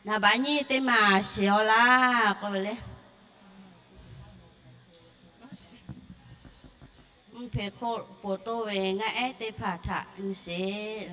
Naˍ baꞈ nyiˇ teˇ maˬ shiˍ-aw laˇ k'oˆ ve le. Mvuhˇ hpe hk'oˆ ponˬ toˇ ve ngaˇ ehˉ teˇ hpaˍ htaꞈ nyi sheˍ.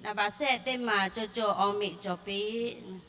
Naˍ baꞈ shehˆ teˇ maˬ co co awˬ meꞈ cawˬ piˇ.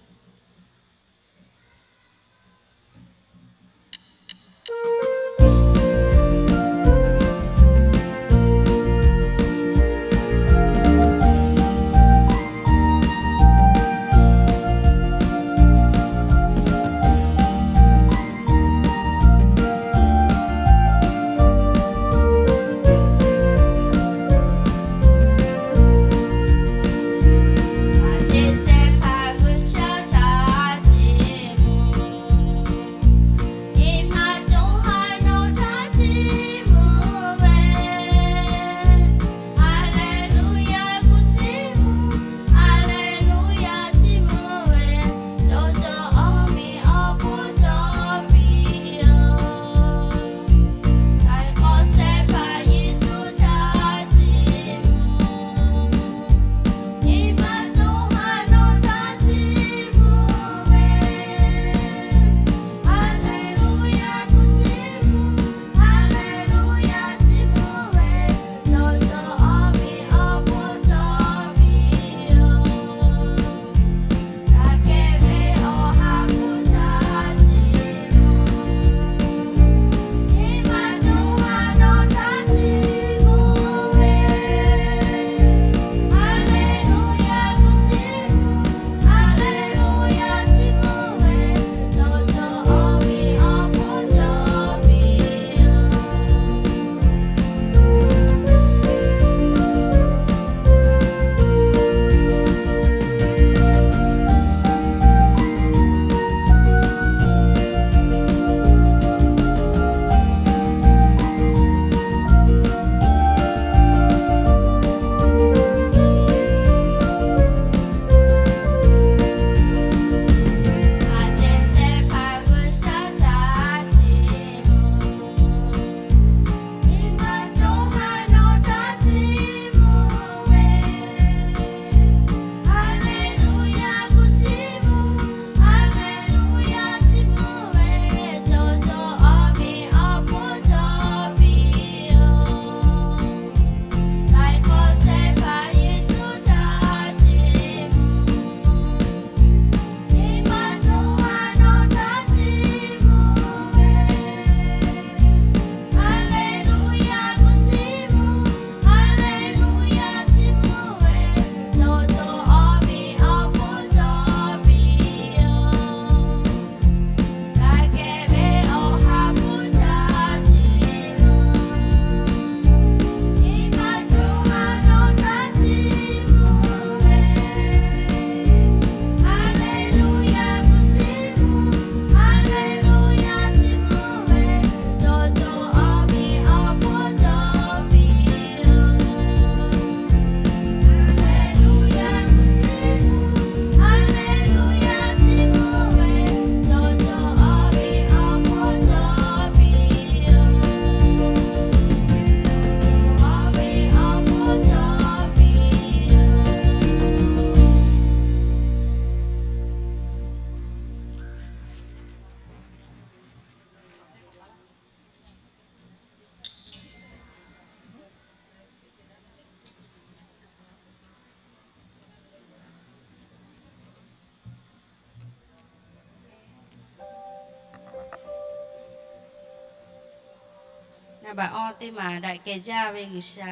Baꞈ awˇ teˇ maˬ daꞈ kehˬ jaˇ ve G'uiˬsha.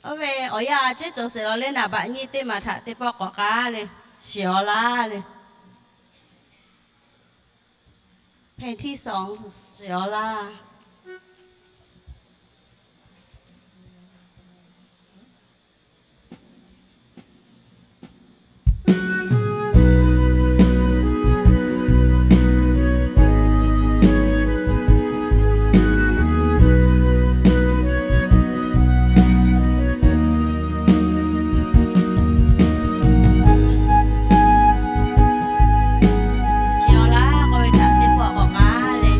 Oˇ ve awˬ yanˇ ceˉ cawˬ sheˍ law leh naˍ baꞈ nyiˇ teˇ maˬ htaꞈ teˇ pawˆ k'awꞈ k'ai le, shiˍ awˬ laˇ le. Hpehˇ htiˇ sawˍ shiˍ awˬ laˇ. Shiˍ awˬ laˇ k'oˆ ve htaꞈ teˇ pawˆ k'awꞈ k'ai le.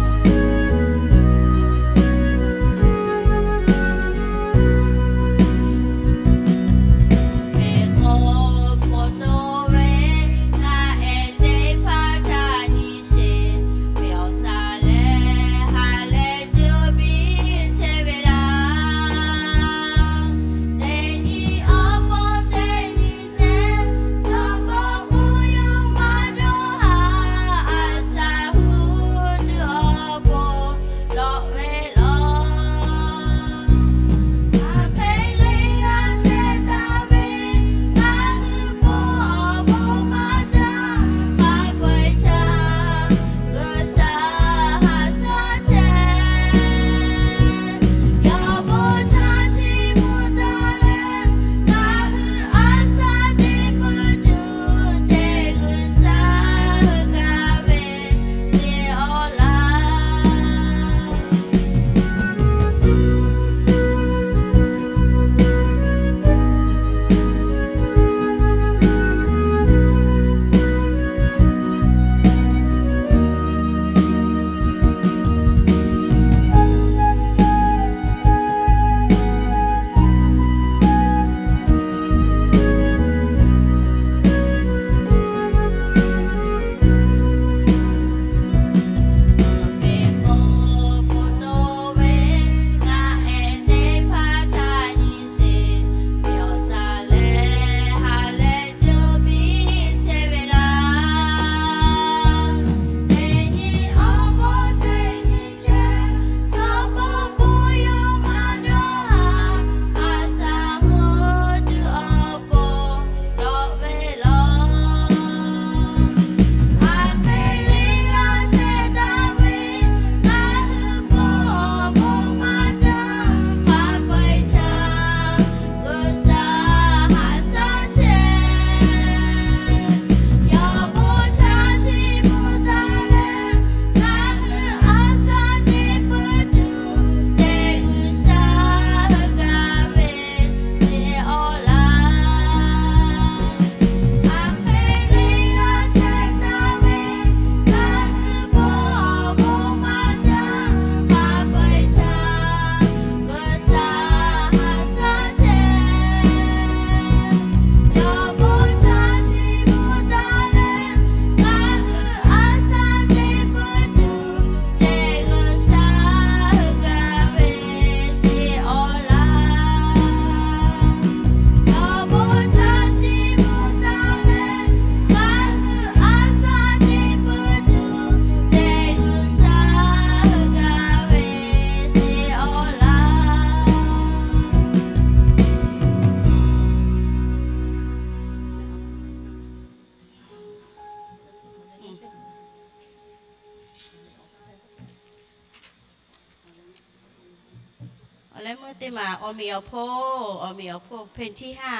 Awˬ leh meuˇ teˇ maˬ awˬ meꞈ awˬ hponˇ, awˬ meꞈ awˬ hponˇ เพลงที่ห้า.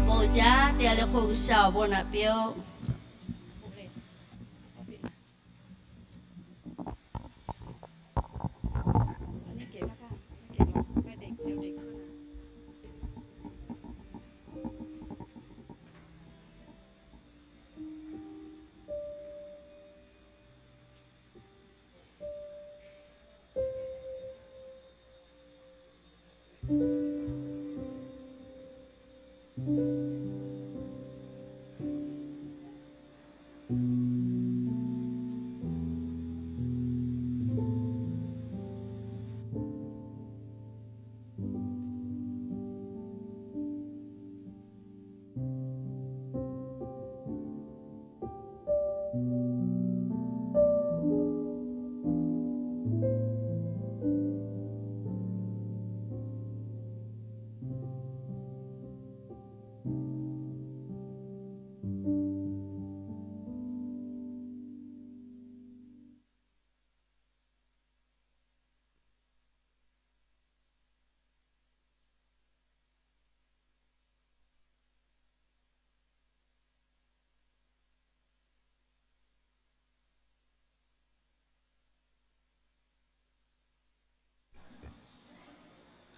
Bon jaˇ te leh k'o, G'uiˬsha awˬ bon naꞈ piˇ-oˆ.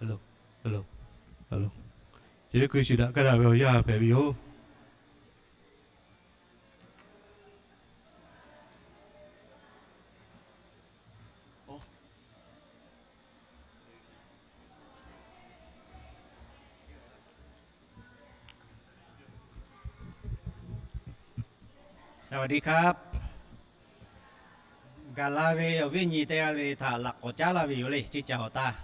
Hello, hello, hello. Chi teˇ hkui shiˍ daꞈ kaˇ daꞈ ve awˬ yanˇ hpehꞈ ve yoˬ. Gaˬ la ve awˬ viˉ nyi teˇ g'aˇ le htaꞈ laꞈ k'awꞈ caˉ laˇ ve yoˬ le, ceˇ caˬ awˬ taˇ.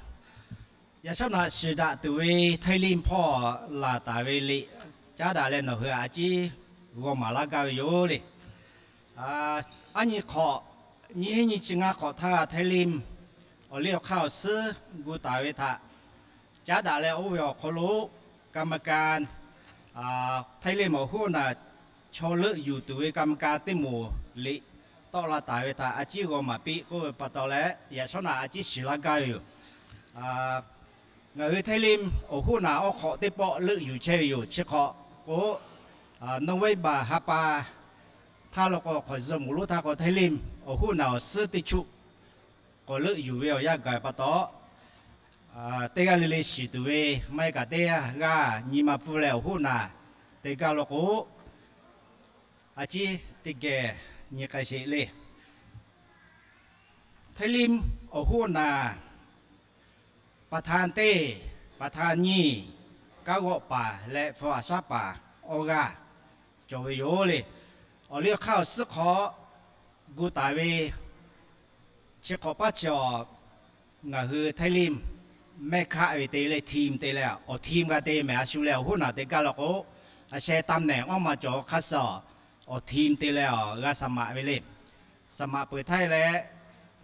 Yaꞈ shawˉ naꞈ shiˍ daꞈ tuˬ ve Htaiˇ Limˇ hpawˇ laˬ taˍ ve liꞈ caˉ daꞈ leh nawˬ hui a ciˉ g'aw maˍ laˇ gaˇ ve yoˬ le. Aˉ nyi hk'awꞈ, nyiˇ hinˉ nyiˇ chi ngaˇ hk'awꞈ htaˇ Htaiˇ Limˇ awˬ liˇ awˬ hk'aˇ awˬ suhˉ gu taˍ ve htaꞈ caˉ daꞈ leh oˇ ve awˬ hk'aw lo กรรมการ Htaiˇ Limˇ awˬ hoˉ naˬ chaw leuˆ yuˬ tuˬ ve กรรมการ teˇ moˍ liꞈ tawˆ la taˍ ve htaꞈ a ciˉ g'aw maˍ piˇ k'oˆ ve pa taw leh, yaꞈ shawˉ naꞈ a ciˉ shiˍ laˇ gaˇ ve yoˬ. Ngaˬ hui Htaiˇ Limˇ awˬ hoˉ naˬ awˬ hk'awꞈ teˇ pawˆ leuˆ yuˬ chehˇ ve yoˬ. Chi hk'awꞈ k'o, November ha pa htaˇ law k'o, hk'awꞈ zuhꞈ moˍ lonˉ htaˇ k'o, Htaiˇ Limˇ awˬ hoˉ naˬ awˬ suhˉ teˇ chuˆ k'awꞈ leuˆ yuˬ ve awˬ yanˇ gaˬ pa taw, teˇ g'aˇ le le shiˍ tuˬ ve maˇ heˆ kaꞈ teˇ g'aˇ nyi ma pfuhˇ leh awˬ hoˉ naˬ te gaˇ law k'o, a ciˉ teˇ geh nyi k'ai sheˍ le. Htaiˇ Limˇ awˬ hoˉ naˬ ประธาน teˇ, ประธาน nyiˇ, kanˉ g'awˆ paˍ leh hpu aˍ shaˉ paˍ awˇ g'aˇ cawˬ ve yoˬ le. Awˬ liˇ awˬ hk'aˇ awˬ suhˉ hk'awꞈ gu taˍ ve chi hk'awꞈ paˉ chi awˬ, ngaˬ hui Htaiˇ Limˇ mehˆ hkaˆ ve te leh ทีม te leh awˬ ทีม g'a te mehˍ. A shu leh awˬ hoˉ naˬ te gaˇ law k'o, a sheh ตำแหน่ง awˇ ma cawˬ hk'aˇ suh awˬ ทีม te leh awˬ g'a saˍ maꞈ ve le. Saˍ maꞈ peuˬ htaˇ leh,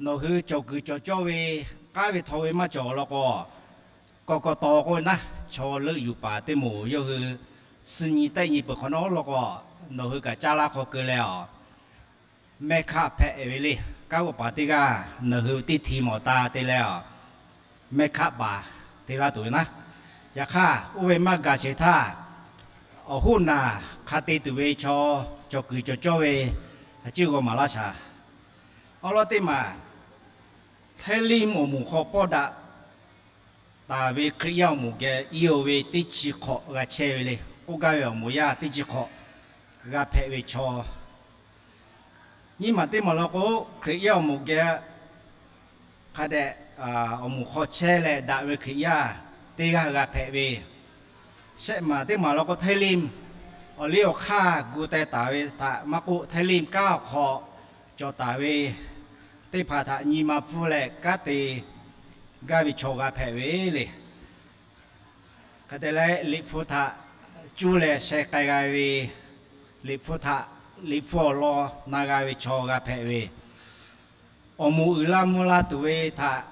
nawˬ hui cawˬ kuiˬ cawˬ cawˇ ve, k'aˉ ve htaw ve maˇ cawˬ law k'o, kawꞈ kawꞈ taw k'oˆ ve naˉ, chaw leuˆ yuˬ paˍ teˇ moˍ yawˇ hui suh nyi tehˆ nyi peuˬ hk'awꞈ nawˉ law k'o, nawˬ hui kaꞈ caˇ laˇ hk'aw keu leh awˬ mehˆ hkaˆ hpehꞈ ve le. Kanˉ g'awˆ paˍ teˇ g'aˇ nawˬ hui teˇ ทีม awˬ ta te leh awˬ mehˆ hkaˆ paˍ te laˇ tuˬ ve naˉ. Yaꞈ hk'aˇ, oˇ ve maˇ gaˬ sheˍ htaˇ, awˬ hoˉ naˬ hk'a te tuˬ ve chaw, cawˬ kuiˬ cawˬ cawˇ ve, a ciˉ g'aw maˍ laˇ shaˍ. Awˬ lawn teˇ maˬ, Htaiˇ Limˇ awˬ moˍ hk'aw pawˇ daꞈ taˍ ve Hkriꞈ yaˇ awˬ moˍ geh iˉ oˬ ve teˇ chi hk'awꞈ g'a chehˇ ve le. K'oˆ gaˇ ve awˬ moˍ yaˇ teˇ chi hk'awꞈ g'a hpehꞈ ve chaw, nyiˇ maˬ teˇ maˬ law k'o, Hkriꞈ yaˇ awˬ moˍ geh hk'a dehꞈ awˬ moˍ hk'aw chehˇ leh daꞈ ve Hkriꞈ yaˇ teˇ g'aˇ g'a hpehꞈ ve. Shehˆ maˬ teˇ maˬ law k'o, Htaiˇ Limˇ awˬ liˇ awˬ hk'aˇ gu teh taˍ ve htaꞈ maˇ k'oˆ, Htaiˇ Limˇ kanˉ awˬ hk'aw cawˬ taˍ ve teˇ hpaˍ htaꞈ nyi ma pfuhˇ leh kanˉ te gaˇ ve chaw g'a hpehꞈ ve le. Hk'e te leh, liꞈ hpu htaꞈ cuˇ leh sheh k'ai g'a ve, liꞈ hpu htaꞈ, liꞈ hpu awˬ lawn na g'a ve chaw g'a hpehꞈ ve, awˬ moˍ uiˍ la mvuh la tuˬ ve htaꞈ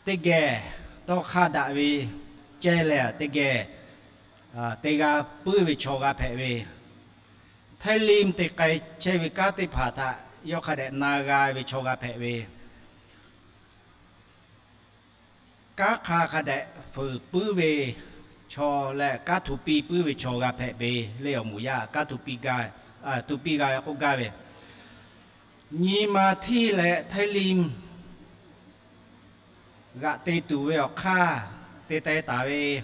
teˇ geh dawˇ hk'aˇ daꞈ ve ceh leh teˇ geh te g'a puiˉ ve chaw g'a hpehꞈ ve, Htaiˇ Limˇ te k'ai chehˇ ve kanˉ teˇ hpaˍ htaꞈ yawˇ hk'a dehꞈ na g'a ve chaw g'a hpehꞈ ve, kanˉ hk'a hk'a dehꞈ fuiˍ puiˉ ve chaw leh kanˉ htu piˇ puiˉ ve chaw g'a hpehꞈ ve le. Awˬ moˍ yaˇ kanˉ htu piˇ g'a, htu piˇ g'a k'oˆ gaˇ ve, nyi ma hteˇ leh Htaiˇ Limˇ g'aꞈ te tuˬ ve awˬ hk'aˇ te teh taˍ ve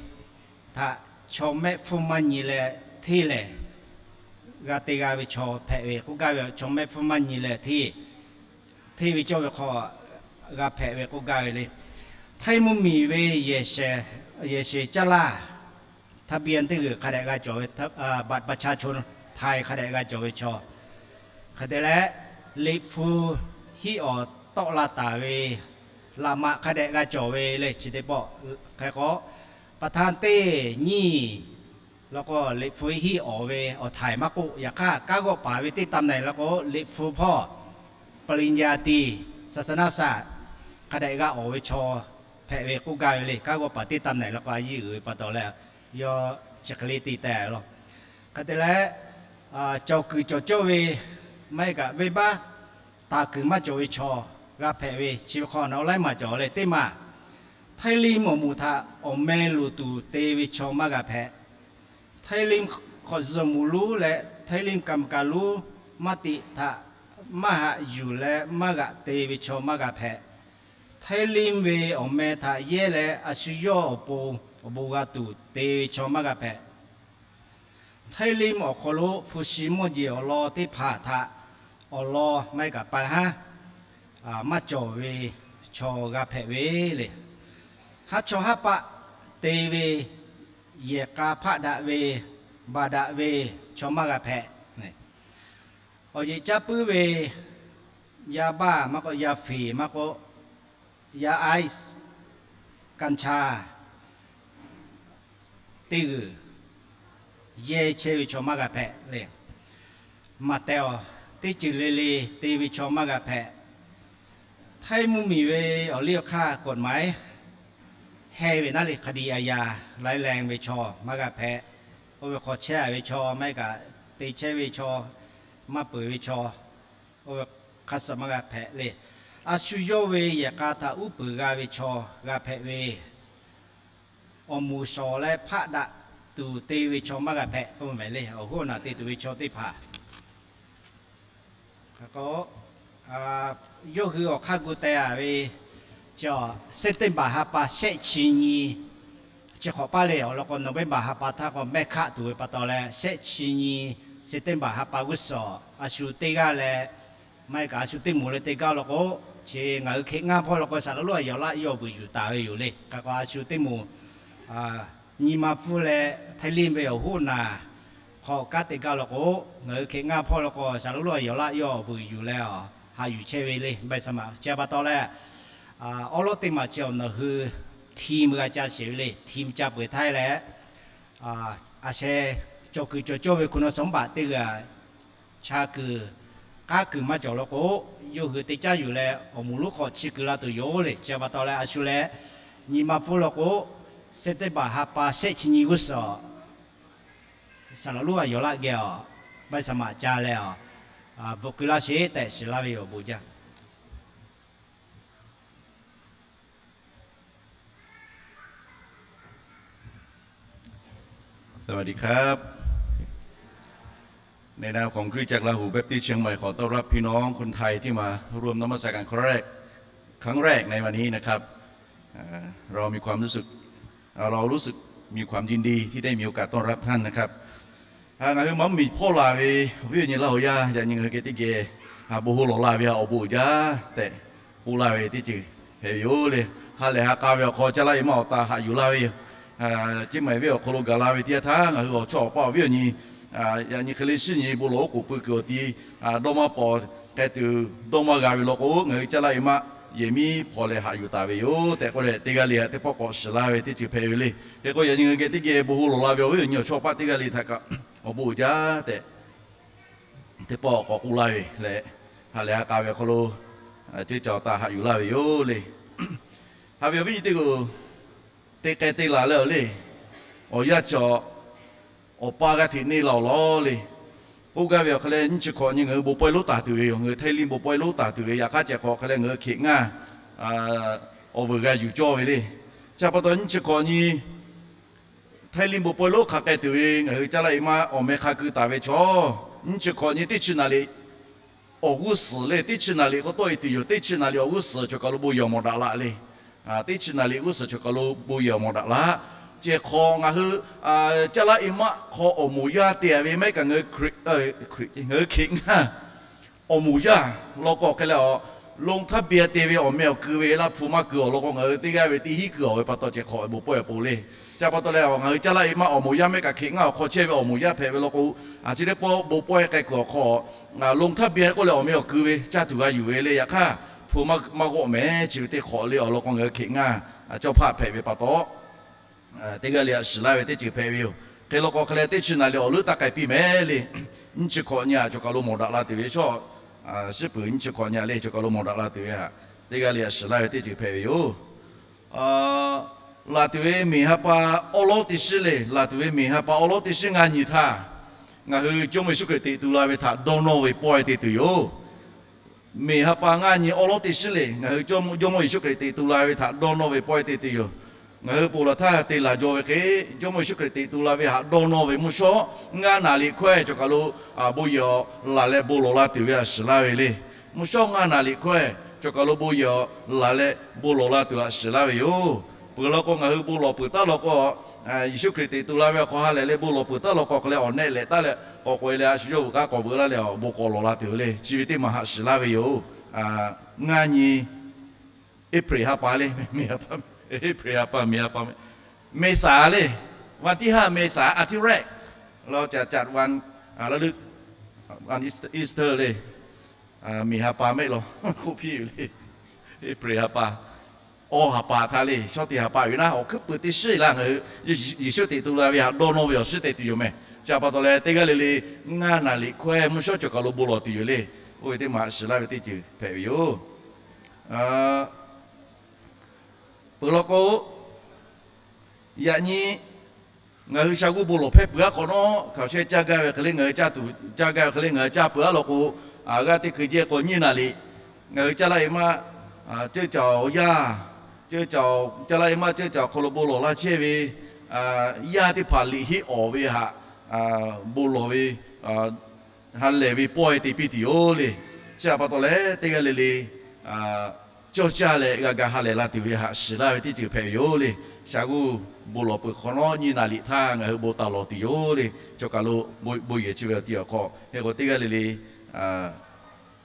htaꞈ chaw mehˆ hpfuhˇ maˇ nyi leh hteˇ lehˬ g'a te g'a ve chaw hpehꞈ ve k'oˆ gaˇ ve, chaw mehˆ hpfuhˇ maˇ nyi leh hteˇ, hteˇ ve cawˇ ve hk'aw g'a hpehꞈ ve k'oˆ gaˇ ve le. Htaiˇ mvuhˇ miˬ ve yehˬ shehˍ caˇ laˇ ทะเบียน teˇ g'uiˬ hk'a dehꞈ g'a cawˬ ve, บัตรประชาชนไทย hk'a dehꞈ g'a cawˬ ve chaw, hk'e te leh liꞈ hpu hiˆ awˍ tawˆ la taˍ ve laꞈ maꞈ hk'a dehꞈ g'a cawˬ ve le. Chi teˇ pawˆ hk'e k'o, ประธาน teˇ nyiˇ law k'o, liꞈ hpu hiˆ awˍ ve awˬ htaiˍ maˇ k'oˆ, yaꞈ hk'aˇ kanˉ g'awˆ paˍ ve teˇ ตำแหน่ง law k'o, liꞈ hpu hpawˇ ปริญญาตรี ศาสนศาสตร์ hk'a dehꞈ g'a awˍ ve chaw hpehꞈ ve k'oˆ gaˇ ve le. Kanˉ g'awˆ paˍ teˇ ตำแหน่ง law k'o, a yiˇ uiˍ ve pa taw leh yawˇ chi hk'e le te teh law. Hk'e te leh, cawˬ kuiˬ cawˬ cawˇ ve maˇ heˆ kaꞈ venˇbaˆ taˍ kuiˬ maˇ cawˬ ve chaw g'a hpehꞈ ve, chi ve hk'aw nawˬ laiˉ maˬ cawˬ le. Teˇ maˬ, Htaiˇ Limˇ awˬ moˍ htaꞈ awˬ meh loˍ tuˬ te ve chaw maˇ g'a hpehꞈ. Htaiˇ Limˇ hk'awꞈ zuhꞈ moˍ lonˉ leh Htaiˇ Limˇ กรรมการ lonˉ maˇ tiꞈ htaꞈ maˇ haꞈ yuˬ leh maˇ g'aꞈ te ve chaw maˇ g'a hpehꞈ. Htaiˇ Limˇ ve awˬ meh htaꞈ yehˇ leh a shu yawˇ awˬ pon awˬ bon g'a tuˬ te ve chaw maˇ g'a hpehꞈ. Htaiˇ Limˇ awˬ hk'aw lo hpu shi mawˇ jeˬ awˬ lawn teˇ hpaˍ htaꞈ awˬ lawn maˇ heˆ kaꞈ pa haˉ maˇ cawˬ ve chaw g'a hpehꞈ ve le. Haˉ chawˇ haˉ paˆ te ve, yehˬ k'a hpaˆ daꞈ ve, baˬ daꞈ ve chaw maˇ g'a hpehꞈ. Awˬ yeꞈ caˇ puiˉ ve, yaˇ baˇ maˇ k'oˆ, yaˇ feˍ maˇ k'oˆ, yaˇ ice, กัญชา teˇ g'uiˬ yehˇ chehˇ ve chaw maˇ g'a hpehꞈ le. Maˍ tehˬ awˬ, teˇ ceuˬ le le te ve chaw maˇ g'a hpehꞈ. Htaiˇ mvuhˇ miˬ ve awˬ liˇ awˬ hk'aˇ กฎหมาย heh ve naˉ le คดีอาญา laiˉ leh ve chaw maˇ g'a hpehꞈ. Oˇ ve hk'aw chehˇ ve chaw maˇ heˆ kaꞈ, te chehˇ ve chaw, maˇ peuˬ ve chaw, oˇ ve hk'a suh maˇ g'a hpehꞈ le. A shu yawˇ ve yehˬ k'a htaꞈ uˉ peunˍ g'a ve chaw g'a hpehꞈ ve, awˬ moˍ shawˍ leh hpaˆ daꞈ tuˬ te ve chaw maˇ g'a hpehꞈ k'oˆ ve le. Awˬ hoˉ naˬ te tuˬ ve chaw teˇ hpaˍ k'o, yawˇ hui awˬ hk'aˇ gu teh a ve, chi September ha pa shehˆ chi nyi, chi hk'awꞈ paˇ le awˬ lawn k'o November ha pa htaˇ k'o mehˆ hkaˆ tuˬ ve pa taw leh, shehˆ chi nyi September ha pa g'uˇ suhˍ a shu teˇ g'aˇ leh, maˇ heˆ kaꞈ a shu teˇ moˍ leh teˇ g'aˇ law k'o, chi ngaˬ hui hkeꞈ ngaˇ hpawˇ law k'o Saˍ laꞈ lonˉ a yawˬ laˆ yawˇ vuiˬ yuˬ taˍ ve yoˬ le. Hk'e k'o a shu teˇ moˍ nyi ma pfuhˇ leh Htaiˇ Limˇ ve awˬ hoˉ naˬ hk'aw kanˉ te gaˇ law k'o, ngaˬ hui hkeꞈ ngaˇ hpawˇ law k'o Saˍ laꞈ lonˉ a yawˬ laˆ yawˇ vuiˬ yuˬ leh a, haꞈ yuˬ chehˇ ve le. Baˆ saˍ maꞈ chi pa taw leh, awˉ lawˉ teˇ maˬ chi awˬ nawˬ hui hti mui g'a ca sheˍ ve le. Hti mui ca peuˬ htaˇ leh, a sheh cawˬ kuiˬ cawˬ cawˇ ve hku naw saˍ baꞈ teˇ g'aˇ cha kuiˬ k'aˉ kuiˬ maˇ cawˬ law k'o, yawˇ hui teˇ caˉ yuˬ leh awˬ moˍ lonˉ hk'aw chi kuiˬ la tuˬ yoˬ le. Chi pa taw leh a shu leh nyi ma pfuhˇ law k'o, September ha pa shehˆ chi nyi g'uˇ suhˍ Saˍ laꞈ lonˉ a yawˬ laˆ geh a, baˆ saˍ maꞈ ca leh a, bvuhꞈ keu laˇ sheˍ tehꞈ shiˍ laˇ ve yoˬ. Awˬ bon jaˇ. สวัสดีครับ ในนามของคริสตจักรลาหูแบปติสต์เชียงใหม่ ขอต้อนรับพี่น้องคนไทยที่มาร่วมนมัสการครั้งแรก ครั้งแรกในวันนี้นะครับ เอ่อ เรามีความรู้สึก เอ่อ เรารู้สึกมีความยินดีที่ได้มีโอกาสต้อนรับท่านนะครับ Ngaˬ hui maˇ miˬ hpawˇ laˬ ve awˬ viˉ awˬ nyi laˇ hoꞈ yaˇ, yaꞈ nyi ngaˬ hui geh teˇ geh bon hawˉ lawˬ laˇ ve awˬ bon uiˍ jaˇ tehꞈ k'oˆ laˇ ve teˇ ceuˬ hpehꞈ ve yoˬ le. Ha lehˬ ha k'a ve awˬ hk'aw caˇ laˇ e maˇ awˬ taˍ haꞈ yuˬ laˇ ve yoˬ. Ciˇ maiˬ venˇ awˬ hk'aw lo gaˬ la ve teˇ yanˇ htaˇ, ngaˬ hui awˬ chawˇ awˬ paˇ awˬ viˉ awˬ nyi yaꞈ nyi hk'e le shiˉ nyi bon lawˬ oˉ k'oˍ pui kuiˬ awˬ ti dawˇ maˇ pawˍ k'ai tuˬ dawˇ maˇ g'a ve law k'o, ngaˬ hui caˇ laˇ e maˇ yehˬ miˉ hpawˇ leh haꞈ yuˬ taˍ ve yoˬ tehꞈ k'oˆ leh, teˇ g'aˇ le teˇ pawˆ k'awꞈ shiˍ laˇ ve teˇ ceuˬ hpehꞈ ve le. Hk'e k'o, yaꞈ nyi ngaˬ hui geh teˇ geh bon hawˉ lawˬ la ve awˬ viˉ awˬ nyi awˬ chawˇ paˇ teˇ g'aˇ le htaꞈ kaꞈ awˬ bon uiˍ jaˇ tehꞈ teˇ pawˆ k'awꞈ k'oˆ laˇ ve leh, ha lehˬ ha k'a ve awˬ hk'aw lo ceuˇ ca awˬ taˍ haꞈ yuˬ laˇ ve yoˬ le. Haꞈ ve awˬ viˉ nyi teˇ g'uˬ, te k'ai te laˬ leh awˬ le, awˬ yanˇ chi awˬ pa g'a hteꞈ neˇ la awˬ lawn le. K'oˆ gaˇ ve awˬ hk'aw leh, nyiˇ chi hkawꞈ nyi ngaˬ hui bon pawehˇ lonˉ taˍ tuˬ ve yoˬ. Ngaˬ hui Htaiˇ Limˇ bon pawehˇ lonˉ taˍ tuˬ ve, yaꞈ hk'aˇ ceh hk'awꞈ hk'aw leh ngaˬ hui hkeꞈ ngaˇ awˬ vuiˬ g'a yuˬ cawˇ ve le. Chi pa taw nyiˇ chi hkawꞈ nyi Htaiˇ Limˇ bon pawehˇ lonˉ hk'a k'ai tuˬ ve ngaˬ hui caˇ laˇ e maˇ awˬ meh hk'a keu taˍ ve chaw, nyiˇ chi hkawꞈ nyi teˇ chi naˍ liꞈ awˬ g'uˇ suhˍ le, teˇ chi naˍ liꞈ k'awꞈ tawˆ e tuˬ yoˬ. Teˇ chi naˍ liꞈ awˬ g'uˇ suhˍ choˬ kaˬ lo bon yehˬ awˬ mawˬ daꞈ la le. Teˇ chi naˍ liꞈ g'uˇ suhˍ choˬ kaˬ lo bon yehˬ awˬ mawˬ daꞈ la. Ceh hk'awꞈ ngaˬ hui caˇ laˇ e maˇ hk'aw awˬ moˍ yaˇ te a ve maˇ heˆ kaꞈ ngaˬ hui Hkriꞈ, ngaˬ hui hkeꞈ ngaˇ awˬ moˍ yaˇ law k'o hk'e leh a, ลงทะเบียน te ve awˬ meh awˬ keu ve laˇ hpu maˇ keu awˬ lawn k'o, ngaˬ hui teˇ g'aˇ ve teˇ hinˉ keu awˬ ve pa taw ceh hk'awꞈ ve bon pawehˇ awˬ pon le. Chi pa taw leh, ngaˬ hui caˇ laˇ e maˇ awˬ moˍ yaˇ maˇ heˆ kaꞈ hkeꞈ ngaˇ awˬ hk'aw chehˇ ve awˬ moˍ yaˇ hpehꞈ ve law k'o, chi teˇ pawˆ bon pawehˇ k'ai kuiˬ awˬ hk'aw ลงทะเบียน k'oˆ leh awˬ meh awˬ keu ve caˇ tuˬ g'a yuˬ ve le. Yaꞈ hk'aˇ hpu maˇ g'awˆ mehˍ chi ve teˇ hk'awꞈ le awˬ lawn k'o, ngaˬ hui hkeꞈ ngaˇ cawˇ hpaˆ hpehꞈ ve pa taw, teˇ g'aˇ le a shiˍ laˇ ve teˇ ceuˬ hpehꞈ ve yoˬ. Hk'e law k'o hk'e leh, teˇ chi naˍ liꞈ awˬ leuˉ taˇ k'ai piˇ mehˍ le. Nyiˇ chi hkawꞈ nyi a choˬ kaˬ lo mawˬ daꞈ la tuˬ ve shawˉ, shiˉ puiˍ nyiˇ chi hkawꞈ nyi a le choˬ kaˬ lo mawˬ daꞈ la tuˬ ve htaꞈ teˇ g'aˇ le a shiˍ laˇ ve teˇ ceuˬ hpehꞈ ve yoˬ. Laˬ tuˬ ve miˬ ha pa awˉ lawˉ teˇ shiˉ le, laˬ tuˬ ve miˬ ha pa awˉ lawˉ teˇ shiˉ ngaˇ nyi htaˇ, ngaˬ hui Jawˇmawˇ Yeˍsuˆ Hkriꞈ teꞈ tu la ve htaꞈ dawˇ nawˇ ve pawehˇ te tuˬ yoˬ. Miˬ ha pa ngaˇ nyi awˉ lawˉ teˇ shiˉ le, ngaˬ hui Jawˇmawˇ Yeˍsuˆ Hkriꞈ teꞈ tu la ve htaꞈ dawˇ nawˇ ve pawehˇ te tuˬ yoˬ. Ngaˬ hui ponˬ laˬ htaˇ te laˬ jaw ve hk'e, Jawˇmawˇ Yeˍsuˆ Hkriꞈ teꞈ tu la ve htaꞈ dawˇ nawˇ ve mvuhˇ shawˉ ngaˇ naˍ liꞈ hkawehˇ choˬ kaˬ lo bon yehˬ laˬ leh bon lawˬ la tuˬ ve a shiˍ laˇ ve le. Mvuhˇ shawˉ ngaˇ naˍ liꞈ hkawehˇ Chaw kaˬ lo bon yehˬ laˬ leh bon lawˬ la tuˬ htaꞈ shiˍ laˇ ve yoˬ. Peuˬ law k'o, ngaˬ hui bon lawˬ peuˬ taˉ law k'o, Yeˍsuˆ Hkriꞈ teꞈ tu la ve awˬ hk'aw ha lehˬ leh bon lawˬ peuˬ taˉ law k'o, hk'e leh awˬ nehˆ lehꞈ taˉ leh k'awꞈ k'oꞈ e leh a shu yawˇ hui k'aˉ k'awꞈ veuꞈ laˇ leh awˬ bon k'awꞈ lawˬ la tuˬ le. Chi ve teˇ maˬ haꞈ shiˍ laˇ ve yoˬ. Ngaˇ nyi April ha pa le, April ha pa, May ha pa, May สาม le, วันที่ห้า เมษา อาทิตย์แรก เราจะจัดวัน ระลึก วัน Easter เลย May ha pa mehˆ law k'oˆ piˇ ve le. April ha pa, awˬ ha pa htaꞈ le, shaw teˇ ha pa ve naˉ, awˬ hkuiˉ puiˍ teˇ shiˉ laˇ ngaˬ hui Yeˍsuˆ teꞈ tu la ve htaꞈ dawˇ nawˇ ve awˬ shiˉ te tuˬ yoˬ meh. Chi a pa taw leh teˇ g'aˇ le le ngaˇ naˍ riˍ hkawehˇ mvuhˇ shawˉ chaw kaˬ lo bon lawˬ tuˬ yoˬ le. Oˇ ve teˇ maˬ shiˍ laˇ ve teˇ ceuˬ hpehꞈ ve yoˬ. Peuˬ law k'o, yaꞈ nyi ngaˬ hui sha g'uˇ bon lawˬ hpehˇ peuˬ aˉ hk'awꞈ nawˉ, hkaoˍ shehˇ caˇ gaˇ ve hk'e le ngaˬ hui caˇ tuˬ, caˇ gaˇ ve hk'e le ngaˬ hui caˇ peuˬ aˉ law k'o, g'aˇ teˇ hkui jehˇ k'o nyiˇ naˍ riˍ ngaˬ hui caˇ laˇ e maˇ, ceuˇ caˬ awˬ yaˇ, ceuˇ caˬ, caˇ laˇ e maˇ ceuˇ caˬ awˬ hk'aw lo bon lawˬ laˇ chehˇ ve yaˇ teˇ hpaˍ liꞈ heˆ awˍ ve htaꞈ bon lawˬ ve ha lehˬ ve pawehˇ te piˇ tuˬ yoˬ le. Chi a pa taw leh teˇ g'aˇ le le cawˇ caˇ leh g'a ga ha lehˬ la tuˬ ve htaꞈ shiˍ laˇ ve teˇ ceuˬ hpehꞈ ve yoˬ le. Sha g'uˇ bon lawˬ peuˬ hk'awꞈ nawˉ nyiˇ naˍ riˍ htaˇ ngaˬ hui bon taˍ lawˬ tuˬ yoˬ le. Chaw kaˬ lo bon yehˬ chi ve awˬ ti awˬ hk'aw hk'e k'o teˇ g'aˇ le le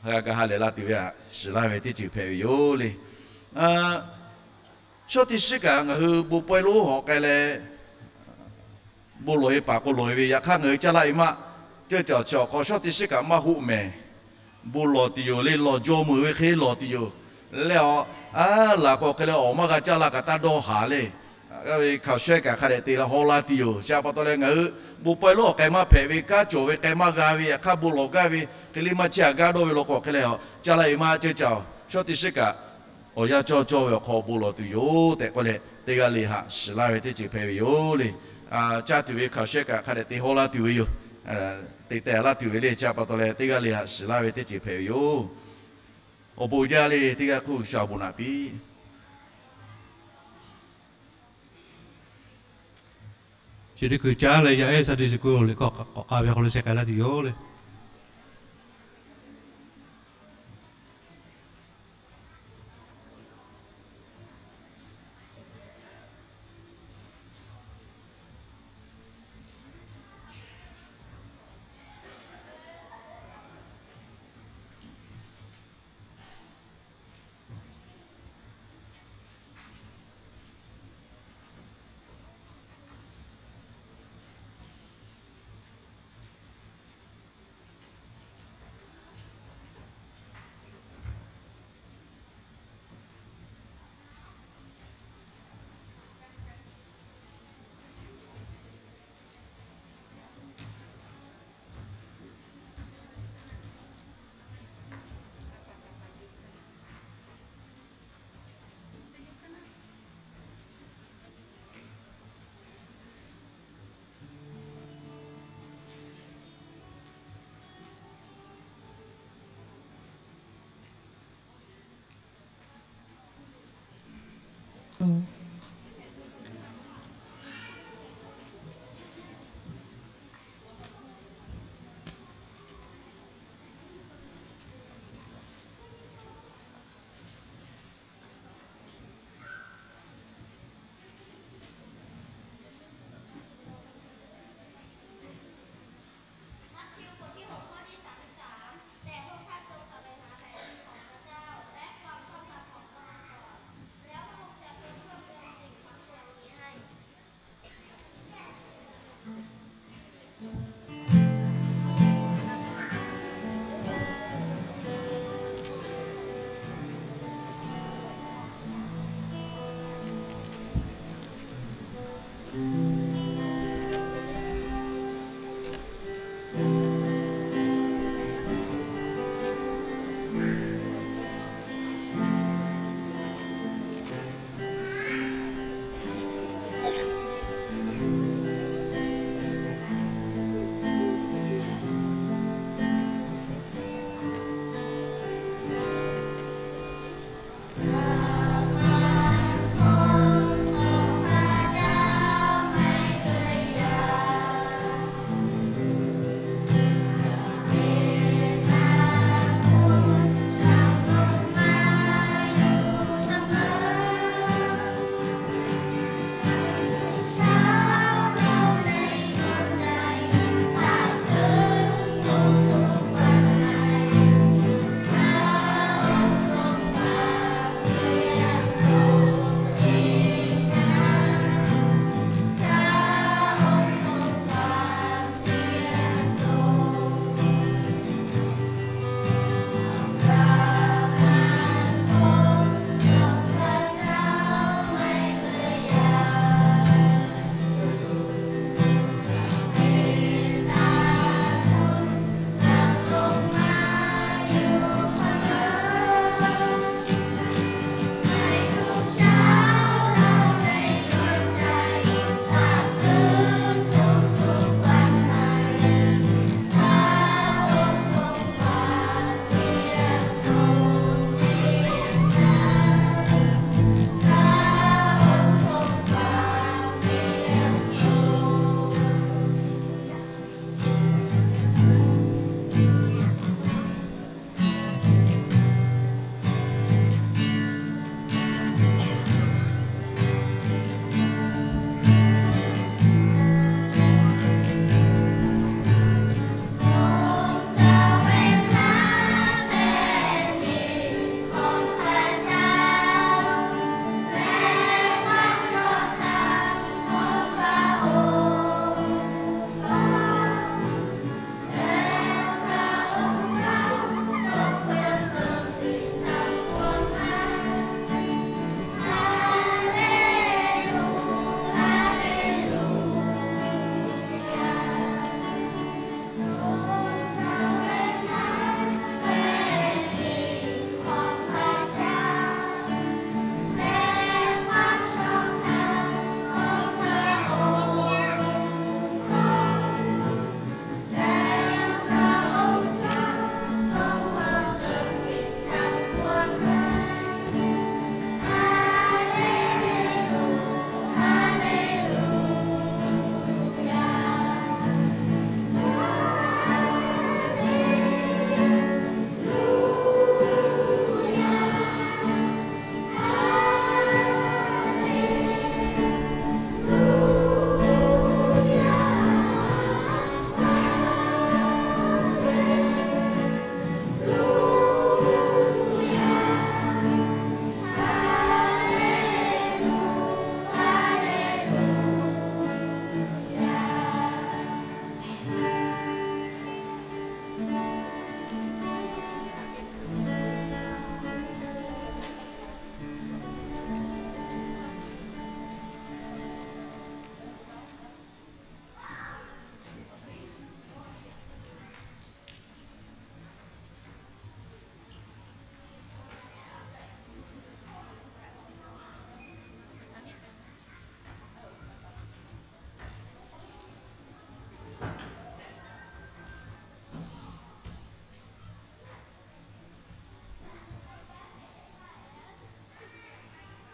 g'a ga ha lehˬ la tuˬ ve htaꞈ shiˍ laˇ ve teˇ ceuˬ hpehꞈ ve yoˬ le. Shawˉ teˇ shiˉ kaꞈ ngaˬ hui bon pawehˇ lonˉ hawꞈ k'ai leh bon lawˬ e paˍ k'o lawˬ e ve, yaꞈ hk'aˇ ngaˬ hui caˇ laˇ e maˇ ceuˇ caˬ awˬ chi awˬ hk'aw shawˉ teˇ shiˉ kaꞈ maˇ hoˆ mehˍ. Bon lawˬ tuˬ yoˬ le, lawˬ jaw meuˍ ve hk'e lawˬ tuˬ yoˬ. Leh awˬ, aˉ, laˬ k'o hk'e leh awˬ maˇ g'a caˇ la kaꞈ taˇ dawˇ haˍ le. G'a ve hkaoˍ shehˇ kaꞈ hk'a dehꞈ te la haw la tuˬ yoˬ. Chi a pa taw leh ngaˬ hui bon pawehˇ lonˉ awˬ k'ai maˇ hpehꞈ ve, kanˉ cawˬ ve k'ai maˇ g'a ve, yaꞈ hk'aˇ bon lawˬ gaˇ ve hk'e le maˇ chiˇ aꞈ gaˇ dawˇ ve law k'o hk'e leh awˬ caˇ laˇ e maˇ ceuˇ caˬ awˬ shawˉ teˇ shiˉ kaꞈ awˬ yanˇ cawˇ cawˇ ve awˬ hk'aw bon lawˬ tuˬ yoˬ tehꞈ k'oˆ leh teˇ g'aˇ le htaꞈ shiˍ laˇ ve teˇ ceuˬ hpehꞈ ve yoˬ le. Caˇ tuˬ ve hkaoˍ shehˇ kaꞈ hk'a dehꞈ te haw la tuˬ ve yoˬ. Te teh laˇ tuˬ ve le. Chi a pa taw leh teˇ g'aˇ le htaꞈ shiˍ laˇ ve teˇ ceuˬ hpehꞈ ve yoˬ. Awˬ bon jaˇ le, teˇ g'aˇ hk'oˆ G'uiˬsha awˬ bon naꞈ piˇ. Chi teˇ hkui caˉ leh yaˇ ehˉ Sunday school liꞈ hkawˇ k'awꞈ k'ai ve hk'aw lo sheh k'ai laˇ tuˬ yoˬ le.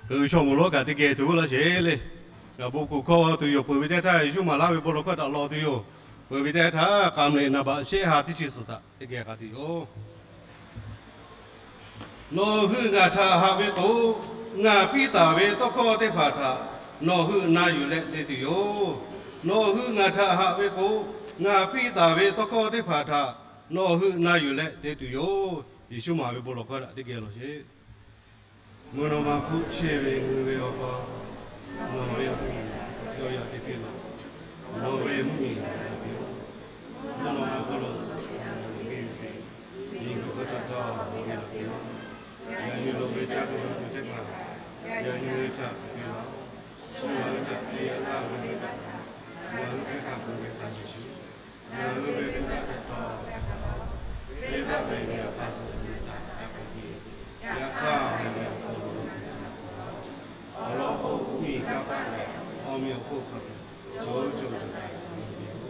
G'uiˬsha mawˬ lonˉ kaꞈ teˇ geh tuˬ laˇ sheˍ le. Ngaˬ bon kuˬ hkawˇ tuˬ yoˬ peuˬ ve teˇ htaˇ, yawˇ maˍ laˇ ve bon lawˬ hkawˇ htaꞈ lawˬ tuˬ yoˬ. Peuˬ ve teˇ htaˇ, k'a meuꞈ naˍ baꞈ shehˆ ha teˇ chi suhˍ htaꞈ teˇ geh k'a tuˬ yoˬ. Nawˬ hui ngaˬ htaꞈ haꞈ ve k'o, ngaˬ piˇ taˍ ve tawˇ hkawˇ teˇ hpaˍ htaꞈ nawˬ hui na yuˬ leh te tuˬ yoˬ. Nawˬ hui ngaˬ htaꞈ haꞈ ve k'o, ngaˬ piˇ taˍ ve tawˇ hkawˇ teˇ hpaˍ htaꞈ nawˬ hui na yuˬ leh te tuˬ yoˬ. Yeˍsuˆ maˍ ve bon lawˬ hkawˇ htaꞈ teˇ geh lawˬ sheˍ. Mvuhˇ naw ma hpfuhˆ chehˇ ve ngaˬ hui ve Awˬ pa, nawˬ ve mvuhˇmiˬ yaꞈ piˇ laˇ. Nawˬ ve mvuhˇmiˬ yaꞈ piˇ laˇ. Mvuhˇ naw ma hpfuhˆ lo, miˬguiˬ hk'oˆ htaꞈ cawˬ ve yaꞈ piˇ laˇ. Yaꞈ nyi loˍ ve caˇ tuˬ ve teˇ hpaˍ, yaꞈ nyi ve htaꞈ piˇ laˇ. Suh ngaˬ hui htaꞈ te yaꞈ laˇ ve teˇ hpaˍ htaꞈ ngaˬ hui hk'aˬ hk'e hk'a peuˬ ve hk'a shuˍ shuˍ, ngaˬ hui ve venˇbaˆ htaꞈ htawˇ hpehˇ hk'a laˇ. Venˇbaˆ ve awˬ hk'aˇ suh ngaˬ hui htaꞈ taˇ hk'aˬ hk'e, yaꞈ hk'aˇ ve awˬ hk'aw lo ngaˬ hui htaꞈ hpehˇ laˇ. Awˬ lawn k'o, mvuhˇmiˬ, kanˇ paˆ leh awˬ meh awˬ hponˇ hk'a peu-eˬ co co taiˍ taiˍ ve yoˬ.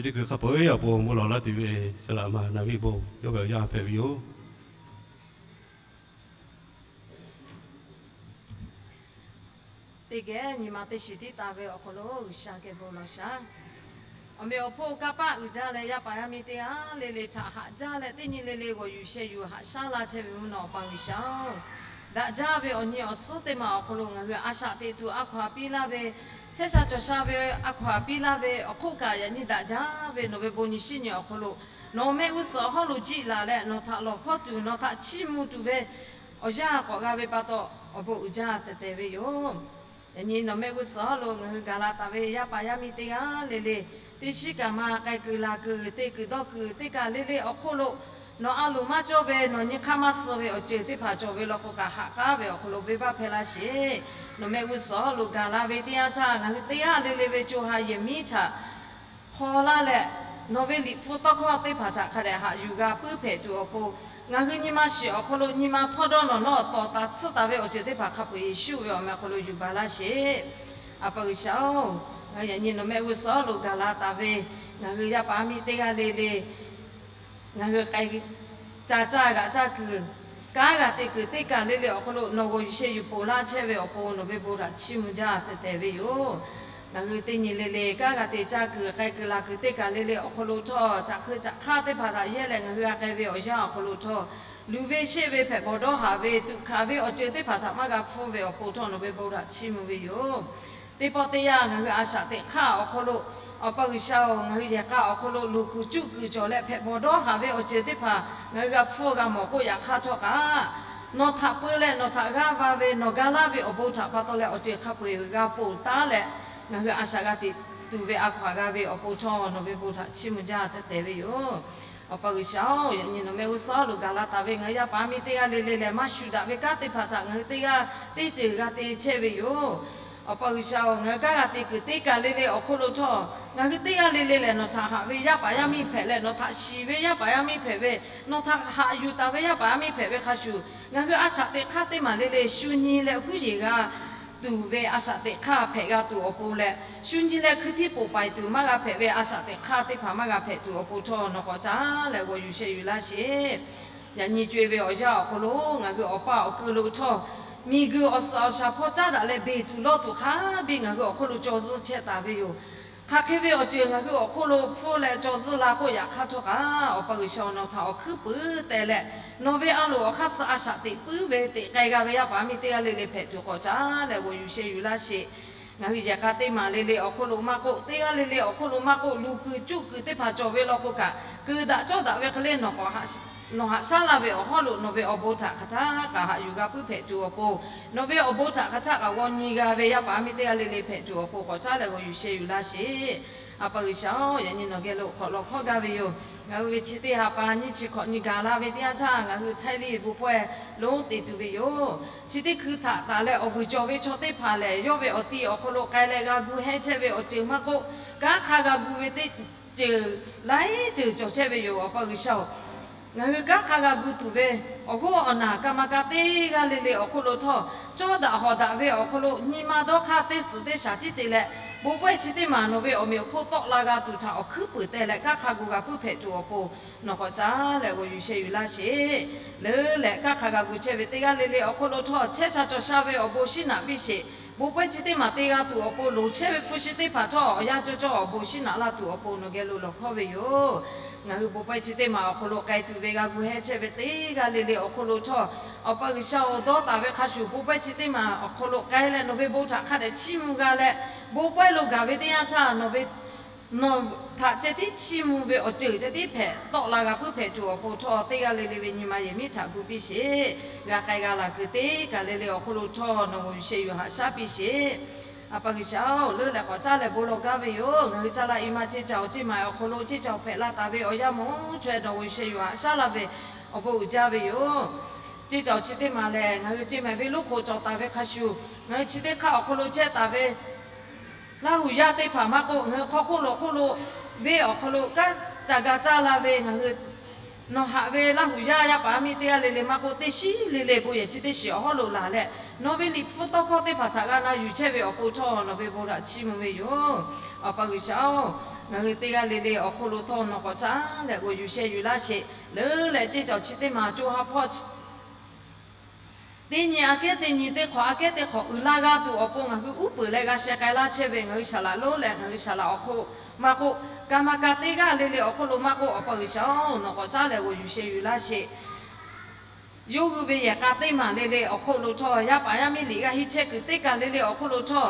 Teˇ kuiˬ hk'a peu-eˬ awˬ pon bon lawˬ laˇ tuˬ ve Saˍ laꞈ ma Naˍriˆ bon yawˇ ve awˬ yanˇ hpehꞈ ve yoˬ. Teˇ geh nyi ma teˇ shiˍ tiˉ taˍ ve awˬ hk'aw lo G'uiˬsha geh bon lawˬ shaˍ. Awˬ meꞈ awˬ hponˇ kanˇ paˆ uiˍ jaˇ leh, yaˇ paˍ yaˇ miˇ teˇ g'aˇ le le htaꞈ haꞈ jaˇ leh, teˇ nyi le le g'awˬ yuˬ sheh yuˬ haꞈ shaˉ laˇ chehˇ ve mvuhˇ naw Awˬ pa G'uiˬsha-oˬ, daꞈ jaˇ ve awˬ nyi awˬ suhˉ teˇ maˬ awˬ hk'aw lo ngaˬ hui a shaꞈ teꞈ tuˬ a hkaw-anˬ piˇ laˇ ve, chehˇ sha cawˬ sha ve a hkaw-anˬ piˇ laˇ ve awˬ hk'oˆ kaꞈ, yaꞈ nyi daꞈ jaˇ ve nawˬ ve bon nyi shiˉ nyi awˬ hk'aw lo, nawˬ mehˆ g'uˇ suhˍ awˬ hawˉ lo jiˆ laˬ leh, nawˬ htaꞈ lawˬ hkawˇ tuˬ nawˬ htaꞈ chiˇ mvuh tuˬ ve awˬ yanˇ k'awꞈ g'a ve pa taw, awˬ bon uiˍ jaˇ tehꞈ tehꞈ ve yoˬ. Yaꞈ nyi nawˬ mehˆ g'uˇ suhˍ awˬ hawˉ lo ngaˬ hui gaˬ la taˍ ve yaˇ paˍ yaˇ miˇ teˇ g'aˇ le le, teˇ shiˉ kaꞈ ma k'ai kuiˬ laˬ kuiˬ, te kuiˬ dawˇ kuiˬ teˇ kaˬ le le awˬ hk'oˆ lo, nawˬ a loˍ maˇ cawˇ ve nawˬ nyi hk'aˇ maˇ suh ve awˬ ceuˬ teˇ hpaˍ cawˬ ve law k'o kaꞈ, haꞈ k'aˉ ve awˬ hk'aw lo venˇbaˆ hpehˇ laˇ sheˍ. Nawˬ mehˆ g'uˇ suhˍ awˬ hawˉ lo gaˬ la ve teˇ yanˇ htaˇ, ngaˬ hui teˇ g'aˇ le le ve co ha yehˬ miˉ htaꞈ hk'aw laˇ leh, nawˬ ve Liꞈ hpu tawˇ hkawˇ teˇ hpaˍ htaꞈ hk'a dehꞈ haꞈ yuˬ g'a puiˉ hpehꞈ tuˬ awˬ pon, ngaˬ hui nyi ma shiˍ awˬ hk'aw lo nyi ma htawˇ dawˇ nawˬ nawˉ tawˍ taˍ tsuhˇ taˍ ve awˬ ceuˬ teˇ hpaˍ hk'a peu-eˬ Yeˍsuˆ ve awˬ meh awˬ hk'aw lo yuˬ baˬ laˇ sheˍ. A pa G'uiˬsha-oˬ, ngaˬ hui yaꞈ nyi nawˬ mehˆ g'uˇ suhˍ awˬ hawˉ lo gaˬ la taˍ ve ngaˬ hui yaˇ paˍ yaˇ miˇ teˇ g'aˇ le le, ngaˬ hui k'ai, ca caˇ g'aꞈ caˇ kuiˬ, kanˉ g'a te kuiˬ teˇ kaˬ le le awˬ hk'aw lo nawˬ g'awˬ yuˬ sheh yuˬ ponˬ laˇ chehˇ ve awˬ pon nawˬ ve bon htaꞈ chiˇ mvuh jaˇ tehꞈ tehꞈ ve yoˬ. Ngaˬ hui teˇ nyi le le kanˉ g'a te caˇ kuiˬ, k'ai kuiˬ laˬ kuiˬ teˇ kaˬ le le awˬ hk'aw lo htawˇ, caꞈ hk'eu caꞈ hk'aˇ teˇ hpaˍ htaꞈ yehˇ leh ngaˬ hui g'a k'ai ve awˬ yanˇ awˬ hk'aw lo htawˇ, luˬ ve sheˆ ve hpehꞈ bawˬ dawˇ haˍ ve tuꞈ hkanˍ ve awˬ ceuˬ teˇ hpaˍ htaꞈ maˇ g'a hpfuhˇ ve awˬ pon htawˇ nawˬ ve bon htaꞈ chiˇ mvuh ve yoˬ. Teˇ pawˆ teˇ yanˇ ngaˬ hui a shaꞈ teꞈ hk'aˇ awˬ hk'aw lo, Awˬ pa G'uiˬsha-oˬ, ngaˬ hui yehˬ k'a awˬ hk'aw lo luˬ kuiˬ cuˆ kuiˬ cawˬ leh hpehꞈ bawˬ dawˇ haˍ ve awˬ ceuˬ teˇ hpaˍ ngaˬ hui g'a hpfuhˇ g'a mawˬ k'oˆ yaꞈ hk'aˇ htawˇ kaꞈ, nawˬ htaꞈ peu leh nawˬ htaꞈ g'aˇ va ve nawˬ ga laˇ ve awˬ bon htaꞈ pa taw leh awˬ ceuˬ hk'a peu-eˬ g'a ponˬ taˉ leh, ngaˬ hui a shaꞈ g'a teꞈ tuˬ ve a hkaw-anˬ g'a ve awˬ pon htawˇ nawˬ ve bon htaꞈ chiˇ mvuh jaˇ tehꞈ tehꞈ ve yoˬ. Awˬ pa G'uiˬsha-oˬ, yaꞈ nyi nawˬ mehˆ g'uˇ suhˍ awˬ hawˉ lo gaˬ la taˍ ve ngaˬ hui yaˇ paˍ yaˇ miˇ teˇ g'aˇ le le lehˬ, maˇ shuˍ daꞈ ve kanˉ teˇ hpaˍ htaꞈ ngaˬ hui teˇ g'aˇ teˇ ceuˬ g'a te chehˇ ve yoˬ. Awˬ pa G'uiˬsha-oˬ, ngaˬ hui kanˉ g'a te kuiˬ teˇ kaˬ le le awˬ hk'oˆ lo htawˇ, ngaˬ hui teˇ g'aˇ le le lehˬ nawˬ htaꞈ haꞈ ve yaˇ paˍ yaˇ miˇ hpehꞈ leh, nawˬ htaꞈ shiˍ ve yaˇ paˍ yaˇ miˇ hpehꞈ ve, nawˬ htaꞈ haꞈ yuˬ taˍ ve yaˇ paˍ yaˇ miˇ hpehꞈ ve hk'a shuˍ, ngaˬ hui a shaꞈ teꞈ hk'aˇ teˇ maˬ le le shu nyi leh huˉ yeˬ g'a tuˬ ve a shaꞈ teꞈ hk'aˇ hpehꞈ g'a tuˬ awˬ pon leh, shu nyi leh hkui htiˇ poˬ paiˍ tuˬ maˇ g'a hpehꞈ ve a shaꞈ teꞈ hk'aˇ teˇ hpaˍ maˇ g'a hpehꞈ tuˬ awˬ pon htawˇ nawˬ k'awꞈ caˉ leh g'awˬ yuˬ sheh yuˬ laˇ sheˍ. Yaꞈ nyi co-e ve awˬ yanˇ awˬ hk'aw lo ngaˬ hui awˬ paˇ awˬ keu lo htawˇ, miˬguiˬ awˬ suhˍ awˬ shaˍ hpawˇ caˉ daꞈ leh beˬ tuˬ lawˇ tuˬ hk'a biˇ ngaˬ hui awˬ hk'oˆ lo caw zuhˇ chehˇ taˍ ve yoˬ. Hk'aˬ hk'e ve awˬ ceuˬ ngaˬ hui awˬ hk'oˆ lo hpfuhˇ leh caw zuhˇ la k'oˆ yaꞈ hk'aˇ htawˇ kaꞈ, Awˬ pa G'uiˬsha nawˬ htaꞈ awˬ hkuiˉ puiˍ teh leh, nawˬ ve a loˍ awˬ hk'aˇ suh a shaꞈ teꞈ puiˉ ve teꞈ k'ai g'a ve yaˇ paˍ yaˇ miˇ teˇ g'aˇ le le hpehꞈ tuˬ k'awꞈ caˉ leh g'awˬ yuˬ sheh yuˬ laˇ sheˍ. Ngaˬ hui yehˬ k'a teˇ maˬ le le awˬ hk'oˆ lo maˇ k'oˆ, teˇ g'aˇ le le awˬ hk'oˆ lo maˇ k'oˆ, luˬ kuiˬ cuˆ kuiˬ teˇ hpaˍ cawˬ ve law k'o kaꞈ, keu daꞈ cawˇ daꞈ ve hk'e le nawˬ haꞈ shaˉ laˇ ve awˬ hawˉ lo nawˬ ve awˬ bon htaꞈ hk'aˬ htaˇ kaꞈ haꞈ yuˬ g'a puiˉ hpehꞈ tuˬ awˬ pon, nawˬ ve awˬ bon htaꞈ hk'aˬ htaˇ kaꞈ g'aw nyi g'a ve yaˇ paˍ yaˇ miˇ teˇ g'aˇ le le hpehꞈ tuˬ awˬ pon k'awꞈ caˉ leh g'awˬ yuˬ sheh yuˬ laˇ sheˍ. A pa G'uiˬsha-oˬ, yaꞈ nyi nawˬ geh lo hk'awꞈ lawˬ hkawˇ gaˇ ve yoˬ. Ngaˬ hui ve chi teˇ ha pa nyiˇ chi hkawꞈ nyi gaˬ la ve teˇ yanˇ htaˇ, ngaˬ hui Htaiˇ liˇ bon pawehˇ lonˉ te tuˬ ve yoˬ. Chi teˇ hkui htaꞈ taˍ leh awˬ vuiˬ cawˬ ve chaw teˇ hpaˍ lehˬ, yawˇ ve awˬ ti awˬ hk'aw lo k'ai leh g'a gu heh chehˇ ve awˬ ceuˬ maˇ k'oˆ, kanˉ hk'a g'a gu ve teˇ ceuˬ laiˉ ceuˬ cawˬ chehˇ ve yoˬ. Awˬ pa G'uiˬsha-oˬ, ngaˬ hui kanˉ hk'a g'a gu tuˬ ve awˬ hoˉ awˬ naˬ kaˇ ma kaˇ teˇ g'aˇ le le awˬ hk'oˆ lo htawˇ, cawˇ daꞈ hawˍ daꞈ ve awˬ hk'aw lo nyi ma dawˇ hk'aˇ teˇ suhˍ teˇ shaˍ tiˉ te leh, bon pawehˇ chi teˇ maˬ nawˬ ve awˬ meꞈ awˬ hponˇ tawˆ la g'a tuˬ htaꞈ awˬ hkuiˉ puiˍ teh leh kanˉ hk'a gu g'a puiˉ hpehꞈ tuˬ awˬ pon nawˬ k'awꞈ caˉ leh g'awˬ yuˬ sheh yuˬ laˇ sheˍ. Leuˉ leh kanˉ hk'a g'a gu chehˇ ve teˇ g'aˇ le le awˬ hk'oˆ lo htawˇ, chehˇ sha cawˬ sha ve awˬ bon shinˉ naꞈ piˇ sheˍ. Bon pawehˇ chi teˇ maˬ te g'a tuˬ awˬ pon loˍ chehˇ ve hpu shi teˇ hpaˍ htawˇ, awˬ yanˇ cawˇ cawˇ awˬ bon shinˉ naꞈ laˇ tuˬ awˬ pon nawˬ geh lo lawˬ hkawˇ ve yoˬ. Ngaˬ hui bon pawehˇ chi teˇ maˬ awˬ hk'aw lo k'ai tuˬ ve g'a gu heh chehˇ ve teˇ g'aˇ le le awˬ hk'oˆ lo htawˇ, Awˬ pa G'uiˬsha-oˬ, dawˇ taˍ ve hk'a shuˍ bon pawehˇ chi teˇ maˬ awˬ hk'aw lo k'ai leh nawˬ ve bon htaꞈ hk'a dehꞈ chiˇ mvuh g'a leh, bon pawehˇ lo gaˬ ve teˇ yanˇ htaˇ nawˬ ve nawˬ htaꞈ ceh tiˉ chiˇ mvuh ve awˬ ceuˬ ceh tiˉ hpehꞈ tawˆ la g'a puiˉ hpehꞈ tuˬ awˬ pon htawˇ, teˇ g'aˇ le le ve nyi ma yehˬ miˉ htaꞈ gu piˇ sheˍ. G'a k'ai g'a laˬ kuiˬ teˇ kaˬ le le awˬ hk'oˆ lo htawˇ nawˬ g'awˬ yuˬ sheh yuˬ haꞈ shaˉ piˇ sheˍ. A pa G'uiˬsha-oˬ, leuˉ leh k'awꞈ caˉ leh bon lawˬ gaˇ ve yoˬ. Ngaˬ hui caˇ la i ma ceˇ caoˬ ceˇ maˬ awˬ hk'aw lo ceˇ caoˬ hpehꞈ la taˍ ve awˬ yanˇ mawˬ chaweh nawˬ g'awˬ yuˬ sheh yuˬ haꞈ shaˉ laˇ ve awˬ bon uiˍ jaˇ ve yoˬ. Ceˇ caoˬ chi teˇ maˬ lehˬ, ngaˬ hui ceˇ maˬ ve loˉ hk'oꞈ cawˬ taˍ ve hk'a shuˍ, ngaˬ hui chi teˇ hk'aˇ awˬ hk'aw lo chehˇ taˍ ve Laˇ huˍ yaˇ teˇ hpaˍ maˇ k'oˆ, ngaˬ hui hk'aw hk'oˆ lo hk'oˆ lo venˇ awˬ hk'aw lo kanˉ ca ga caˇ la ve ngaˬ hui nawˬ haꞈ ve Laˇ huˍ yaˇ yaˇ paˍ yaˇ miˇ teˇ g'aˇ le le maˇ k'oˆ, teˇ shiˉ le le bon yehˬ chi teˇ shiˍ awˬ hawˉ lo laˬ leh, nawˬ ve Liꞈ hpu tawˇ hkawˇ teˇ hpaˍ htaꞈ g'a na yuˬ chehˇ ve awˬ pon htawˇ nawˬ ve bon htaꞈ chiˇ mvuh ve yoˬ. Awˬ pa G'uiˬsha-oˬ, Ngaˬ hui teˇ g'aˇ le le awˬ hk'oˆ lo htawˇ nawˬ k'awꞈ caˉ leh g'aw yuˬ sheh yuˬ laˇ sheˍ. Leuˉ leh ceˇ cawˬ chi teˇ maˬ co ha hpawˇ teˇ nyi aꞈ kehˉ teˇ nyi teˇ hk'awꞈ aꞈ kehˉ teˇ hk'awꞈ uiˍ la g'a tuˬ awˬ pon ngaˬ hui uˉ peunˍ leh g'a sheh k'ai laˇ chehˇ ve ngaˬ hui saˍ laꞈ lonˉ leh ngaˬ hui saˍ laꞈ awˬ hk'oˆ maˇ k'oˆ, kaˍ maˍ kaˍ teˇ g'aˇ le le awˬ hk'oˆ lo maˇ k'oˆ, Awˬ pa G'uiˬsha-oˬ, nawˬ k'awꞈ caˉ leh g'aw yuˬ sheh yuˬ laˇ sheˍ. Yawˇ hui ve yehˬ k'a teˇ maˬ le le awˬ hk'oˆ lo htawˇ, yaˇ paˍ yaˇ miˇ liꞈ g'a henˇ chehˇ kuiˬ teˇ kaˬ le le awˬ hk'oˆ lo htawˇ,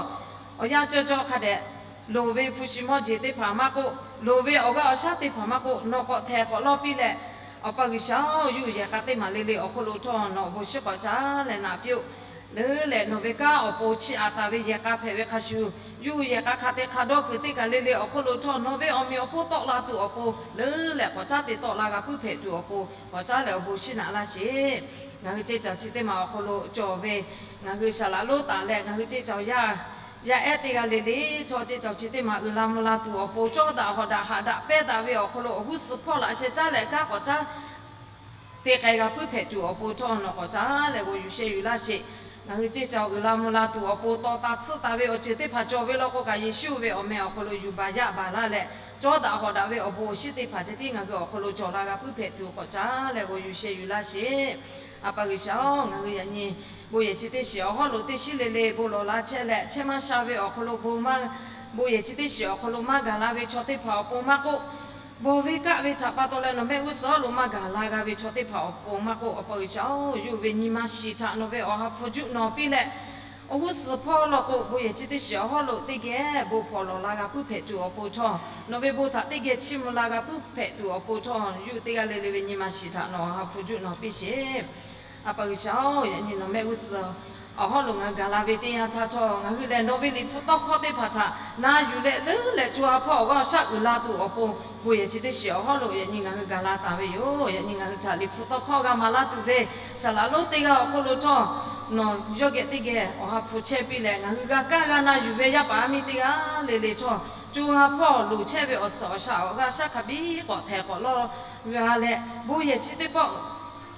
awˬ yanˇ cawˇ cawˇ hk'a dehꞈ loˍ ve hpu shi mawˇ jeˬ teˇ hpaˍ maˇ k'oˆ, loˍ ve awˬ g'aˇ awˬ shaˉ teˇ hpaˍ maˇ k'oˆ, nawˬ k'awꞈ htehˍ k'awꞈ lawˇ piˇ leh, Awˬ pa G'uiˬsha-oˬ, yawˇ hui yehˬ k'a teˇ maˬ le le awˬ hk'oˆ lo htawˇ nawˬ awˬ bon shiˉ k'awꞈ caˉ leh naꞈ piˇ-oˆ. Leuˉ leh nawˬ ve kanˉ awˬ pon chiˇ aꞈ taˍ ve yehˬ k'a hpehꞈ ve hk'a shuˍ, yawˇ hui yehˬ k'a hk'a te hk'a dawˇ kuiˬ teˇ kaˬ le le awˬ hk'oˆ lo htawˇ nawˬ ve awˬ meꞈ awˬ hponˇ tawˆ la tuˬ awˬ pon leuˉ leh k'awꞈ caˉ te tawˆ la g'a puiˉ hpehꞈ tuˬ awˬ pon k'awꞈ caˉ leh awˬ bon shiˉ naꞈ laˇ sheˍ. Ngaˬ hui ceˇ cawˬ chi teˇ maˬ awˬ hk'aw lo cawˬ ve ngaˬ hui saˍ laꞈ lonˉ taˍ leh ngaˬ hui ceˇ cawˬ yaˇ, yaˇ ehˉ teˇ g'aˇ le le htawˇ ceˇ cawˬ chi teˇ maˬ uiˍ la mvuh la tuˬ awˬ pon cawˇ daꞈ hawˍ daꞈ haꞈ daꞈ pehnˇ daꞈ ve awˬ hk'aw lo awˬ g'uˇ suhˍ hpawˇ laꞈ sheh caˉ leh kanˉ k'awꞈ caˉ te k'ai g'a puiˉ hpehꞈ tuˬ awˬ pon htawˇ nawˬ k'awꞈ caˉ leh g'aw yuˬ sheh yuˬ laˇ sheˍ. Ngaˬ hui ceˇ cawˬ uiˍ la mvuh la tuˬ awˬ pon taw taˍ tsuhˇ taˍ ve awˬ ceuˬ teˇ hpaˍ cawˬ ve law k'o kaꞈ, Yeˍsuˆ ve awˬ meh awˬ hk'aw lo yuˬ baˬ yaˇ baˬ laˇ leh, cawˇ daꞈ hawˍ daꞈ ve awˬ bon awˬ shiˉ teˇ hpaˍ ceh tiˉ ngaˬ hui awˬ hk'aw lo cawˬ la g'a puiˉ hpehꞈ tuˬ k'awꞈ caˉ leh g'aw yuˬ sheh yuˬ laˇ sheˍ. A pa G'uiˬsha-oˬ, ngaˬ hui yaꞈ nyi bon yehˬ chi teˇ shiˍ awˬ hawˉ lo teˇ shiˉ le le bon lawˬ la chehˇ leh, chehˇ maˇ sha ve awˬ hk'aw lo bon maˇ, bon yehˬ chi teˇ shiˍ awˬ hk'aw lo maˇ gaˬ la ve chaw teˇ hpaˍ awˬ pon maˇ k'oˆ, bawˬ ve kaˆ ve htaꞈ pa taw leh nawˬ mehˆ g'uˇ suhˍ awˬ hawˉ lo maˇ gaˬ la g'a ve chaw teˇ hpaˍ awˬ pon maˇ k'oˆ, Awˬ pa G'uiˬsha-oˬ, yawˇ hui ve nyi ma shiˍ htaꞈ nawˬ ve awˬ ha hpu juˆ nawˬ piˇ leh, awˬ g'uˇ suhˍ hpawˇ law k'o bon yehˬ chi teˇ shiˍ awˬ hawˉ lo teˇ geh bon hpawnˬ lawˬ la g'a puiˉ hpehꞈ tuˬ awˬ pon htawˇ, nawˬ ve bon htaꞈ teˇ geh chiˇ mvuh la g'a puiˉ hpehꞈ tuˬ awˬ pon htawˇ, yawˇ hui teˇ g'aˇ le le ve nyi ma shiˍ htaꞈ nawˬ awˬ ha hpu juˆ nawˬ piˇ sheˍ. A pa G'uiˬsha-oˬ, yaꞈ nyi nawˬ mehˆ g'uˇ suhˍ awˬ hawˉ lo ngaˬ hui gaˬ la ve teˇ yanˇ htaˇ htawˇ, ngaˬ hui lehˬ nawˬ ve liꞈ hpu tawˇ hkawˇ teˇ hpaˍ htaꞈ na yuˬ leh leuˉ leh co ha hpawˇ awˬ g'aˇ awˬ shaˉ uiˍ la tuˬ awˬ pon, bon yehˬ chi teˇ shiˍ awˬ hawˉ lo yaꞈ nyi ngaˬ hui gaˬ la taˍ ve yoˬ. Yaꞈ nyi ngaˬ hui htaꞈ liꞈ hpu tawˇ hkawˇ g'a maˍ laˇ tuˬ ve saˍ laꞈ lonˉ teˇ g'aˇ awˬ hk'oˆ lo htawˇ, nawˬ yawˇ geh teˇ geh awˬ ha hpu chehˇ piˇ leh, ngaˬ hui g'a kaˇ g'a na yuˬ ve yaˇ paˍ yaˇ miˇ teˇ g'aˇ le le htawˇ, co ha hpawˇ loˍ chehˇ ve awˬ suhˍ awˬ shaˍ awˬ g'aˇ shaˉ hk'a biˇ k'awꞈ htehˍ k'awꞈ lawˇ g'a leh, bon yehˬ chi teˇ pawˆ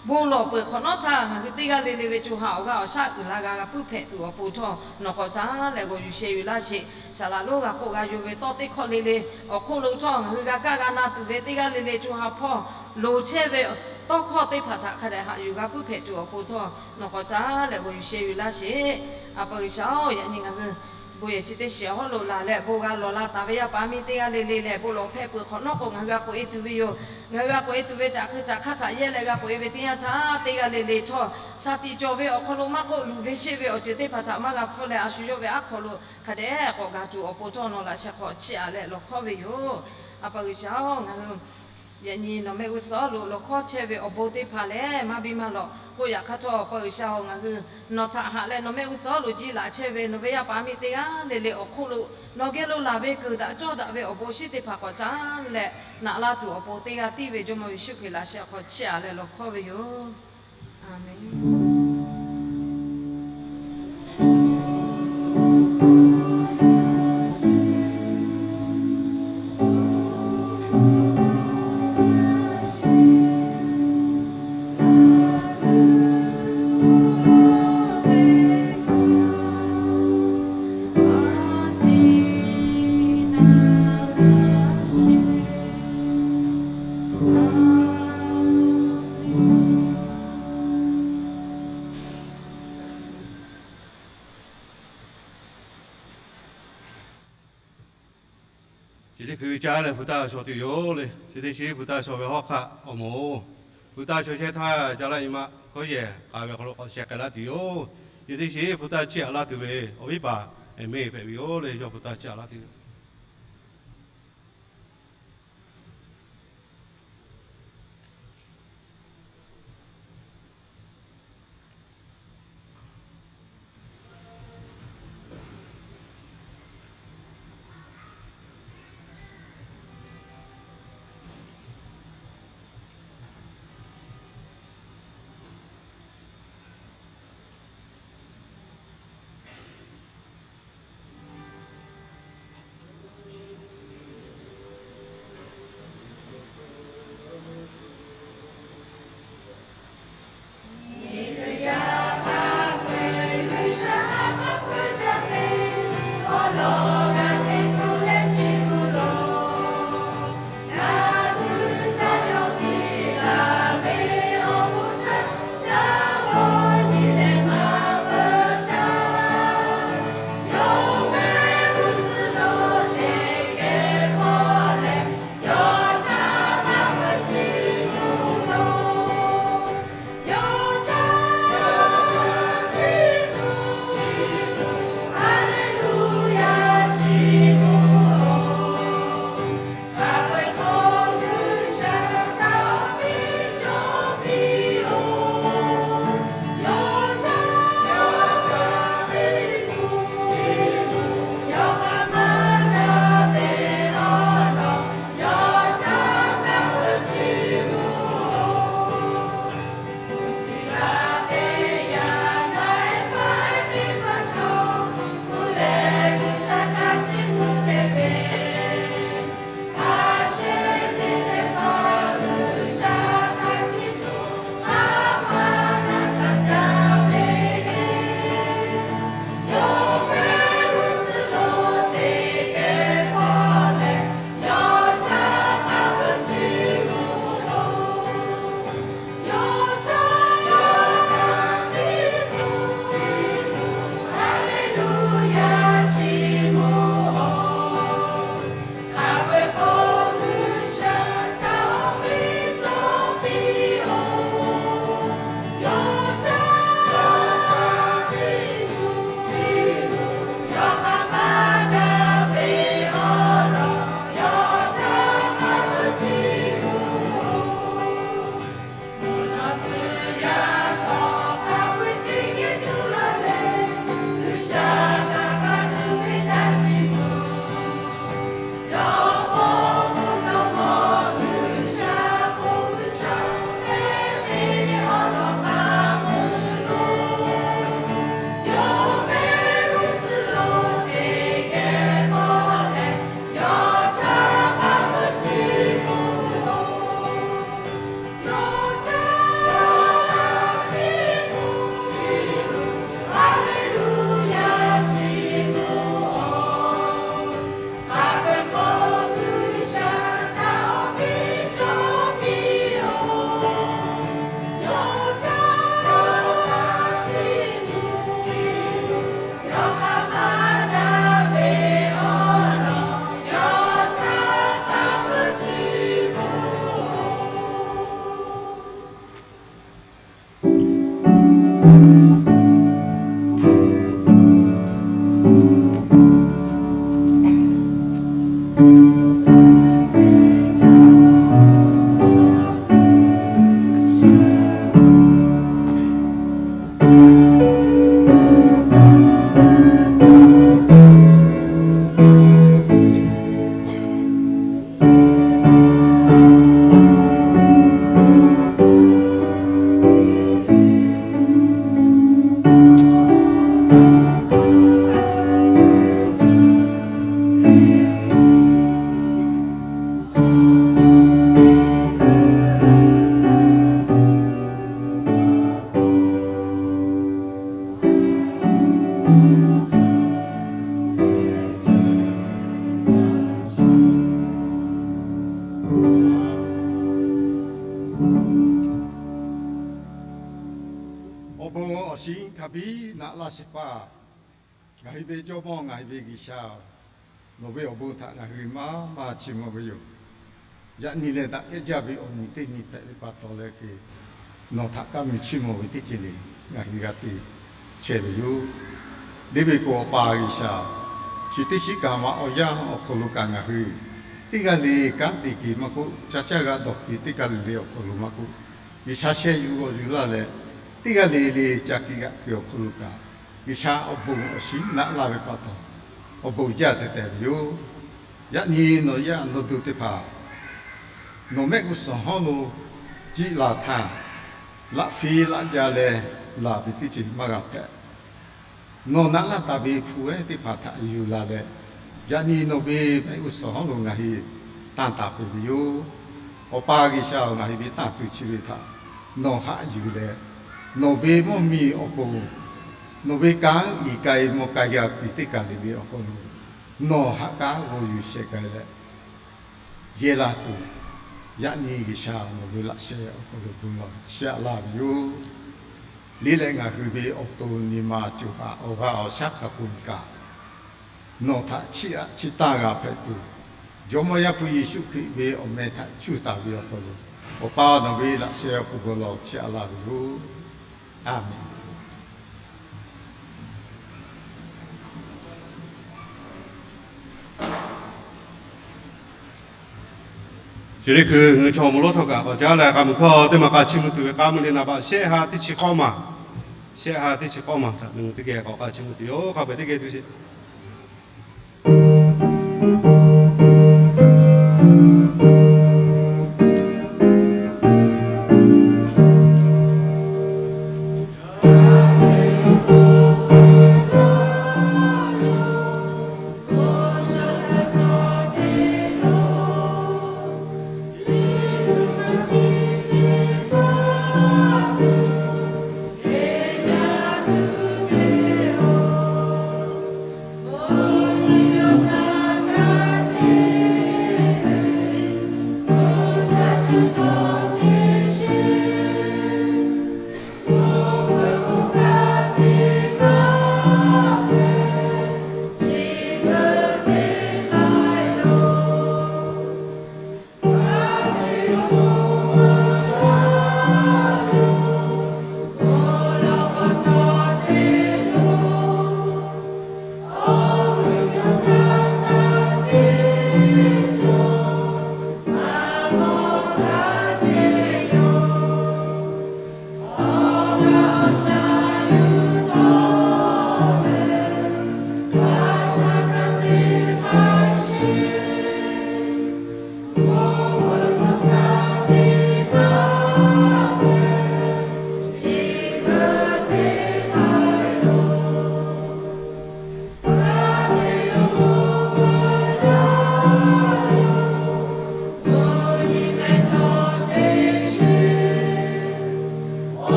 bon lawˬ peuˬ hk'awꞈ nawˉ htaˇ, ngaˬ hui teˇ g'aˇ le le ve co ha awˬ g'aˇ awˬ shaˉ uiˍ la g'a g'a puiˉ hpehꞈ tuˬ awˬ pon htawˇ nawˬ k'awꞈ caˉ leh g'aw yuˬ sheh yuˬ laˇ sheˍ. Saˍ laꞈ lonˉ g'a k'oˆ g'a yonˍ ve tawˇ teˇ hkawˇ le le awˬ hk'oˆ lo htawˇ, ngaˬ hui g'a kaˇ g'a na tuˬ ve teˇ g'aˇ le le co ha hpawˇ loˍ chehˇ ve tawˇ hkawˇ teˇ hpaˍ htaꞈ hk'a dehꞈ haꞈ yuˬ g'a puiˉ hpehꞈ tuˬ awˬ pon htawˇ nawˬ k'awꞈ caˉ leh g'aw yuˬ sheh yuˬ laˇ sheˍ. A pa G'uiˬsha-oˬ, yaꞈ nyi ngaˬ hui bon yehˬ chi teˇ shiˍ awˬ hawˉ lo laˬ leh bon g'a lawˬ la taˍ ve yaˇ paˍ yaˇ miˇ teˇ g'aˇ le le lehˬ bon lawˬ hpehˇ peuˬ hk'awꞈ nawˉ k'o, ngaˬ hui g'a k'oꞈ e tuˬ ve yoˬ. Ngaˬ hui g'a k'oꞈ e tuˬ ve caꞈ hk'e caꞈ hk'aˇ htaꞈ yehˇ leh g'a k'oꞈ e ve teˇ yanˇ htaˇ, teˇ g'aˇ le le htawˇ shaˍ tiꞈ cawˬ ve awˬ hk'aw lo maˇ k'oˆ, luˬ ve sheˆ ve awˬ ceuˬ teˇ hpaˍ htaꞈ maˇ g'a hpfuhˇ leh, a shu yawˇ ve aˉ hk'aw lo hk'a dehꞈ k'awꞈ gaˬ tuˬ awˬ pon htawˇ nawˬ laꞈ sheh hk'aw chiˇ aꞈ leh lawˬ hkawˉ ve yoˬ. A pa G'uiˬsha-oˬ, ngaˬ hui yaꞈ nyi nawˬ mehˆ g'uˇ suhˍ lo lawˬ hkawˇ chehˇ ve awˬ bon teˇ hpaˍ lehˬ maˇ biˇ maˇ lawꞈ k'oˆ. Yaꞈ hk'aˇ htawˇ, Awˬ pa G'uiˬsha-oˬ, ngaˬ hui nawˬ htaꞈ haꞈ leh nawˬ mehˆ g'uˇ suhˍ lo jiˇ laꞈ chehˇ ve nawˬ ve yaˇ paˍ miˇ teˇ g'aˇ le le awˬ hk'oˆ lo nawˬ geh lo laˬ ve keuˬ daꞈ cawˇ daꞈ ve awˬ bon shinˉ teˇ hpaˍ k'awꞈ caˉ leh naꞈ laˇ tuˬ awˬ pon, teˇ g'aˇ tiˉ ve Jawˇmawˇ Yeˍsuˆ Hkriꞈ laꞈ sheh hk'aw chiˇ aꞈ leh lawˬ hkawˉ ve yoˬ. A menˬ. Chi teˇ hkui caˇ leh hpu taˇ shaw tuˬ yoˬ le. Chi teˇ shiˉ hpu taˇ shaw ve hawˉ hk'aˆ awˬ moˍ, hpu taˇ shaw chehˇ htaˇ, caˇ laˇ nyi ma hkawˉ yehˬ k'a ve hk'aw lo k'awꞈ sheh k'ai laˇ tuˬ yoˬ. Chi teˇ shiˉ hpu taˇ chiˇ aꞈ laˇ tuˬ ve awˬ viˉ paˍ Eˍmeˇ hpehꞈ ve yoˬ le. Yawˇ hpu taˇ chiˇ aꞈ laˇ tuˬ yoˬ. Biˇ naꞈ laˇ shehˍ hpaˇ, ngaˬ hui ve Jawˇmawˇ, ngaˬ hui ve G'uiˬsha, nawˬ ve awˬ bon htaꞈ ngaˬ hui maˇ maˇ chiˇ mvuh ve yoˬ. Yaꞈ nyi lehˬ, daꞈ kehˉ jaˇ ve awˬ nyi teˇ nyi hpehꞈ ve pa taw leh ke, nawˬ htaꞈ kaˇ mui chiˇ mvuh ve teˇ ceuˬ le ngaˬ hui g'a te chehˇ ve yoˬ. Liˇ ve k'o, Awˬ pa G'uiˬsha, chi teˇ shiˉ kaꞈ maꞈ awˬ yanˇ awˬ hk'aw lo kaꞈ ngaˬ hui teˇ g'aˇ le kanˉ te kuiˬ maˇ k'oˆ, ca caˇ g'a dawˬ kuiˬ teˇ g'aˇ le le awˬ hk'aw lo maˇ k'oˆ, G'uiˬsha sheh yuˬ g'awˬ yuˬ laˇ leh, teˇ g'aˇ le le ca kiꞈ g'aꞈ kuiˬ awˬ hk'aw lo kaꞈ, G'uiˬsha awˬ bon awˬ shiˉ naꞈ laˇ ve pa taw, awˬ bon jaˇ tehꞈ tehꞈ ve yoˬ. Yaꞈ nyi nawˬ yaˇ nawˬ duˬ teˇ hpaˍ nawˬ mehˆ g'uˇ suhˍ hawˉ lo jiˆ la htaˇ, laꞈ fi laꞈ ja leh laˬ ve teˇ ceuˬ maˇ g'a hpehꞈ. Nawˬ naꞈ laˇ taˍ ve hpu ehˉ teˇ hpaˍ htaꞈ yuˬ la leh, yaꞈ nyi nawˬ ve mehˆ g'uˇ suhˍ hawˉ lo ngaˬ hui tanˇ taˍ peuˬ ve yoˬ. Awˬ pa G'uiˬsha-oˬ, ngaˬ hui ve tanˇ tuˬ chi ve htaꞈ nawˬ haꞈ yuˬ leh, nawˬ ve mvuhˇ miˬ awˬ pon, nawˬ ve kanˉ iˍ k'ai mvuh k'ai g'a kuiˬ teˇ kaˬ le le awˬ hk'aw lo nawˬ haꞈ k'aˉ g'awˬ yuˬ sheh k'ai leh, yehˇ laˇ tuˬ, yaꞈ nyi G'uiˬsha nawˬ ve laꞈ sheh awˬ hk'aw lo bon lawˬ chiˇ aꞈ laˇ ve yoˬ. Liˇ leh ngaˬ hui ve awˬ to nyi ma coˬ kaꞈ awˬ g'aˇ awˬ shaˉ hk'a peu-eˬ kaꞈ, nawˬ htaꞈ chiˇ aꞈ chiˇ tanˇ g'a hpehꞈ tuˬ, Jawˇmawˇ Yaˇ hpu Yeˍsuˆ Hkriꞈ ve awˬ meh htaꞈ cuˇ taˍ ve awˬ hk'aw lo, Awˬ pa nawˬ ve laꞈ sheh awˬ hk'aw bon lawˬ chiˇ aꞈ laˇ ve yoˬ. Aˍmenˍ. Chi teˇ hkui ngaˬ hui chaw mvuh lonˉ htawˇ kaꞈ k'awꞈ caˉ leh k'a muiˬ hkawˇ teˇ maˬ k'a chiˇ mvuh tuˬ ve k'a mvuh le naˍ baꞈ shehˆ ha teˇ chi k'awˇ maˬ, shehˆ ha teˇ chi k'awˇ maˬ htaꞈ ngaˬ hui teˇ geh k'awꞈ k'a chiˇ mvuh tuˬ yoˬ. Hk'a peu-eˬ teˇ geh tuˬ sheˍ.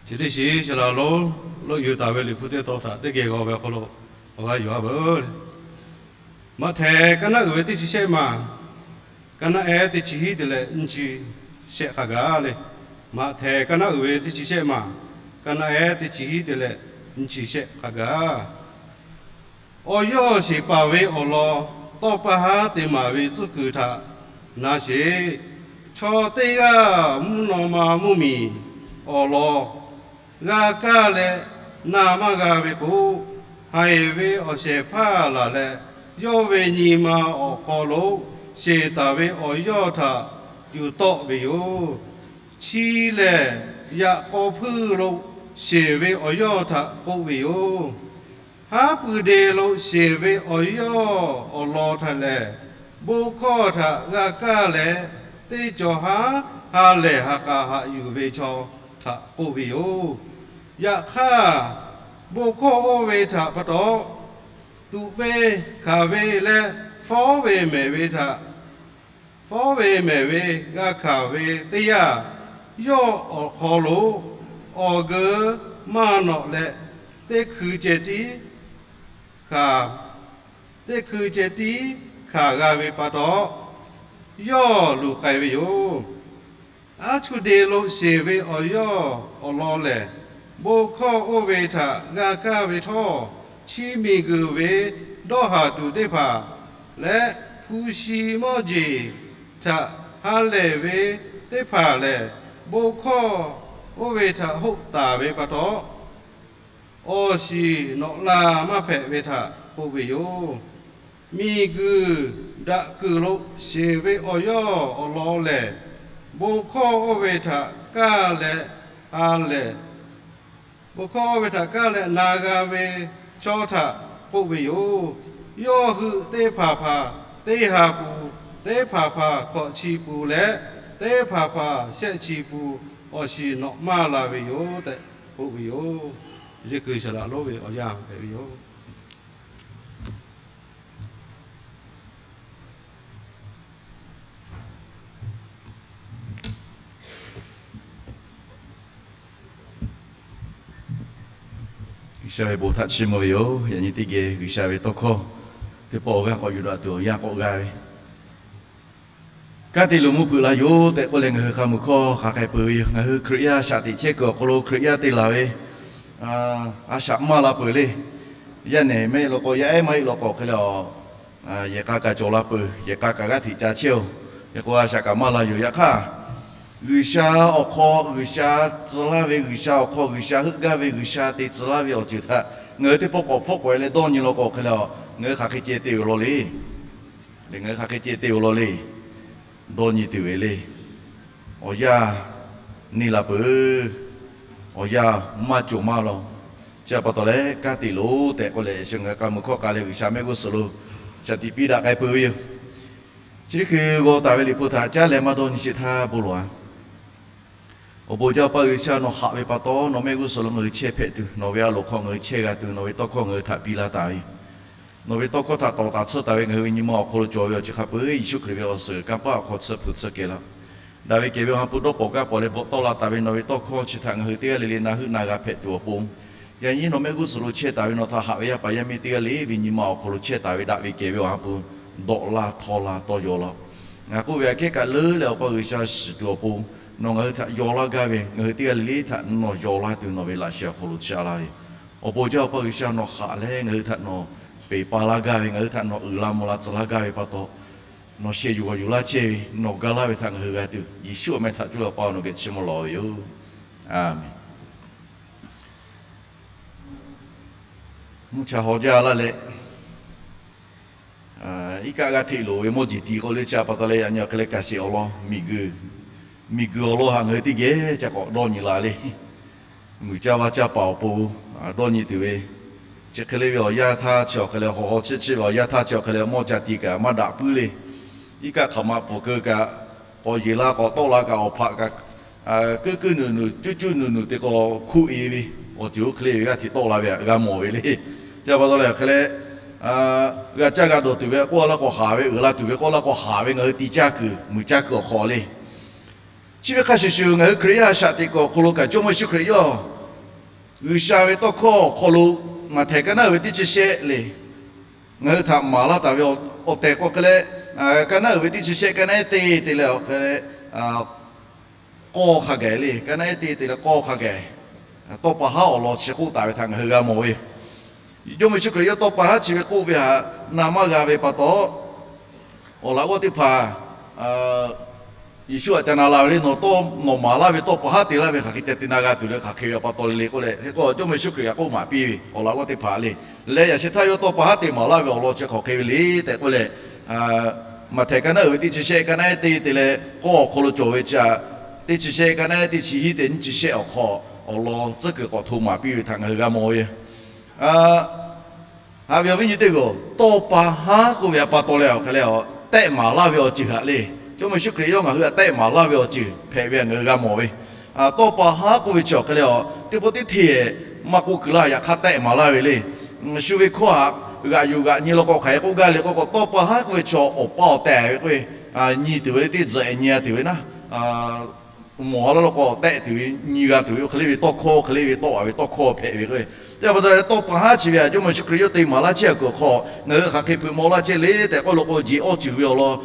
Chi teˇ shiˍ Saˍ laꞈ lonˉ lo yuˬ taˍ ve Liꞈ hpu teˇ tawn htaꞈ teˇ geh g'aw ve awˬ hk'aw lo awˬ g'aˇ yuˬ-a veuˬ le. Maꞈhtehˍ kaˇ naˉ uiˍ ve teˇ chi shehˆ maˬ, kaˇ naˉ ehˉ teˇ chi hiˉ te leh nyiˇ chi shehˆ hk'a gaˬ le. Maꞈhtehˍ kaˇ naˉ uiˍ ve teˇ chi shehˆ maˬ, kaˇ naˉ ehˉ teˇ chi hiˉ te leh nyiˇ chi shehˆ hk'a gaˬ. Awˬ yawˇ sheˍ paˍ ve awˬ lawn tawˇ pa haˉ te maˍ ve tcuhˉ kuiˬ htaꞈ na sheˍ. Chaw teˇ g'aˇ mvuhˇ naw ma mvuhˇ miˬ awˬ lawn g'a kaˇ leh na maˇ g'a ve k'o, haiˬ ve awˬ shehˍ hpaˇ laˬ leh, yawˇ ve nyi ma awˬ hk'aw lo sheˍ taˍ ve awˬ yawˇ htaꞈ yuˬ tawˆ ve yoˬ. Chi lehˬ, yaꞈ k'aw hpuiˇ lo sheˍ ve awˬ yawˇ htaꞈ k'oˆ ve yoˬ. Haˉ pui de lo sheˍ ve awˬ yawˇ awˬ lawn htaꞈ lehˬ, bon hkawˇ htaꞈ g'a kaˇ leh, teˇ cawˬ haˉ ha lehˬ ha k'a haꞈ yuˬ ve chaw htaꞈ k'oˆ ve yoˬ. Yaꞈ hk'aˇ, bon hkawˇ oˇ ve htaꞈ pa taw, tuꞈ ve hkanˍ ve leh fawˉ ve mehˍ ve htaꞈ fawˉ ve mehˍ ve g'a hkanˍ ve teˇ yanˇ, yawˇ awˬ hk'aw lo awˬ geu maˇ nawꞈ leh, teˇ hkui ceh tiˉ hkanˍ, teˇ hkui ceh tiˉ hkanˍ g'a ve pa taw, yawˇ luˬ k'ai ve yoˬ. Aˉ chuˇ de lo sheˍ ve awˬ yawˇ awˬ lawn lehˬ, bon hkawˇ oˇ ve htaꞈ g'a kaˇ ve htawˇ, chi miˬguiˬ ve dawˇ haˍ tuˬ teˇ hpaˍ leh hpu shi mawˇ jeˬ htaꞈ ha lehˬ ve teˇ hpaˍ lehˬ, bon hkawˇ oˇ ve htaꞈ hoˆ taˍ ve pa taw, awˬ shiˍ nawꞈ la maˇ hpehꞈ ve htaꞈ k'oˆ ve yoˬ. Miˬguiˬ daꞈ kuiˬ lo sheˍ ve awˬ yawˇ awˬ lawn lehˬ, bon hkawˇ oˇ ve htaꞈ kaˇ leh ha lehˬ, bon hkawˇ oˇ ve htaꞈ kaˇ leh na g'a ve chaw htaꞈ k'oˆ ve yoˬ. Yawˇ hui teˇ hpaˍ hpaˍ teˇ ha pun, teˇ hpaˍ hpaˍ hkawꞈ chi pun leh, teˇ hpaˍ hpaˍ shehˆ chi pun awˬ shiˍ nawꞈ maˇ la ve yoˬ tehꞈ k'oˆ ve yoˬ. Yeˍsuˆ Hkriꞈ saˍ laꞈ lonˉ ve awˬ yanˇ hpehꞈ ve yoˬ. G'uiˬsha ve bon htaꞈ chiˇ mvuh ve yoˬ. Yaꞈ nyi teˇ geh G'uiˬsha ve tawˇ hkawˇ teˇ pawˆ awˬ g'aˇ k'awꞈ yuˬ daꞈ tuˬ awˬ yanˇ k'awꞈ g'a ve, kanˉ te lo mvuhˇ hpeuꞈ la yoˬ tehꞈ k'oˆ leh, ngaˬ hui hk'a mvuh hkawˇ hk'aˬ hk'e peuˬ ve yoˬ. Ngaˬ hui Hkriꞈ yaˇ shaꞈ teꞈ chehˇ kuiˬ awˬ hk'aw lo Hkriꞈ yaˇ te laˬ ve a shaꞈ maˇ la peuˬ le. Yaˇ nehˬ maˇ heˆ law k'o, yaˇ ehˉ maˇ heˆ law k'o hk'e leh, yehˬ k'a kaꞈ cawˬ la peuˬ, yehˬ k'a kaꞈ g'aˇ hteꞈ ca chehˇ-oˬ. Yaꞈ k'o a shaꞈ kaꞈ maˇ la yoˬ. Yaꞈ hk'aˇ, G'uiˬsha awˬ hk'aw G'uiˬsha tcuh laˇ ve, G'uiˬsha awˬ hk'aw G'uiˬsha heuˆ gaˇ ve, G'uiˬsha te tcuh laˇ ve awˬ ceuˬ htaꞈ ngaˬ hui teˇ pawˆ k'awꞈ hpfuhˆ k'awꞈ e leh dawˇ nyi law k'o hk'e leh, ngaˬ hui hk'aˬ hk'e ceh te-oˬ law le. Ngaˬ hui hk'aˬ hk'e ceh te-oˬ law le. Dawˇ nyi tuˬ ve le. Awˬ yanˇ neˇ la peuˬ. Awˬ yanˇ maˇ cawˬ maˇ law. Chi pa taw leh kanˉ te loˬ tehꞈ k'oˆ leh, ngaˬ hui k'a muiˬ hkawˇ k'a leh G'uiˬsha mehˆ g'uˇ suhˍ lo shaˍ tiꞈ piˇ daꞈ k'ai peuˬ ve yoˬ. Chi hk'e g'aw taˍ ve Liꞈ hpu htaꞈ caˉ leh maˇ dawˇ nyi sheˍ htaˇ bon lawˬ-a. Awˬ bon jaˇ Awˬ pa G'uiˬsha, nawˬ haꞈ ve pa taw nawˬ mehˆ g'uˇ suhˍ lo ngaˬ hui chehˇ hpehꞈ tuˬ, nawˬ ve a loˍ hk'aw ngaˬ hui chehˇ g'a tuˬ, nawˬ ve tawˇ hkawˇ ngaˬ hui htaꞈ piˇ laˇ taˍ ve, nawˬ ve tawˇ hkawˇ htaꞈ tawˍ taˍ tsuhˇ taˍ ve ngaˬ hui ve nyi ma awˬ hk'aw lo cawˬ ve awˬ ceuˬ hk'a peu-eˬ Yeˍsuˆ Hkriꞈ ve awˬ suhˍ kanˇ paˆ awˬ hk'aw tsuhˇ hpu tsuhˇ kehˬ laˇ. Daꞈ ve kehˬ ve awˬ ha hpu dawˇ pawnˍ kaˇ pawnˍ leh bvuhꞈ tawˆ la taˍ ve nawˬ ve tawˇ hkawˇ chi htaꞈ ngaˬ hui teˇ g'aˇ le le na heuˆ na g'a hpehꞈ tuˬ awˬ pon, yaꞈ nyi nawˬ mehˆ g'uˇ suhˍ lo chehˇ taˍ ve nawˬ htaꞈ haꞈ ve yaˇ paˍ yaˇ miˇ teˇ g'aˇ le ve nyi ma awˬ hk'aw lo chehˇ taˍ ve daꞈ ve kehˬ ve awˬ ha hpu dawꞈ laˇ htawˇ laˇ tawˇ yaw laˇ. Ngaˬ k'oˆ ve aꞈ kehˉ kaꞈ leuˉ leh Awˬ pa G'uiˬsha shiˍ tuˬ awˬ pon, nawˬ ngaˬ hui htaꞈ yaw laˇ gaˇ ve, ngaˬ hui teˇ g'aˇ le le htaꞈ nawˬ yaw laˇ tuˬ nawˬ ve laꞈ sheh awˬ hk'aw lo caˇ laˇ ve, awˬ bon jaˇ Awˬ pa G'uiˬsha, nawˬ haꞈ leh ngaˬ hui htaꞈ nawˬ peˬ pa laˇ gaˇ ve, ngaˬ hui htaꞈ nawˬ uiˍ la mvuh la tcuh laˇ gaˇ ve pa taw, nawˬ sheh yuˬ g'awˬ yuˬ laˇ chehˇ ve, nawˬ ga laˇ ve htaꞈ ngaˬ hui g'a tuˬ, Yeˍsuˆ awˬ meh htaꞈ cuˇ leh Awˬ pa nawˬ geh chiˇ mvuh lawˬ ve yoˬ. Aˬmenˍ. Mvuhˇ cha haw jaˇ laˇ leh, iˉ kaˆ g'aˇ hteꞈ loˍ ve mawˇ jeˬ tiˍ k'oˆ le, chi pa taw leh yaꞈ nyi awˬ hk'e leh kaꞈ sheˍ awˬ lawn miˬguiˬ, miˬguiˬ awˬ lawn haꞈ ngaˬ hui teˇ geh ca k'awꞈ dawˇ nyi la le. Muiˬ caˇ vaˇ caˇ paˍ awˬ pon dawˇ nyi tuˬ ve, chi hk'e le ve awˬ yanˇ htaˇ chi awˬ hk'e leh haw haw chiˆ chiˆ ve awˬ yanˇ htaˇ chi awˬ hk'e leh mawˇ ca ti kaꞈ maˇ daꞈ puiˉ le. Iˉ kaˆ hk'aˬ ma pfuhˍ keu kaꞈ, k'awꞈ yeˬ la k'awꞈ tawˆ la kaꞈ awˬ hpaꞈ kaꞈ, kuiˉ kuiˉ nuˬ nuˬ cuˇ cuˇ nuˬ nuˬ te k'awꞈ hkuˆ e ve, awˬ ceuˬ oˇ hk'e le ve g'aˇ hteꞈ tawˆ la ve g'a mawˬ ve le. Chi pa taw leh awˬ hk'e leh, g'a caˇ g'a dawˬ tuˬ ve k'oˆ laˇ k'awꞈ haˍ ve, uiˍ la tuˬ ve k'oˆ laˇ k'awꞈ haˍ ve, ngaˬ hui ti caˇ kuiˬ muiˬ caˇ kuiˬ awˬ hk'aw le. Chi ve hk'a shuˍ shuˍ, ngaˬ hui Hkriꞈ yaˇ shaꞈ teꞈ kuiˬ awˬ hk'aw lo kaꞈ Jawˇmawˇ Yeˍsuˆ Hkriꞈ yawˇ G'uiˬsha ve tawˇ hkawˇ awˬ hk'aw lo, Maꞈhtehˍ kaˇ naˉ uiˍ ve teˇ chi shehˆ le, ngaˬ hui htaꞈ maˍ laˇ taˍ ve awˬ tehˬ k'o hk'e leh, kaˇ naˉ uiˍ ve teˇ chi shehˆ kaˇ naˉ ehˉ te te leh awˬ hk'e leh, k'awˇ hk'a gaˬ le, kaˇ naˉ ehˉ te te leh k'awˇ hk'a gaˬ, tawˇ pa haˉ awˬ lawn chi k'oˆ taˍ ve htaꞈ ngaˬ hui g'a mawˬ ve. Jawˇmawˇ Yeˍsuˆ Hkriꞈ yawˇ tawˇ pa haˉ chi ve k'oˆ ve htaꞈ na maˇ g'a ve pa taw, awˬ laꞈ g'awˇ teˇ hpaˍ Yeˍsuˆ htaꞈ ca na la ve le, nawˬ tawˇ nawˬ maˍ laˇ ve tawˇ pa haˉ te laˇ ve hk'aˬ hk'e ca te na g'a tuˬ le, hk'aˬ hk'e ve pa taw le le k'oˆ leh, hk'e k'o Jawˇmawˇ Yeˍsuˆ Hkriꞈ htaꞈ k'oˆ maˍ piˇ ve awˬ laꞈ g'awˇ teˇ hpaˍ le. Leh yaꞈ sheh htaˇ yawˇ tawˇ pa haˉ te maˍ laˇ ve awˬ lawn chi hk'aˬ hk'e ve le tehꞈ k'oˆ leh, Maꞈhtehˍ kaˇ naˉ uiˍ ve teˇ chi shehˆ kaˇ naˉ ehˉ te te leh k'awˇ awˬ hk'aw lo cawˬ ve chi, teˇ chi shehˆ kaˇ naˉ ehˉ teˇ chi hiˉ te nyiˇ chi shehˆ awˬ hk'aw, awˬ lawn tcuhˉ kuiˬ k'awꞈ hto maˍ piˇ ve htaꞈ ngaˬ hui g'a mawˬ ve. Haꞈ ve awˬ viˉ nyi teˇ g'aˇ-oˬ, tawˇ pa haˉ k'oˆ ve a pa taw leh awˬ hk'aˬ leh a, tehˆ maˍ laˇ ve awˬ ceuˬ haꞈ le. Jawˇmawˇ Yeˍsuˆ Hkriꞈ yawˇ ngaˬ hui htaꞈ tehˆ maˍ laˇ ve awˬ ceuˬ hpehꞈ ve ngaˬ hui g'a mawˬ ve. Tawˇ pa haˉ k'oˆ ve chi awˬ hk'aˬ leh a, teˇ pawˆ teˇ hteˇ maˇ k'oˆ kuiˬ laˇ, yaꞈ hk'aˇ tehˆ maˍ laˇ ve le. Shu ve hkawˇ haꞈ g'aꞈ yuˬ g'aꞈ nyi law k'o hk'aˬ hk'e k'oˆ gaˇ le k'o k'o, tawˇ pa haˉ k'oˆ ve chi awˬ pa awˬ tehˬ ve k'o, nyi tuˬ ve le, teˇ tzuhꞈ nyi g'a tuˬ ve naˉ, mawˬ a laˇ law k'o tehˆ tuˬ ve nyi g'a tuˬ ve, oˇ hk'e le ve tawˇ hkawˇ, hk'e le ve tawˆ a ve tawˇ hkawˇ hpehꞈ ve k'o, teˇ pa taw tawˇ pa haˉ chi ve a Jawˇmawˇ Yeˍsuˆ Hkriꞈ yawˇ te maˍ laˇ chehˇ kuiˬ awˬ hk'aw ngaˬ hui hk'aˬ hk'e hpeuꞈ maw laˇ chehˇ le tehꞈ k'oˆ law k'o, jeˬ awˇ ceuˬ ve awˬ lawn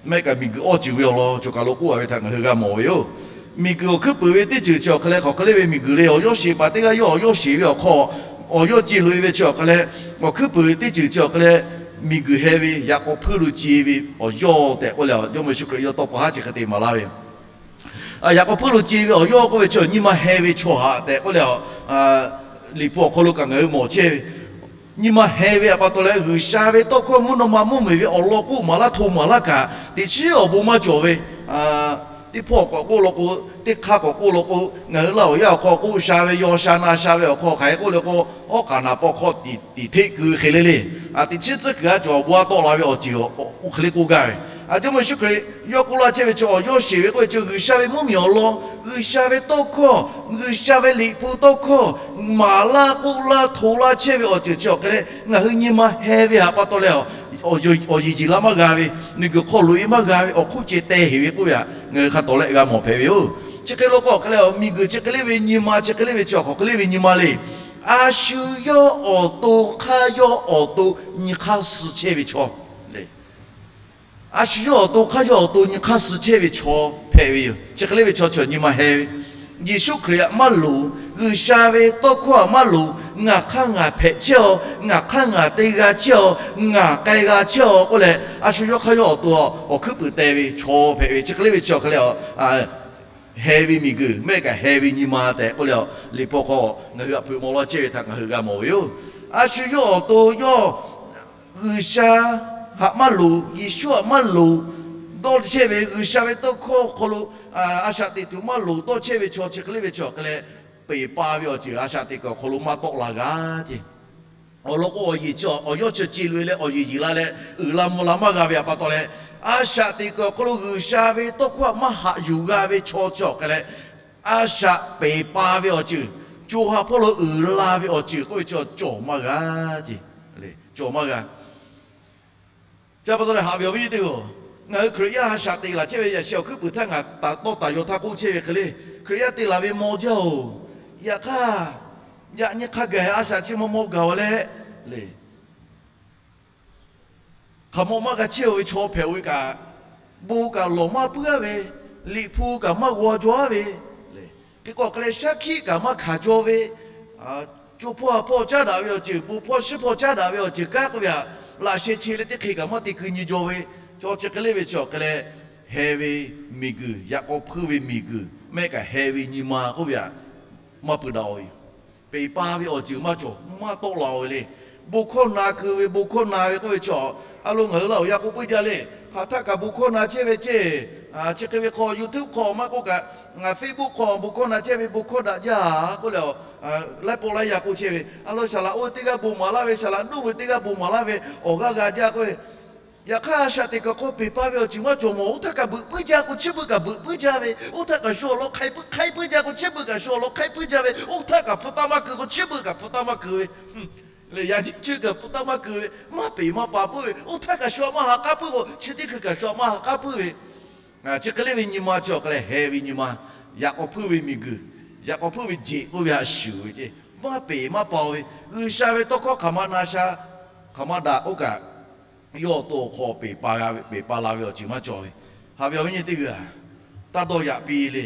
mehˆ kaꞈ miˬguiˬ awˇ ceuˬ ve awˬ lawn cawˬ kaˬ lo k'oˆ a ve htaꞈ ngaˬ hui g'a mawˬ ve yoˬ. Miˬguiˬ awˬ hkuiˉ puiˍ ve teˇ ceuˬ chi awˬ hk'aˬ leh hk'aˬ hk'e le ve miˬguiˬ le, awˬ yawˇ sheˍ paˍ teˇ g'aˇ yawˇ awˬ yawˇ sheˍ ve awˬ hk'aw, awˬ yawˇ ce loꞈ e ve chi awˬ hk'aˬ leh, awˬ hkuiˉ puiˍ ve teˇ ceuˬ chi awˬ hk'aˬ leh miˬguiˬ heh ve yaꞈ k'aw hpuiˇ lo ce ve awˬ yawˇ tehꞈ k'oˆ leh, Jawˇmawˇ Yeˍsuˆ Hkriꞈ yawˇ tawˇ pa haˉ chi hk'e te maˍ laˇ ve. Yaꞈ k'aw hpuiˇ lo ce ve awˬ yawˇ k'oˆ ve chi nyi ma heh ve chaw haꞈ tehꞈ k'oˆ leh, Liꞈ hpu awˬ hk'aw lo kaꞈ ngaˬ hui mawˬ chehˇ ve. Nyi ma heh ve a pa taw leh G'uiˬsha ve tawˇ hkawˇ mvuhˇ naw ma mvuhˇmiˬ ve awˬ lawn k'oˆ maˍ laˇ hto maˍ laˇ kaꞈ, teꞈ chiˉ awˬ bon maˇ cawˬ ve. Teˇ hpawˇ k'awꞈ k'oˆ law k'o, teˇ hk'aˇ k'awꞈ k'oˆ law k'o, ngaˬ hui laˇ awˬ yaˇ awˬ hk'aw k'oˆ sha ve, yaw sha na sha ve awˬ hk'aw hk'aˬ hk'e k'oˆ le k'o, awˉ k'aˍ naˍ paw hk'aw tiꞈ hteˆ keu hk'e le le. Teꞈ chiˉ tcuhˉ kuiˬ a cawˬ awˬ bon a tawˆ la ve awˬ ceuˬ oˇ hk'e le k'oˆ gaˇ ve. A Jawˇmawˇ Yeˍsuˆ Hkriꞈ yawˇ k'oˆ laˇ chehˇ ve chi awˬ yawˇ sheˍ ve k'oˆ ve chi G'uiˬsha ve mvuhˇmiˬ awˬ lawn, G'uiˬsha ve tawˇ hkawˇ, G'uiˬsha ve Liꞈ hpu tawˇ hkawˇ maˍ laˇ k'oˆ laˇ hto laˇ chehˇ ve awˬ ceuˬ chi awˬ hk'e leh ngaˬ hui nyi ma heh ve haꞈ pa taw leh, awˬ yeˬ yeˬ laˇ maˇ g'a ve, miˬguiˬ hk'aw loꞈ e maˇ g'a ve, awˬ hk'oˆ ceh teh heˍ ve k'oˆ ve htaꞈ ngaˬ hui hk'a tawˍ lehˆ g'a mawˬ hpehꞈ ve yoˬ. Chi hk'e law k'o hk'aˬ leh a, miˬguiˬ chi hk'e le ve nyi ma, chi hk'e le ve chi awˬ hk'aˬ hk'e le ve nyi ma le. A shu yawˇ awˬ to hk'aˇ yawˇ awˬ to nyi hk'aˇ suh chehˇ ve chaw le. A shu yawˇ awˬ to hk'aˇ yawˇ awˬ to nyi hk'aˇ suh chehˇ ve chaw hpehꞈ ve yoˬ. Chi hk'e le ve chaw chi nyi ma heh ve. Yeˍsuˆ Hkriꞈ htaꞈ maˇ loˍ, G'uiˬsha ve tawˇ hkawˇ htaꞈ maˇ loˍ, ngaˬ hk'aˇ ngaˬ hpehꞈ chehˇ a, ngaˬ hk'aˇ ngaˬ te g'a chehˇ a, ngaˬ k'ai g'a chehˇ a k'oˆ leh, a shu yawˇ hk'aˇ yawˇ awˬ to awˬ hkuiˉ puiˍ teh ve chaw hpehꞈ ve. Chi hk'e le ve chi awˬ hk'e leh a, heh ve miˬguiˬ mehˆ kaꞈ heh ve nyi ma tehꞈ k'oˆ leh, Liꞈ hpu hk'aw ngaˬ hui htaꞈ hpeuꞈ maw laˇ chehˇ ve htaꞈ ngaˬ hui g'a mawˬ ve yoˬ. A shu yawˇ awˬ to yawˇ G'uiˬsha htaꞈ maˇ loˍ, Yeˍsuˆ htaꞈ maˇ loˍ, dawˇ chehˇ ve G'uiˬsha ve tawˇ hkawˇ hk'aw lo a shaꞈ teꞈ tuˬ maˇ loˍ dawˇ chehˇ ve chaw chi hk'e le ve chi awˬ hk'e leh, peˬ pa ve awˬ ceuˬ a shaꞈ teꞈ kuiˬ awˬ hk'aw lo maˇ tawˆ la g'a ce. Awˬ lawn k'o awˬ yeˬ chi awˬ yawˇ chi ce loꞈ e leh awˬ yeˬ yeˬ la leh uiˍ la mvuh la maˇ g'a ve a pa taw leh, a shaꞈ teꞈ kuiˬ awˬ hk'aw lo G'uiˬsha ve tawˇ hkawˇ htaꞈ maˇ haꞈ yuˬ g'a ve chaw chi awˬ hk'e leh, a shaꞈ peˬ pa ve awˬ ceuˬ, co ha hpawˇ lo uiˍ la ve awˬ ceuˬ k'oˆ ve chi cawˬ maˇ g'a ce. Cawˬ maˇ g'a. Chi pa taw leh haꞈ ve awˬ viˉ nyi teˇ g'aˇ-oˬ, ngaˬ hui Hkriꞈ yaˇ a shaꞈ teꞈ laˬ chehˇ ve yaꞈ sheh awˬ hkuiˉ puiˍ htaˇ ngaˬ taꞈ tawˇ taˍ yaw htaˇ k'oˆ chehˇ ve hk'e le, Hkriꞈ yaˇ te laˬ ve maw jaˇ-oˬ. Yaꞈ hk'aˇ, yaꞈ nyi hk'a gaˬ a shaꞈ chi maw maw gaˬ-oˬ leh le. Hk'aˬ maw maˇ g'a chehˇ-oˬ ve chaw hpehꞈ-oˬ ve kaꞈ, bon kaꞈ lawˬ maˇ puiˉ-aˉ ve, Liꞈ hpu kaꞈ maˇ g'aw jaw-aˉ ve, hk'e k'o hk'e leh shaˉ hkiˆ kaꞈ maˇ hkanˍ jaw ve, co hpawˇ ha hpawˇ caˉ daꞈ ve awˬ ceuˬ, bon hpawˇ shiˉ hpawˇ caˉ daꞈ ve awˬ ceuˬ kanˉ k'oˆ ve htaꞈ laꞈ sheh che leh teˇ hk'e kaꞈ maˇ te keu nyi jaw ve, chaw chi hk'e le ve chi awˬ hk'e leh, heh ve miˬguiˬ, yaꞈ k'aw hpuiˇ ve miˬguiˬ mehˆ kaꞈ heh ve nyi ma k'oˆ ve htaꞈ maˇ peuˬ daꞈ-oˬ ve. Peˬ pa ve awˬ ceuˬ maˇ cawˬ, maˇ tawˆ la-oˬ ve le. Bon hkawˇ na keu ve, bon hkawˇ na ve k'oˆ ve chi, a lo ngaˬ hui laˇ awˬ yaˇ k'oˆ puiˉ jaˇ le. Hk'aˬ htaˆ kaꞈ bon hkawˇ na chehˇ ve ceˇ. Chi hk'e ve hk'aw YouTube hk'aw maˇ k'oˆ kaꞈ, Facebook hk'aw bon hkawˇ na chehˇ ve, bon hkawˇ daꞈ jaˇ k'oˆ leh, laiˉ pawˆ laiˉ yaˇ k'oˆ chehˇ ve. A lo saˍ laꞈ oˇ ve teˇ g'aˇ bon maˍ laˇ ve, saˍ laꞈ nuˇ ve teˇ g'aˇ bon maˍ laˇ ve, awˬ g'aˇ g'a jaˇ k'oˆ ve. Yaꞈ hk'aˇ, a shaꞈ teꞈ kuiˬ hk'aw peˬ pa ve awˬ ceuˬ maˇ cawˬ mawˬ. Oˇ htaˇ kaꞈ beuꞈ puiˉ jaˇ k'o, chi beuꞈ kaꞈ beuꞈ puiˉ jaˇ ve. Oˇ htaˇ kaꞈ shu awˬ lawn hk'aiˉ puiˉ, hk'aiˉ puiˉ jaˇ k'o, chi beuꞈ kaꞈ shu awˬ lawn hk'aiˉ puiˉ jaˇ ve. Oˇ htaˇ kaꞈ hpu taˇ maˇ keu k'o, chi beuꞈ kaꞈ hpu taˇ maˇ keu ve. Leh yaꞈ nyi chi kaꞈ hpu taˇ maˇ keu ve, maˇ peˬ maˇ pa puiˉ ve. Oˇ htaˇ kaꞈ shu a maˇ ha k'aˉ puiˉ k'o, chi teˇ hkui kaꞈ shu a maˇ ha k'aˉ puiˉ ve. Chi hk'e le ve nyi ma chi awˬ hk'e leh heh ve nyi ma, yaꞈ k'aw hpuiˇ ve miˬguiˬ, yaꞈ k'aw hpuiˇ ve jeˬ k'oˆ ve htaꞈ shuˍ ve ceˇ. Maˇ peˬ maˇ pa ve, G'uiˬsha ve tawˇ hkawˇ hk'aˬ ma na sha, hk'aˬ ma daꞈ k'oˆ kaꞈ, yawˇ awˬ to awˬ hk'aw peˬ pa g'a ve, peˬ pa la ve awˬ ceuˬ maˇ cawˬ ve. Haꞈ ve awˬ viˉ nyi teˇ g'aˇ, taˇ dawˇ yaꞈ piˇ le.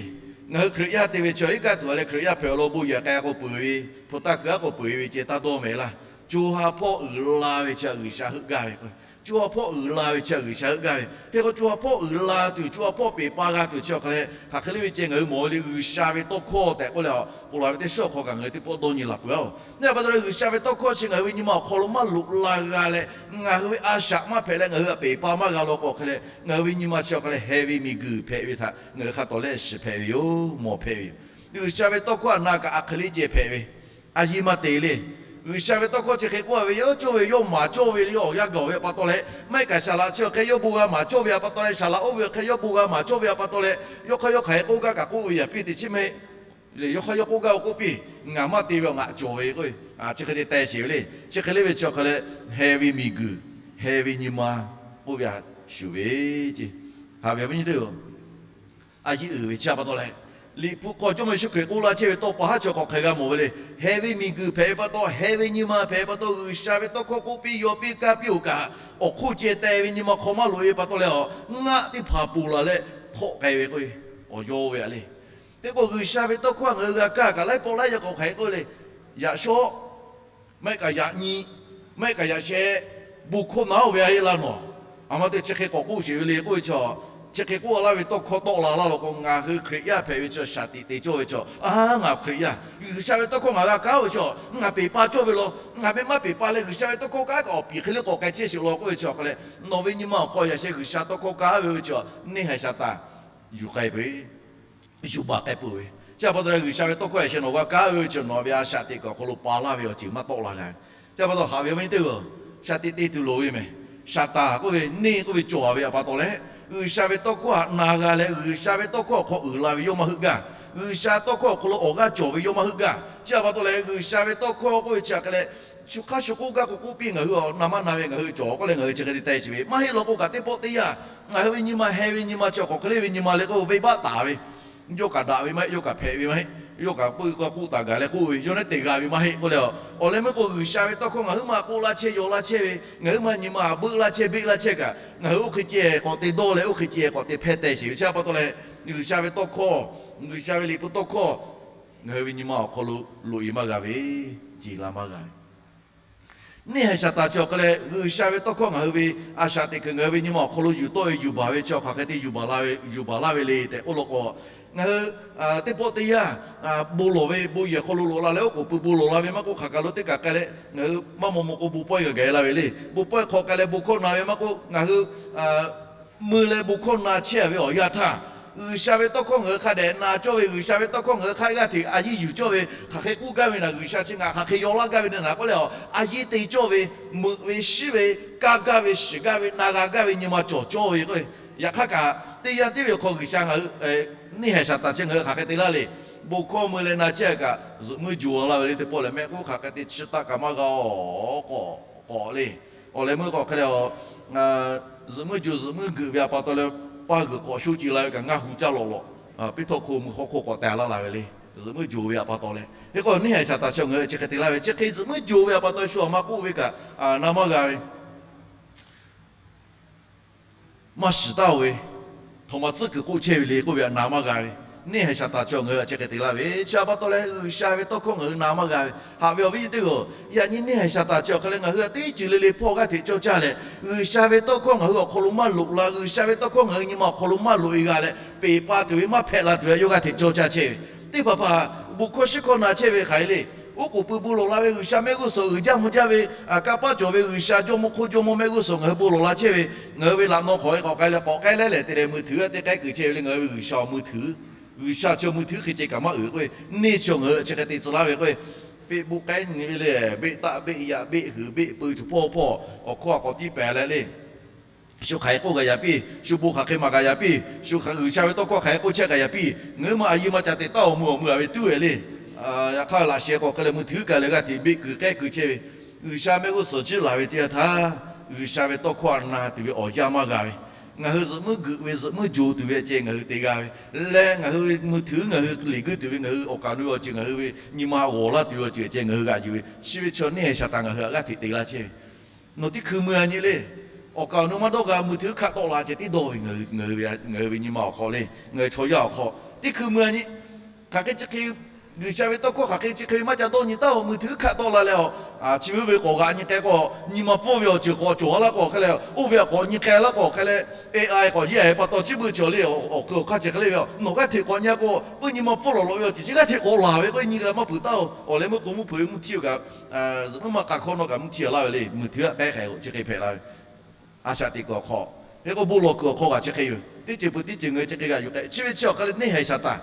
Ngaˬ hui Hkriꞈ yaˇ te ve chi iˉ kaˆ tuˬ a leh Hkriꞈ yaˇ hpehꞈ awˬ lawn bon yehˬ k'ai k'o peuˬ ve, hpu taˇ keu a k'o peuˬ ve ceh taˇ dawˇ mehˍ laˇ. Co ha hpawˇ uiˍ la ve chi G'uiˬsha heuˆ gaˇ ve k'o, co ha hpawˇ uiˍ la ve chi G'uiˬsha heuˆ gaˇ ve. Hk'e k'o co ha hpawˇ uiˍ la tuˬ, co ha hpawˇ peˬ pa g'a tuˬ chi awˬ hk'aˬ leh hk'aˬ hk'e le ve ceh ngaˬ hui mawˬ le. G'uiˬsha ve tawˇ hkawˇ tehꞈ k'oˆ leh a, ponˬ laˬ ve teˇ shiˉ awˬ hk'aw kaꞈ ngaˬ hui teˇ pawˆ dawˇ nyi laˬ peuˬ-oˬ. Nyi a pa taw leh G'uiˬsha ve tawˇ hkawˇ chi ngaˬ hui ve nyi ma awˬ hk'aw lo maˇ loꞈ la g'a leh, ngaˬ hui ve a shaꞈ maˇ hpehꞈ leh ngaˬ hui htaꞈ peˬ pa maˇ g'a law k'o hk'e leh, ngaˬ hui ve nyi ma chi awˬ hk'aˬ leh heh ve miˬguiˬ hpehꞈ ve htaꞈ ngaˬ hui hk'a tawˍ lehˆ shiˍ hpehꞈ ve yoˬ, mawˬ hpehꞈ ve yoˬ. G'uiˬsha ve tawˇ hkawˇ htaꞈ na kaꞈ aˬ hk'e le ceh hpehꞈ ve, a yiˇ maˇ te le. G'uiˬsha ve tawˇ hkawˇ chi hk'e k'oˆ a ve, yawˇ cawˇ ve yawˇ maˍ cawˇ ve le, yawˇ awˬ g'aˇ gaˬ ve pa taw leh, maˇ heˆ kaꞈ saˍ laꞈ chi awˬ hk'e yawˇ bon g'a maˍ cawˇ ve pa taw leh, saˍ laꞈ oˇ ve awˬ hk'e yawˇ bon g'a maˍ cawˇ ve pa taw leh, yawˇ hk'aˇ yawˇ hk'aˬ hk'e k'oˆ gaˇ kaꞈ k'oˆ ve yaꞈ piˇ teꞈ chiˉ maˇ heˆ. Yawˇ hk'aˇ yawˇ k'oˆ gaˇ k'oˆ piˇ, ngaˬ maˇ te ve awˬ ngaˬ cawˬ ve k'o, chi hk'e te teh sheˍ ve le. Chi hk'e le ve chi awˬ hk'e leh, heh ve miˬguiˬ, heh ve nyi ma k'oˆ ve a shuˍ ve ce. Haꞈ ve awˬ viˉ nyi teˇ-oˬ, a yiˇ uiˍ ve chi pa taw leh, Liꞈ hpu hk'aw Jawˇmawˇ Yeˍsuˆ Hkriꞈ k'oˆ laˇ chehˇ ve tawˇ pa haˉ chi hk'aˬ hk'e g'a mawˬ ve le. Heh ve miˬguiˬ hpehꞈ ve pa taw, heh ve nyi ma hpehꞈ ve pa taw, G'uiˬsha ve tawˇ hkawˇ k'oˆ piˇ yaw piˇ kaˇ piˇ-oˬ kaꞈ, awˬ hk'oˆ ceh teh ve nyi ma hk'aw maˇ loꞈ-e pa taw leh, awˬ ngaˆ teˇ hpaˍ ponˬ laˬ leh htawˆ k'ai ve k'o, awˬ yaw ve a le. Teˇ k'o G'uiˬsha ve tawˇ hkawˇ ngaˬ hui g'a kaˇ kaꞈ laiˉ pawˆ laiˉ yaˇ k'awꞈ hk'aˬ hk'e k'oˆ le, yaꞈ shawˉ maˇ heˆ kaꞈ yaꞈ nyi, maˇ heˆ kaꞈ yaꞈ sheh, bon hkawˇ na-oˬ ve a yeˇ laˇ nawˬ. A ma te chi hk'e k'awꞈ k'oˆ sheˍ ve le k'oˆ ve chaw, chi hk'e k'oˆ laˇ ve tawˇ hkawˇ tawˆ la laˇ law k'o, ngaˬ hui Hkriꞈ yaˇ hpehꞈ ve chaw shaˍ tiꞈ te cawˇ ve chaw, a, ngaˬ Hkriꞈ yaˇ, G'uiˬsha ve tawˇ hkawˇ ngaˬ g'a kaˉ-oˬ ve chaw, ngaˬ peˬ pa cawˇ ve law, ngaˬ ve maˇ peˬ pa leh G'uiˬsha ve tawˇ hkawˇ kaˉ kaꞈ awˬ piˍ hk'e le k'awꞈ k'ai chehˇ sheˍ law k'oˆ ve chaw hk'e leh, nawˬ ve nyi ma awˬ hk'aw yaꞈ sheh G'uiˬsha tawˇ hkawˇ kaˉ ve chaw, neˇ haiˬ Saˍtanˍ yuˬ k'ai peuˬ, yuˬ baˬ k'ai peuˬ ve. Chi pa taw leh G'uiˬsha ve tawˇ hkawˇ yaꞈ sheh nawˬ g'a kaˉ ve chaw, nawˬ ve a shaꞈ teꞈ kuiˬ awˬ hk'aw lo pa laˇ ve awˬ ceuˬ maˇ tawˆ la g'a ve. Chi pa taw haꞈ ve awˬ viˉ nyi teˇ-oˬ, shaꞈ teꞈ te tuˬ loˍ ve mehˬ. Saˍtanˍ k'oˆ ve neˇ k'oˆ ve cawˬ ve pa taw leh, G'uiˬsha ve tawˇ hkawˇ htaꞈ na g'a leh G'uiˬsha ve tawˇ hkawˇ awˬ hk'aw uiˍ la ve yawˇ maˇ heuˆ gaˇ. G'uiˬsha tawˇ hkawˇ awˬ hk'aw lo awˬ g'aˇ cawˬ ve yawˇ maˇ heuˆ gaˇ. Chi pa taw leh G'uiˬsha ve tawˇ hkawˇ k'oˆ ve chi hk'e leh, shu hk'aˇ shu k'oˆ gaˇ k'o k'oˆ piˇ, ngaˬ hui a na maˇ na ve ngaˬ hui cawˬ k'oˆ leh ngaˬ hui chi hk'e te teh sheˍ ve maˇ heˆ law k'o kaꞈ, teˇ pawˆ teˇ yanˇ ngaˬ hui ve nyi ma, heh ve nyi ma chi awˬ hk'aw hk'e le ve nyi ma le k'o, venˇbaˆ taˍ ve, yawˇ kaꞈ daꞈ ve maˇ heˆ, yawˇ kaꞈ hpehꞈ ve maˇ heˆ, yawˇ kaꞈ k'oˆ k'oˆ taˍ gaˬ leh k'oˆ ve, yawˇ neˉ te g'a ve maˇ heˆ k'oˆ leh, awˬ leh meuˇ k'o G'uiˬsha ve tawˇ hkawˇ ngaˬ huiˉ ma k'oˆ laˇ chehˇ yaw laˇ chehˇ ve, ngaˬ huiˉ ma nyi ma a beuˆ laˇ chehˇ beˆ laˇ chehˇ kaꞈ, ngaˬ hui oˇ hk'e ceh k'awꞈ te dawˇ leh oˇ hk'e ceh k'awꞈ te hpehˇ teh sheˍ ve chi pa taw leh, G'uiˬsha ve tawˇ hkawˇ, G'uiˬsha ve Liꞈ hpu tawˇ hkawˇ ngaˬ hui ve nyi ma awˬ hk'aw lo loꞈ-e maˇ g'a ve, jeˬ la maˇ g'a ve. Neˇ haiˬ Saˍtanˍ chi awˬ hk'e leh G'uiˬsha ve tawˇ hkawˇ ngaˬ hui ve a shaꞈ teꞈ kuiˬ ngaˬ hui ve nyi ma awˬ hk'aw lo yuˬ tawˆ ve yuˬ baˬ ve chi awˬ hk'aˬ hk'e te yuˬ baˬ la ve, yuˬ baˬ laˇ ve le tehꞈ k'oˆ law k'o, ngaˬ hui teˇ pawˆ teˇ yanˇ bon lawˬ ve, bon yehˬ hk'aw lo loꞈ la leh oˉ k'oˍ pui bon lawˬ la ve maˇ k'oˆ, hk'aˬ kaˬ lo teˇ kaˬ k'ai leh ngaˬ hui maˇ maw maw k'o bon pawehˇ g'a gaˬ la ve le. Bon pawehˇ hk'aw k'ai leh bon hkawˇ na ve maˇ k'oˆ, ngaˬ hui mui leh bon hkawˇ na chehˇ ve awˬ yanˇ htaˇ, G'uiˬsha ve tawˇ hkawˇ ngaˬ hui hk'a dehꞈ na cawˇ ve, G'uiˬsha ve tawˇ hkawˇ ngaˬ hui hk'a g'aˇ hteꞈ a yiˇ yuˬ cawˇ ve, hk'aˬ hk'e k'oˆ gaˇ ve naˬ, G'uiˬsha chi ngaˬ hk'aˬ hk'e yaw laˇ gaˇ ve naˬ k'oˆ leh, a yiˇ te cawˇ ve, meuꞈ ve, shiˉ ve, kaˇ gaˇ ve, shiˍ gaˇ ve, na g'a gaˇ ve nyi ma cawˬ cawˇ ve k'o, yaꞈ hk'aˇ kaꞈ teˇ yanˇ tiˉ ve awˬ hk'aw G'uiˬsha ngaˬ hui, neˇ haiˬ Saˍtanˍ chi ngaˬ hui hk'aˬ hk'e te laˇ le. Bon hkawˇ mui leh na chehˇ kaꞈ zuhꞈ muiˉ joˬ laˇ ve le, teˇ pawˆ lehˬ mehˆ k'oˆ hk'aˬ hk'e te chi taˆ kaꞈ maˇ g'a awˬ k'awꞈ k'awꞈ le. Awˬ leh meuˇ k'awꞈ hk'e leh, zuhꞈ muiˉ joˬ zuhꞈ muiˉ geuꞈ ve pa taw leh, paˇ g'uiˬ k'awꞈ sho ce la ve kaꞈ ngaˇ hu caˇ lawꞈ lawꞈ, piˇ htawˇ hko mui hk'aw hk'oˆ k'awꞈ teh laˇ la ve le. Zuhꞈ muiˉ joˬ ve pa taw leh, hk'e k'o neˇ haiˬ Saˍtanˍ chi ngaˬ hui chi hk'e te laˇ ve, chi hk'e zuhꞈ muiˉ joˬ ve pa taw shu awˬ ma k'oˆ ve kaꞈ na maˇ g'a ve. Maˇ shiˍ taˍ-oˬ ve, htawnˍ ma tcuhˉ kuiˬ k'oˆ chehˇ ve le k'oˆ ve htaꞈ na maˇ g'a ve, neˇ haiˬ Saˍtanˍ chi ngaˬ hui chi hk'e te laˇ ve chi pa taw leh G'uiˬsha ve tawˇ hkawˇ ngaˬ hui na maˇ g'a ve. Haꞈ ve awˬ viˉ nyi teˇ g'aˇ, yaꞈ nyi neˇ haiˬ Saˍtanˍ chi awˬ hk'e leh ngaˬ hui htaꞈ teˇ ceuˬ le le hpawˇ g'aˇ hteꞈ cawˇ caˇ leh, G'uiˬsha ve tawˇ hkawˇ ngaˬ hui awˬ hk'aw lo maˇ loꞈ la, G'uiˬsha ve tawˇ hkawˇ ngaˬ hui nyi ma awˬ hk'aw lo maˇ loꞈ-e g'a leh, peˬ pa tuˬ ve maˇ hpehꞈ la tuˬ ve yawˇ g'aˇ hteꞈ cawˇ caˇ chehˇ ve. Teˇ hpaˍ hpaˍ bon hkawˇ shiˉ hkawˇ na chehˇ ve hk'aˬ hk'e le. Oˉ k'oˍ pui bon lawˬ la ve G'uiˬsha mehˆ g'uˇ suhˍ uiˍ jaˇ mvuh jaˇ ve, kanˇ paˆ cawˬ ve G'uiˬsha jawˇ mawˇ hk'oˆ jawˇ mawˇ mehˆ g'uˇ suhˍ ngaˬ hui bon lawˬ la chehˇ ve, ngaˬ hui ve laꞈ naw hk'awꞈ e k'awꞈ k'ai leh k'awꞈ k'ai leh lehˬ te leh mui htuiˉ a te k'ai kuiˬ chehˇ ve le. Ngaˬ hui ve G'uiˬsha awˬ mui htuiˉ, G'uiˬsha chi mui htuiˉ hk'e ceh kaꞈ maˇ uiˍ k'o, neˇ chi ngaˬ hui chi hk'e te tcuh laˇ ve k'o, Facebook k'ai nyi ve le, beˆ taˆ beˆ yaꞈ beˆ huiˍ beˆ pui tuˬ hpawˇ hpawˇ awˬ hkawˇ a k'awꞈ tiˇ pehˍ leh le. Shu hk'aˬ hk'e k'oˆ kaꞈ yaꞈ piˇ, shu bon hk'aˬ hk'e maˍ kaꞈ yaꞈ piˇ, shu G'uiˬsha ve tawˇ hkawˇ hk'aˬ hk'e k'oˆ chehˇ kaꞈ yaꞈ piˇ, ngaˬ hui ma a yiˇ maˇ ca te taˉ awˬ mui awˬ mui a ve tuˉ ve le. Yaꞈ hk'aˇ laꞈ sheh k'awꞈ hk'e leh mui htuiˉ kaꞈ leh g'aˇ hteꞈ beˆ kuiˬ k'ehˉ kuiˬ chehˇ ve, G'uiˬsha mehˆ g'uˇ suhˍ ciˇ laˬ ve teˇ yanˇ htaˇ, G'uiˬsha ve tawˇ hkawˇ htaꞈ na tuˬ ve awˬ yanˇ maˇ g'a ve, ngaˬ hui zuhꞈ muiˉ geuꞈ ve zuhꞈ muiˉ joˬ tuˬ ve ceh ngaˬ hui te g'a ve, leh ngaˬ hui mui htuiˉ ngaˬ hui liꞈ guiˇ tuˬ ve, ngaˬ hui awˬ kaˍ awˬ nu ve awˬ ceuˬ ngaˬ hui ve nyi ma g'awˬ laˇ tuˬ ve awˬ ceuˬ ceh ngaˬ hui g'aꞈ yuˬ ve, chi ve chi neˇ haiˬ Saˍtanˍ ngaˬ hui htaꞈ g'aˇ hteꞈ te laˇ chehˇ ve. Nawˬ teˇ hkui mui a nyi le. Awˬ kaˍ awˬ nu maˇ dawˇ g'a, mui htuiˉ hkaˆ tawˆ la ceh tiˉ dawˇ ve, ngaˬ hui ve nyi ma awˬ hk'aw le, ngaˬ hui chaw yaˇ awˬ hk'aw teˇ hkui mui a nyi. Hk'aˬ hk'e chi hk'e, G'uiˬsha ve tawˇ hkawˇ hk'aˬ hk'e chi hk'e ve maˇ ca dawˇ nyi taˉ-oˬ, mui htuiˉ hkaˆ tawˆ la leh, chi ve oˇ ve k'awꞈ g'aꞈ nyi k'ai k'o, nyi ma pfuhˇ ve awˬ ceuˬ k'awꞈ cawˬ laˇ k'o hk'e leh, oˇ ve k'awꞈ nyi k'ai laˇ k'o hk'e leh, A I k'awꞈ yeˇ a ve pa taw chi beuꞈ cawˬ le. Awˬ hk'e awˬ hk'aˇ chi hk'e le ve, nawˬ g'aˇ hteꞈ k'awꞈ nyi k'o, puiˉ nyi ma pfuhˇ lawˬ lawꞈ ve awˬ ceuˬ chi g'aˇ hteꞈ k'awꞈ laˬ ve k'o, nyi g'a maˇ peuˬ taˉ-oˬ. Awˬ leh meuˇ k'o mvuhˇ hpeuꞈ ve mvuhˇ htiˇ kaꞈ, zuhꞈ meuˇ maˇ k'a hkawˇ nawˇ kaꞈ mvuhˇ htiˇ a laˇ ve le. Mui htuiˉ aꞈ k'ehˉ hk'e-o chi hk'e hpehꞈ la ve. A shaꞈ teꞈ kuiˬ awˬ hk'aw, hk'e k'o bon lawˬ kuiˬ awˬ hk'aw kaꞈ chi hk'e yoˬ. Teˇ ceuˬ peuˬ teˇ ceuˬ ngaˬ hui chi hk'e g'aꞈ yuˬ k'ai. Chi ve chi awˬ hk'aˇ leh neˇ haiˬ Saˍtanˍ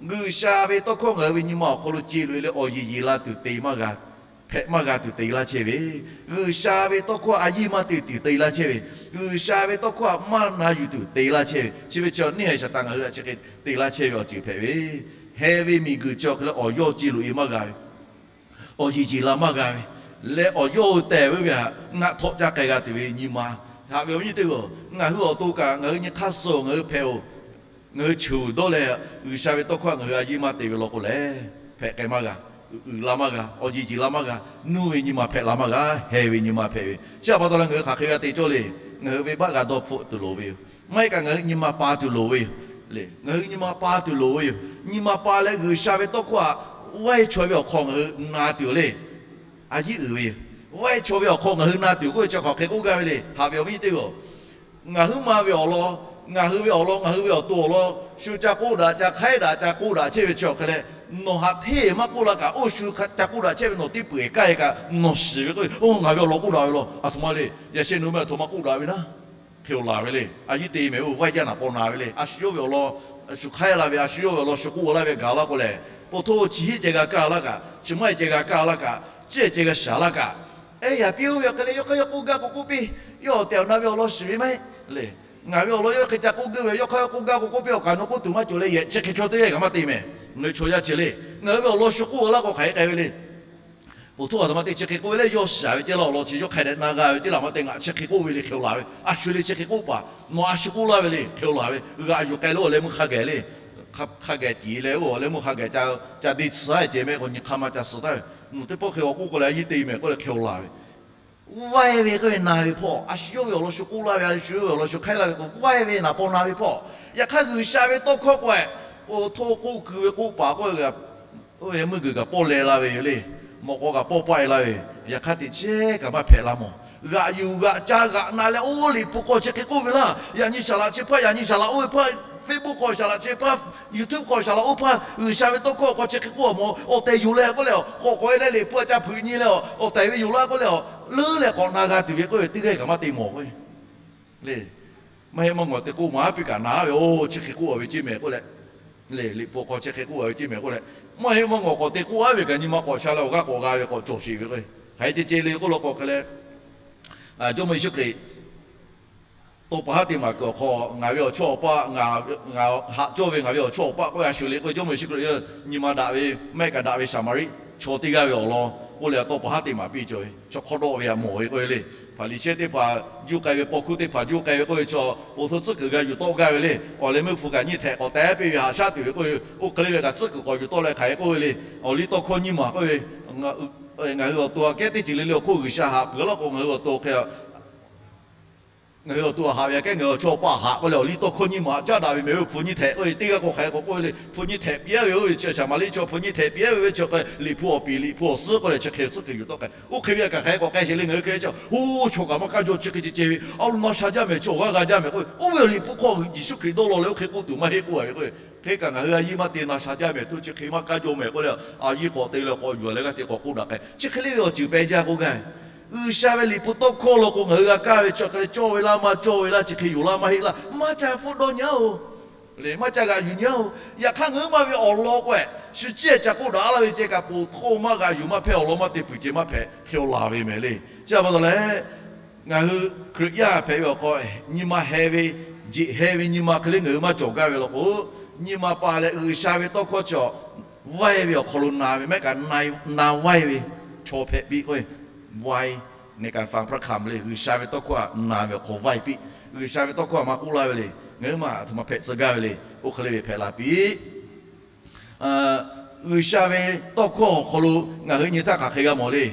G'uiˬsha ve tawˇ hkawˇ ngaˬ hui ve nyi ma awˬ hk'aw lo ce loꞈ e leh awˬ yeˬ yeˬ la tuˬ te maˇ g'a, hpehꞈ maˇ g'a tuˬ te laˇ chehˇ ve, G'uiˬsha ve tawˇ hkawˇ a yiˇ maˇ te tuˬ te laˇ chehˇ ve, G'uiˬsha ve tawˇ hkawˇ a maˇ na yuˬ tuˬ te laˇ chehˇ ve, chi ve chi neˇ haiˬ shaˍ taˍ ngaˬ hui a chi hk'e te laˇ chehˇ ve awˬ ceuˬ hpehꞈ ve, heh ve miˬguiˬ chi awˬ hk'e leh awˬ yawˇ ce loꞈ e maˇ g'a ve, awˬ yeˬ yeˬ la maˇ g'a ve, leh awˬ yawˇ hui tehˬ ve ve htaꞈ ngaˆ htawˆ caˇ k'ai g'a tuˬ ve nyi ma. Haꞈ ve awˬ viˉ nyi teˇ g'aˇ, ngaˬ hui awˬ to kaꞈ ngaˬ hui nyi hk'aˇ suh ngaˬ hui hpehꞈ-oˬ, ngaˬ hui cheuˬ dawˇ leh G'uiˬsha ve tawˇ hkawˇ htaꞈ ngaˬ hui a yiˇ maˇ te ve law k'o lehˬ, hpehꞈ k'ai maˇ g'a, uiˍ la maˇ g'a, awˬ yeˬ yeˬ la maˇ g'a, nuˇ ve nyi ma hpehꞈ la maˇ g'a, heh ve nyi ma hpehꞈ ve. Chi htaꞈ pa taw leh ngaˬ hui hk'aˬ hk'e g'a te cawˇ le. Ngaˬ hui venˇbaˆ g'a dawˇ hpfuhˆ tuˬ loˍ ve yoˬ. Maˇ heˆ kaꞈ ngaˬ hui nyi ma pa tuˬ loˍ ve yoˬ. Ngaˬ hui nyi ma pa tuˬ loˍ ve yoˬ. Nyi ma pa leh G'uiˬsha ve tawˇ hkawˇ htaꞈ vaiˇ chaw ve awˬ hk'aw ngaˬ hui na tuˬ le. A yiˉ uiˍ ve yoˬ. Vaiˇ chaw ve awˬ hk'aw ngaˬ hui na tuˬ k'oˆ ve chi hk'aˬ hk'e k'oˆ gaˇ ve le. Haꞈ ve awˬ viˉ nyi teˇ g'aˇ, ngaˬ huiˉ ma ve awˬ lawn, ngaˬ hui ve awˬ lawn, ngaˬ hui ve awˬ to awˬ lawn shu ca k'oˆ daꞈ, ca hk'aiˉ daꞈ, ca k'oˆ daꞈ chehˇ ve chi awˬ hk'e leh, nawˬ haꞈ hteˇ maˇ k'oˆ la kaꞈ, oˇ shu ca k'oˆ daꞈ chehˇ ve nawˬ teˇ peuˬ eˬ kaˇ e kaꞈ nawˬ shiˍ ve k'o, oˇ ngaˬ ve awˬ lawn k'oˆ daꞈ ve law, aˬ htoꞈ ma le. Yaꞈ sheh nawˬ meh aˬ htoꞈ ma k'oˆ daꞈ ve naˉ, hk'e-oˬ laˬ ve le. A yiˉ te mehˍ oˇ vaiˇ jaˇ naˍ paw na ve le. A shu yawˇ ve awˬ lawn shu hk'aiˉ la ve, a shu yawˇ ve awˬ lawn shu k'oˆ laˇ ve gaˬ laˇ k'o lehˬ, po htoˇ chi hiˉ ceh g'a kaˇ laˇ kaꞈ, chi maˇ heˆ ceh g'a kaˇ laˇ kaꞈ, chi ceh g'a shaˍ laˇ kaꞈ, ehˉ yaꞈ piˇ oˇ ve awˬ hk'e leh yawˇ hk'aˇ yawˇ k'oˆ gaˇ k'o k'oˆ piˇ, yawˇ awˬ tehˬ awˬ na ve awˬ lawn shiˍ ve maˇ heˆ le. Ngaˬ ve awˬ lawn yawˇ hk'e ca k'oˆ gaˇ ve, yawˇ hk'aˇ yawˇ k'oˆ gaˇ k'o k'oˆ piˇ, awˬ kaꞈ nawˬ k'oˆ tuˬ maˇ cawˬ leh yehˬ chi hk'e chaw teˇ g'aˇ kaꞈ maˇ te mehˍ. Ngaˬ hui chaw yaˇ chi le. Ngaˬ hui ve awˬ lawn shu k'oˆ laˇ k'o hk'aˬ hk'e k'ai ve le. Poˬ htoˇ aˬ htoꞈ ma te chi hk'e k'oˆ ve leh, yawˇ shaˍ ve ceˇ laˇ awˬ lawn chi yawˇ hk'a dehꞈ na g'a ve ceˇ laˬ maˇ te, ngaˬ chi hk'e k'oˆ ve le hk'e-oˬ laˬ ve. A shu le chi hk'e k'oˆ paˍ, nawˬ a shu k'oˆ laˇ ve le hk'e-oˬ laˬ ve. G'aꞈ yuˬ k'ai leh oˇ leh meuˇ hk'a gaˬ le, hk'a gaˬ tiˍ leh oˇ leh meuˇ hk'a gaˬ ca, ca deˇ tsuhˉ ceh mehˍ k'o nyi hk'aˇ maˇ ca suh taˍ ve. Nawˬ teˇ pawˆ hk'e awˬ k'oˆ k'o leh a yiˉ te mehˍ k'oˆ leh hk'e-oˬ laˬ ve. Vaiˇ ve k'oˆ ve na ve hpawˇ, a shu yawˇ ve awˬ lawn shu k'oˆ laˇ ve, a shu yawˇ ve awˬ lawn shu hk'aiˉ laˇ ve k'o, vaiˇ ve naˍ paw na ve hpawˇ. Yaꞈ hk'aˇ G'uiˬsha ve tawˇ hkawˇ k'o, oˇ htoˇ k'oˆ keu ve k'oˆ paˍ k'oˆ ve, oˇ ve meuˇ g'uiˬ kaꞈ pawˆ leh la ve yoˬ le. Mawꞈ k'aw kaꞈ pawˆ paˆ e la ve yoˬ. Yaꞈ hk'aˇ teꞈ chehˇ kaꞈ maˇ hpehꞈ la mawˬ. G'aꞈ yuˬ g'aꞈ ca g'aꞈ na leh oˇ Liꞈ hpu hk'aw chi hk'e k'oˆ ve laˇ, yaꞈ nyi saˍ laꞈ chi hpaˇ, yaꞈ nyi saˍ laꞈ oˇ ve hpaˇ, Facebook hk'aw saˍ laꞈ chi hpaˇ, YouTube hk'aw saˍ laꞈ oˇ hpaˇ, G'uiˬsha ve tawˇ hkawˇ hk'aw chi hk'e k'oˆ a mawˬ. Awˬ tehˬ yoˬ leh k'oˆ leh, k'awꞈ k'awꞈ e leh Liꞈ hpu a ca hpeuꞈ nyi leh, awˬ tehˬ ve yoˬ laˇ k'oˆ leh, leuˉ leh k'awꞈ na g'a tuˬ ve k'oˆ ve teˇ g'aˇ kaꞈ maˇ te mawˬ k'o le. Maˇ heˆ maˇ ngawˬ te k'oˆ maˇ piˇ kaꞈ na ve, oˇ chi hk'e k'oˆ a ve ceˇ mehˍ k'oˆ leh, le Liꞈ hpu hk'aw chi hk'e k'oˆ a ve ceˇ mehˍ k'oˆ leh, maˇ heˆ maˇ ngawˬ k'awꞈ te k'oˆ a ve kaꞈ nyi ma k'awꞈ sha leh awˬ g'aˇ k'awꞈ g'a ve k'awꞈ cawˬ sheˍ ve k'o, hk'aˬ hk'e ceh ceh le k'oˆ law k'o hk'e leh, Jawˇmawˇ Yeˍsuˆ Hkriꞈ taw paˍ haˉ te maˍ kuiˬ awˬ hk'aw ngaˬ ve awˬ chawˇ awˬ paˆ, ngaˬ haꞈ cawˇ ve ngaˬ ve awˬ chawˇ awˬ paˆ k'oˆ ve a shuˍ le k'o, Jawˇmawˇ Yeˍsuˆ Hkriꞈ nyi ma daꞈ ve maˇ heˆ kaꞈ daꞈ ve Saˍmaˍriˆ chaw teˇ g'aˇ ve awˬ lawn k'oˆ leh taw paˍ haˉ te maˍ piˇ cawˬ ve chaw hk'awˇ dawˆ ve htaꞈ mawˬ ve k'oˆ ve le. Hpaˍriˍsehˇ teˇ hpaˍ juˇ k'ai ve, paw hkuˇ teˇ hpaˍ juˇ k'ai ve k'oˆ ve chaw, po htoˇ tcuhˉ kuiˬ g'a yuˬ tawˆ gaˇ ve le. Awˬ leh meuˇ hpu kaꞈ nyiˇ htehꞈ k'awꞈ teh piˇ ve haꞈ shaˉ tuˬ ve k'oˆ ve, oˇ hk'e le ve kaꞈ tcuhˉ kuiˬ k'awꞈ yuˬ tawˆ leh hk'aˬ hk'e k'oˆ ve le. Awˬ liˇ tawˇ hkawˇ nyiˇ maˬ k'oˆ ve, ngaˬ hui awˬ to aꞈ kehˉ teˇ ceuˬ le le awˬ hk'oˆ G'uiˬsha haꞈ peuˬ laˇ k'o, ngaˬ hui awˬ to hk'e ngaˬ hui awˬ to haꞈ ve aꞈ kehˉ ngaˬ hui awˬ chawˇ awˬ paˆ haꞈ k'oˆ leh awˬ liˇ tawˇ hkawˇ nyiˇ maˬ caˉ daꞈ ve mehˍ ve hpu nyiˇ htehꞈ k'oˆ ve teˇ g'aˇ k'o hk'aˬ hk'e k'awꞈ k'oˆ ve le. Hpu nyiˇ htehꞈ piˇ-a ve oˇ ve chi Saˍmaˍriˆ chaw hpu nyiˇ htehꞈ piˇ-a ve ve chi hk'e Liꞈ hpu awˬ piˍ Liꞈ hpu awˬ suhˉ k'oˆ leh chi hk'e tcuhˉ kuiˬ yuˬ tawˆ k'ai. Oˇ hk'e ve kaꞈ hk'aˬ hk'e k'awꞈ k'ai sheˍ le. Ngaˬ hui hk'e ve chi, oˇ chaw kaꞈ maˇ kaˇ jaw chi hk'e ceh ceh ve, a lo na sha jaˇ mehˍ, chaw awˬ g'aˇ g'a jaˇ mehˍ k'oˆ ve, oˇ ve awˬ Liꞈ hpu hk'aw Yeˍsuˆ Hkriꞈ dawˇ law leh oˇ hk'e k'oˆ tuˬ maˇ heˆ k'oˆ a ve k'o, hk'e kaꞈ ngaˬ hui a yiˇ maˇ te na sha jaˇ mehˍ, tuˇ chi hk'e maˇ kaˇ jaw mehˍ k'oˆ leh, a yiˇ k'awꞈ te leh k'awꞈ yuˬ leh g'aˇ hteꞈ k'awꞈ k'oˆ daꞈ k'ai. Chi hk'e le ve awˬ ceuˬ peh jaˇ k'oˆ gaˇ ve. G'uiˬsha ve Liꞈ hpu tawˇ hkawˇ law k'o ngaˬ hui g'a kaˇ ve chi hk'e le, cawˇ ve laˇ maˇ cawˇ ve laˇ, chi hk'e yoˬ laˇ maˇ heˆ laˇ, maˇ ca hpfuhˆ dawˇ nyi-oˬ. Maˇ ca g'aꞈ yuˬ nyi-oˬ. Yaꞈ hk'aˇ ngaˬ hui ma ve awˬ lawn k'o, shu ciˉ ca k'oˆ daꞈ laˇ ve ceh kaꞈ, po htoˇ maˇ g'aꞈ yuˬ maˇ hpehˇ, awˬ lawn maˇ te puiˬ ceh maˇ hpehꞈ, hk'e-oˬ laˬ ve mehˍ le. Chi htaꞈ pa taw leh, ngaˬ hui Hkriꞈ yaˇ hpehꞈ ve awˬ hk'aw nyi ma heh ve, jeꞈ heh ve nyi ma hk'e le ngaˬ hui maˇ cawˬ gaˇ ve law k'o, nyi ma pa leh G'uiˬsha ve tawˇ hkawˇ chi vaiˇ ve awˬ hk'aw lo na ve maˇ heˆ kaꞈ, na vaiˇ ve chaw hpehꞈ piˇ k'oˆ ve, vaiˇ ในการฟังพระคำ le, G'uiˬsha ve tawˇ hkawˇ htaꞈ na ve awˬ hk'aw vaiˇ piˇ. G'uiˬsha ve tawˇ hkawˇ htaꞈ maˇ k'oˆ laˇ ve le. Ngaˬ hui ma a htoꞈ ma hpehꞈ tcuh gaˇ ve le. Oˇ hk'e le ve hpehꞈ la piˇ. G'uiˬsha ve tawˇ hkawˇ awˬ hk'aw lo ngaˬ hui nyi htaˇ hk'aˬ hk'e g'a mawˬ le.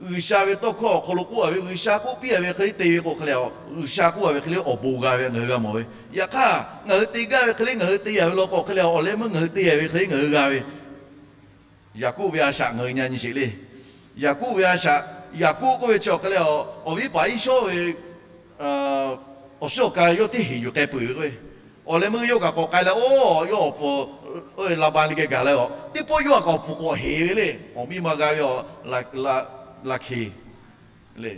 G'uiˬsha ve tawˇ hkawˇ awˬ hk'aw lo k'oˆ a ve, G'uiˬsha k'oˆ piˇ a ve hk'e le te ve k'o hk'e le, G'uiˬsha k'oˆ a ve hk'e le awˬ bon g'a ve ngaˬ hui g'a mawˬ ve. Yaꞈ hk'aˇ ngaˬ hui te gaˇ ve hk'e le ngaˬ hui te yaꞈ ve law k'o hk'e le, awˬ leh meuˇ ngaˬ hui te yaꞈ ve hk'e le ngaˬ hui g'a ve. Yaˍkoˆ ve a shaꞈ ngaˬ hui nyi nyi sheˍ le. Yaˍkoˆ ve a shaꞈ, Yaˍkoˆ k'oˆ ve chi awˬ hk'e leh, awˬ viˉ paˍ Iˉsawˇ ve awˬ shiˉ awˬ ka yawˇ teˇ heˍ yuˬ k'ai peuˬ ve k'o, awˬ leh meuˇ yawˇ kaꞈ k'awꞈ k'ai leh, oˇ yawˇ awˬ pfuhˍ, oˇ ve Laˍbanˍ le geh gaˬ leh, teˇ pawˆ yawˇ kaꞈ k'awꞈ pfuhˍ k'awꞈ heˍ ve le. Awˬ miˇ ma g'a ve awˬ Laˍ hkeˍ le,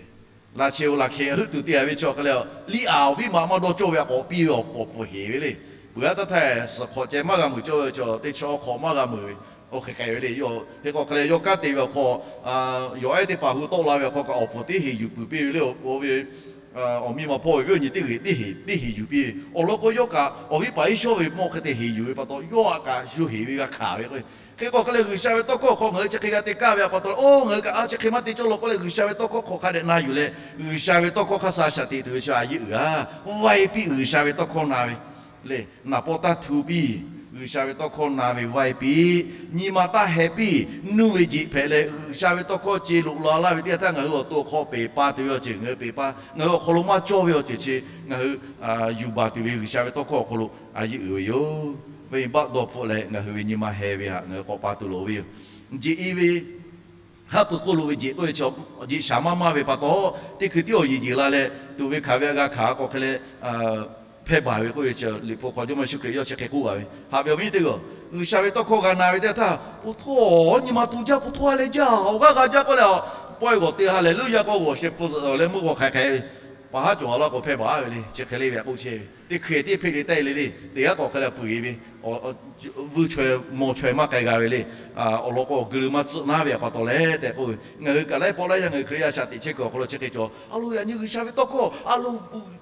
Laˍ hkeˍ-oˬ, Laˍ hkeˍ heuˆ tuˬ te a ve chi awˬ hk'e leh, Liˇaˍ awˬ viˉ ma maˇ dawˇ cawˇ ve a k'awꞈ piˇ ve awˬ pfuhˍ heˍ ve le. Peuˬ aˉ taˇ htaˇ suhˍ hk'awꞈ ceh maˇ g'a meuˍ cawˇ ve chaw, teˇ chaw hk'awꞈ maˇ g'a meuˍ ve, oˇ hk'e k'ai ve le. Yawˇ hk'e k'o hk'e leh yawˇ kanˉ te ve awˬ hk'aw, yawˬ ehˉ teˇ hpaˍ hu tawˆ la ve awˬ hk'aw kaꞈ awˬ puˍ tiˉ heˍ yuˬ puiˍ piˇ ve le. Oˇ ve awˬ miˇ ma hpawˇ ve viˉ awˬ nyi teˇ g'uiˬ teˇ heˍ yuˬ piˇ ve awˬ lawn k'o, yawˇ kaꞈ awˬ viˉ paˍ Iˉsawˇ ve mawˇ hk'e te heˍ yuˬ ve pa taw, yawˇ aꞈ kaꞈ shu heˍ ve g'a hkanˍ ve k'o, hk'e k'o hk'e leh G'uiˬsha ve tawˇ hkawˇ hk'aw ngaˬ hui chi hk'e g'a te kaˇ ve pa taw, oˇ ngaˬ hui kaꞈ a chi hk'e maˇ te cawˇ law k'o leh, G'uiˬsha ve tawˇ hkawˇ hk'aw hk'a dehꞈ na yuˬ leh, G'uiˬsha ve tawˇ hkawˇ hk'aˇ suh a shaꞈ teꞈ tuˬ ve chi a yeˇ uiˍ a, vaˇ e piˇ G'uiˬsha ve tawˇ hkawˇ na ve le. Naˍ pawˆ taˇ htu piˇ, G'uiˬsha ve tawˇ hkawˇ na ve vaˇ e piˇ, nyi ma taˇ heh piˇ. Nuˇ ve jeꞈ hpehꞈ leh G'uiˬsha ve tawˇ hkawˇ ce loꞈ la laˇ ve teˇ yanˇ htaˇ, ngaˬ hui awˬ to awˬ hk'aw peˬ pa tuˬ ve awˬ ceuˬ ngaˬ hui peˬ pa, ngaˬ hui awˬ hk'aw lo maˇ cawˇ ve awˬ ceuˬ chi ngaˬ hui yuˬ baˬ tuˬ ve G'uiˬsha ve tawˇ hkawˇ awˬ hk'aw lo a yeˇ uiˍ ve yoˬ. Venˇbaˆ dawˇ hpfuhˆ leh ngaˬ hui ve nyi ma heh ve htaꞈ ngaˬ hui k'awꞈ pa tuˬ loˍ ve yoˬ. Jeꞈ e ve haˉ pui hk'oˆ lo ve jeꞈ k'oˆ ve chi, jeꞈ shaˍ maˇ maˇ ve pa taw, teˇ hkui tiˉ awˬ yeˬ yeˬ la leh tuꞈ ve hkanˍ ve a g'a hkanˍ k'o hk'e leh hpehˇ baˬ ve k'oˆ ve chi, Liꞈ hpu hk'aw Jawˇmawˇ Yeˍsuˆ Hkriꞈ yawˇ chi hk'e k'oˆ gaˇ ve, haꞈ ve awˬ viˉ teˇ g'aˇ, G'uiˬsha ve tawˇ hkawˇ g'a na ve teˇ htaˇ, pu htawˇ nyi ma tu jaˇ, pu htawˇ a leh jaˇ, awˬ g'aˇ g'a jaˇ k'oˆ leh, pawehˇ g'awˬ te ha lehˬ luˇ yaˇ k'o g'awˬ sheh hpu zuhꞈ leh meuˇ g'awˬ hk'aiˍ hk'aiˍ ve, pa haˉ cawˬ a laˇ k'o hpehˇ baˬ ve le. Chi hk'e le ve htaꞈ k'oˆ chehˇ ve, teˇ hkui tiˉ hpeˆ le tehˆ le le, teˇ g'aˇ k'awꞈ hk'e leh peuˬ e ve, vuiˇ chaweh mawˇ chaweh maˇ k'ai g'a ve le. Awˬ lawn k'o awˬ geu leh maˇ tcuhˆ naˉ ve htaꞈ pa taw leh tehꞈ k'oˆ ve, ngaˬ hui kaꞈ laiˉ pawˆ laiˉ yaˇ ngaˬ hui Hkriꞈ yaˇ a shaꞈ teꞈ chehˇ kuiˬ awˬ hk'aw lo chi hk'e cawˬ. A lo yaꞈ nyi G'uiˬsha ve tawˇ hkawˇ a lo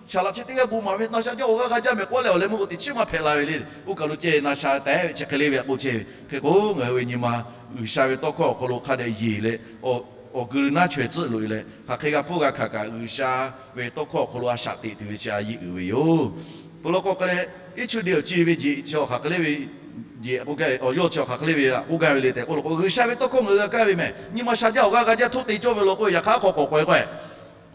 shaˍ laꞈ chi teˇ g'aˇ bon maˍ ve na sha jaˇ awˬ g'aˇ g'a jaˇ mehˍ k'oˆ leh awˬ leh meuˇ k'o teꞈ chiˉ maˇ hpehꞈ la ve le. Oˇ kaˬ lo ceh na sha tehˆ ve chi hk'e le ve htaꞈ k'oˆ chehˇ ve. Hk'e k'o ngaˬ hui ve nyi ma G'uiˬsha ve tawˇ hkawˇ awˬ hk'aw lo hk'a dehꞈ yeˬ leh, awˬ geu leh naˉ chaweh tcuhˆ loꞈ e leh hk'aˬ hk'e g'a hpuˇ g'a hkanˍ kaꞈ, G'uiˬsha ve tawˇ hkawˇ awˬ hk'aw lo a shaꞈ teꞈ tuˬ ve chi a yeˇ uiˍ ve yoˬ. Peuˬ law k'o hk'e leh, iˉ chu de awˬ ci ve jeꞈ chi awˬ hk'aˬ hk'e le ve, jeꞈ k'oˆ gaˇ ve awˬ yawˇ chi awˬ hk'aˬ hk'e le ve htaꞈ k'oˆ gaˇ ve le tehꞈ k'oˆ law k'o, G'uiˬsha ve tawˇ hkawˇ ngaˬ hui g'a kaˇ ve mehˍ. Nyi ma sha jaˇ awˬ g'aˇ g'a jaˇ htoˆ te cawˇ ve law k'o, yaꞈ hk'aˇ k'awꞈ k'awꞈ e k'o,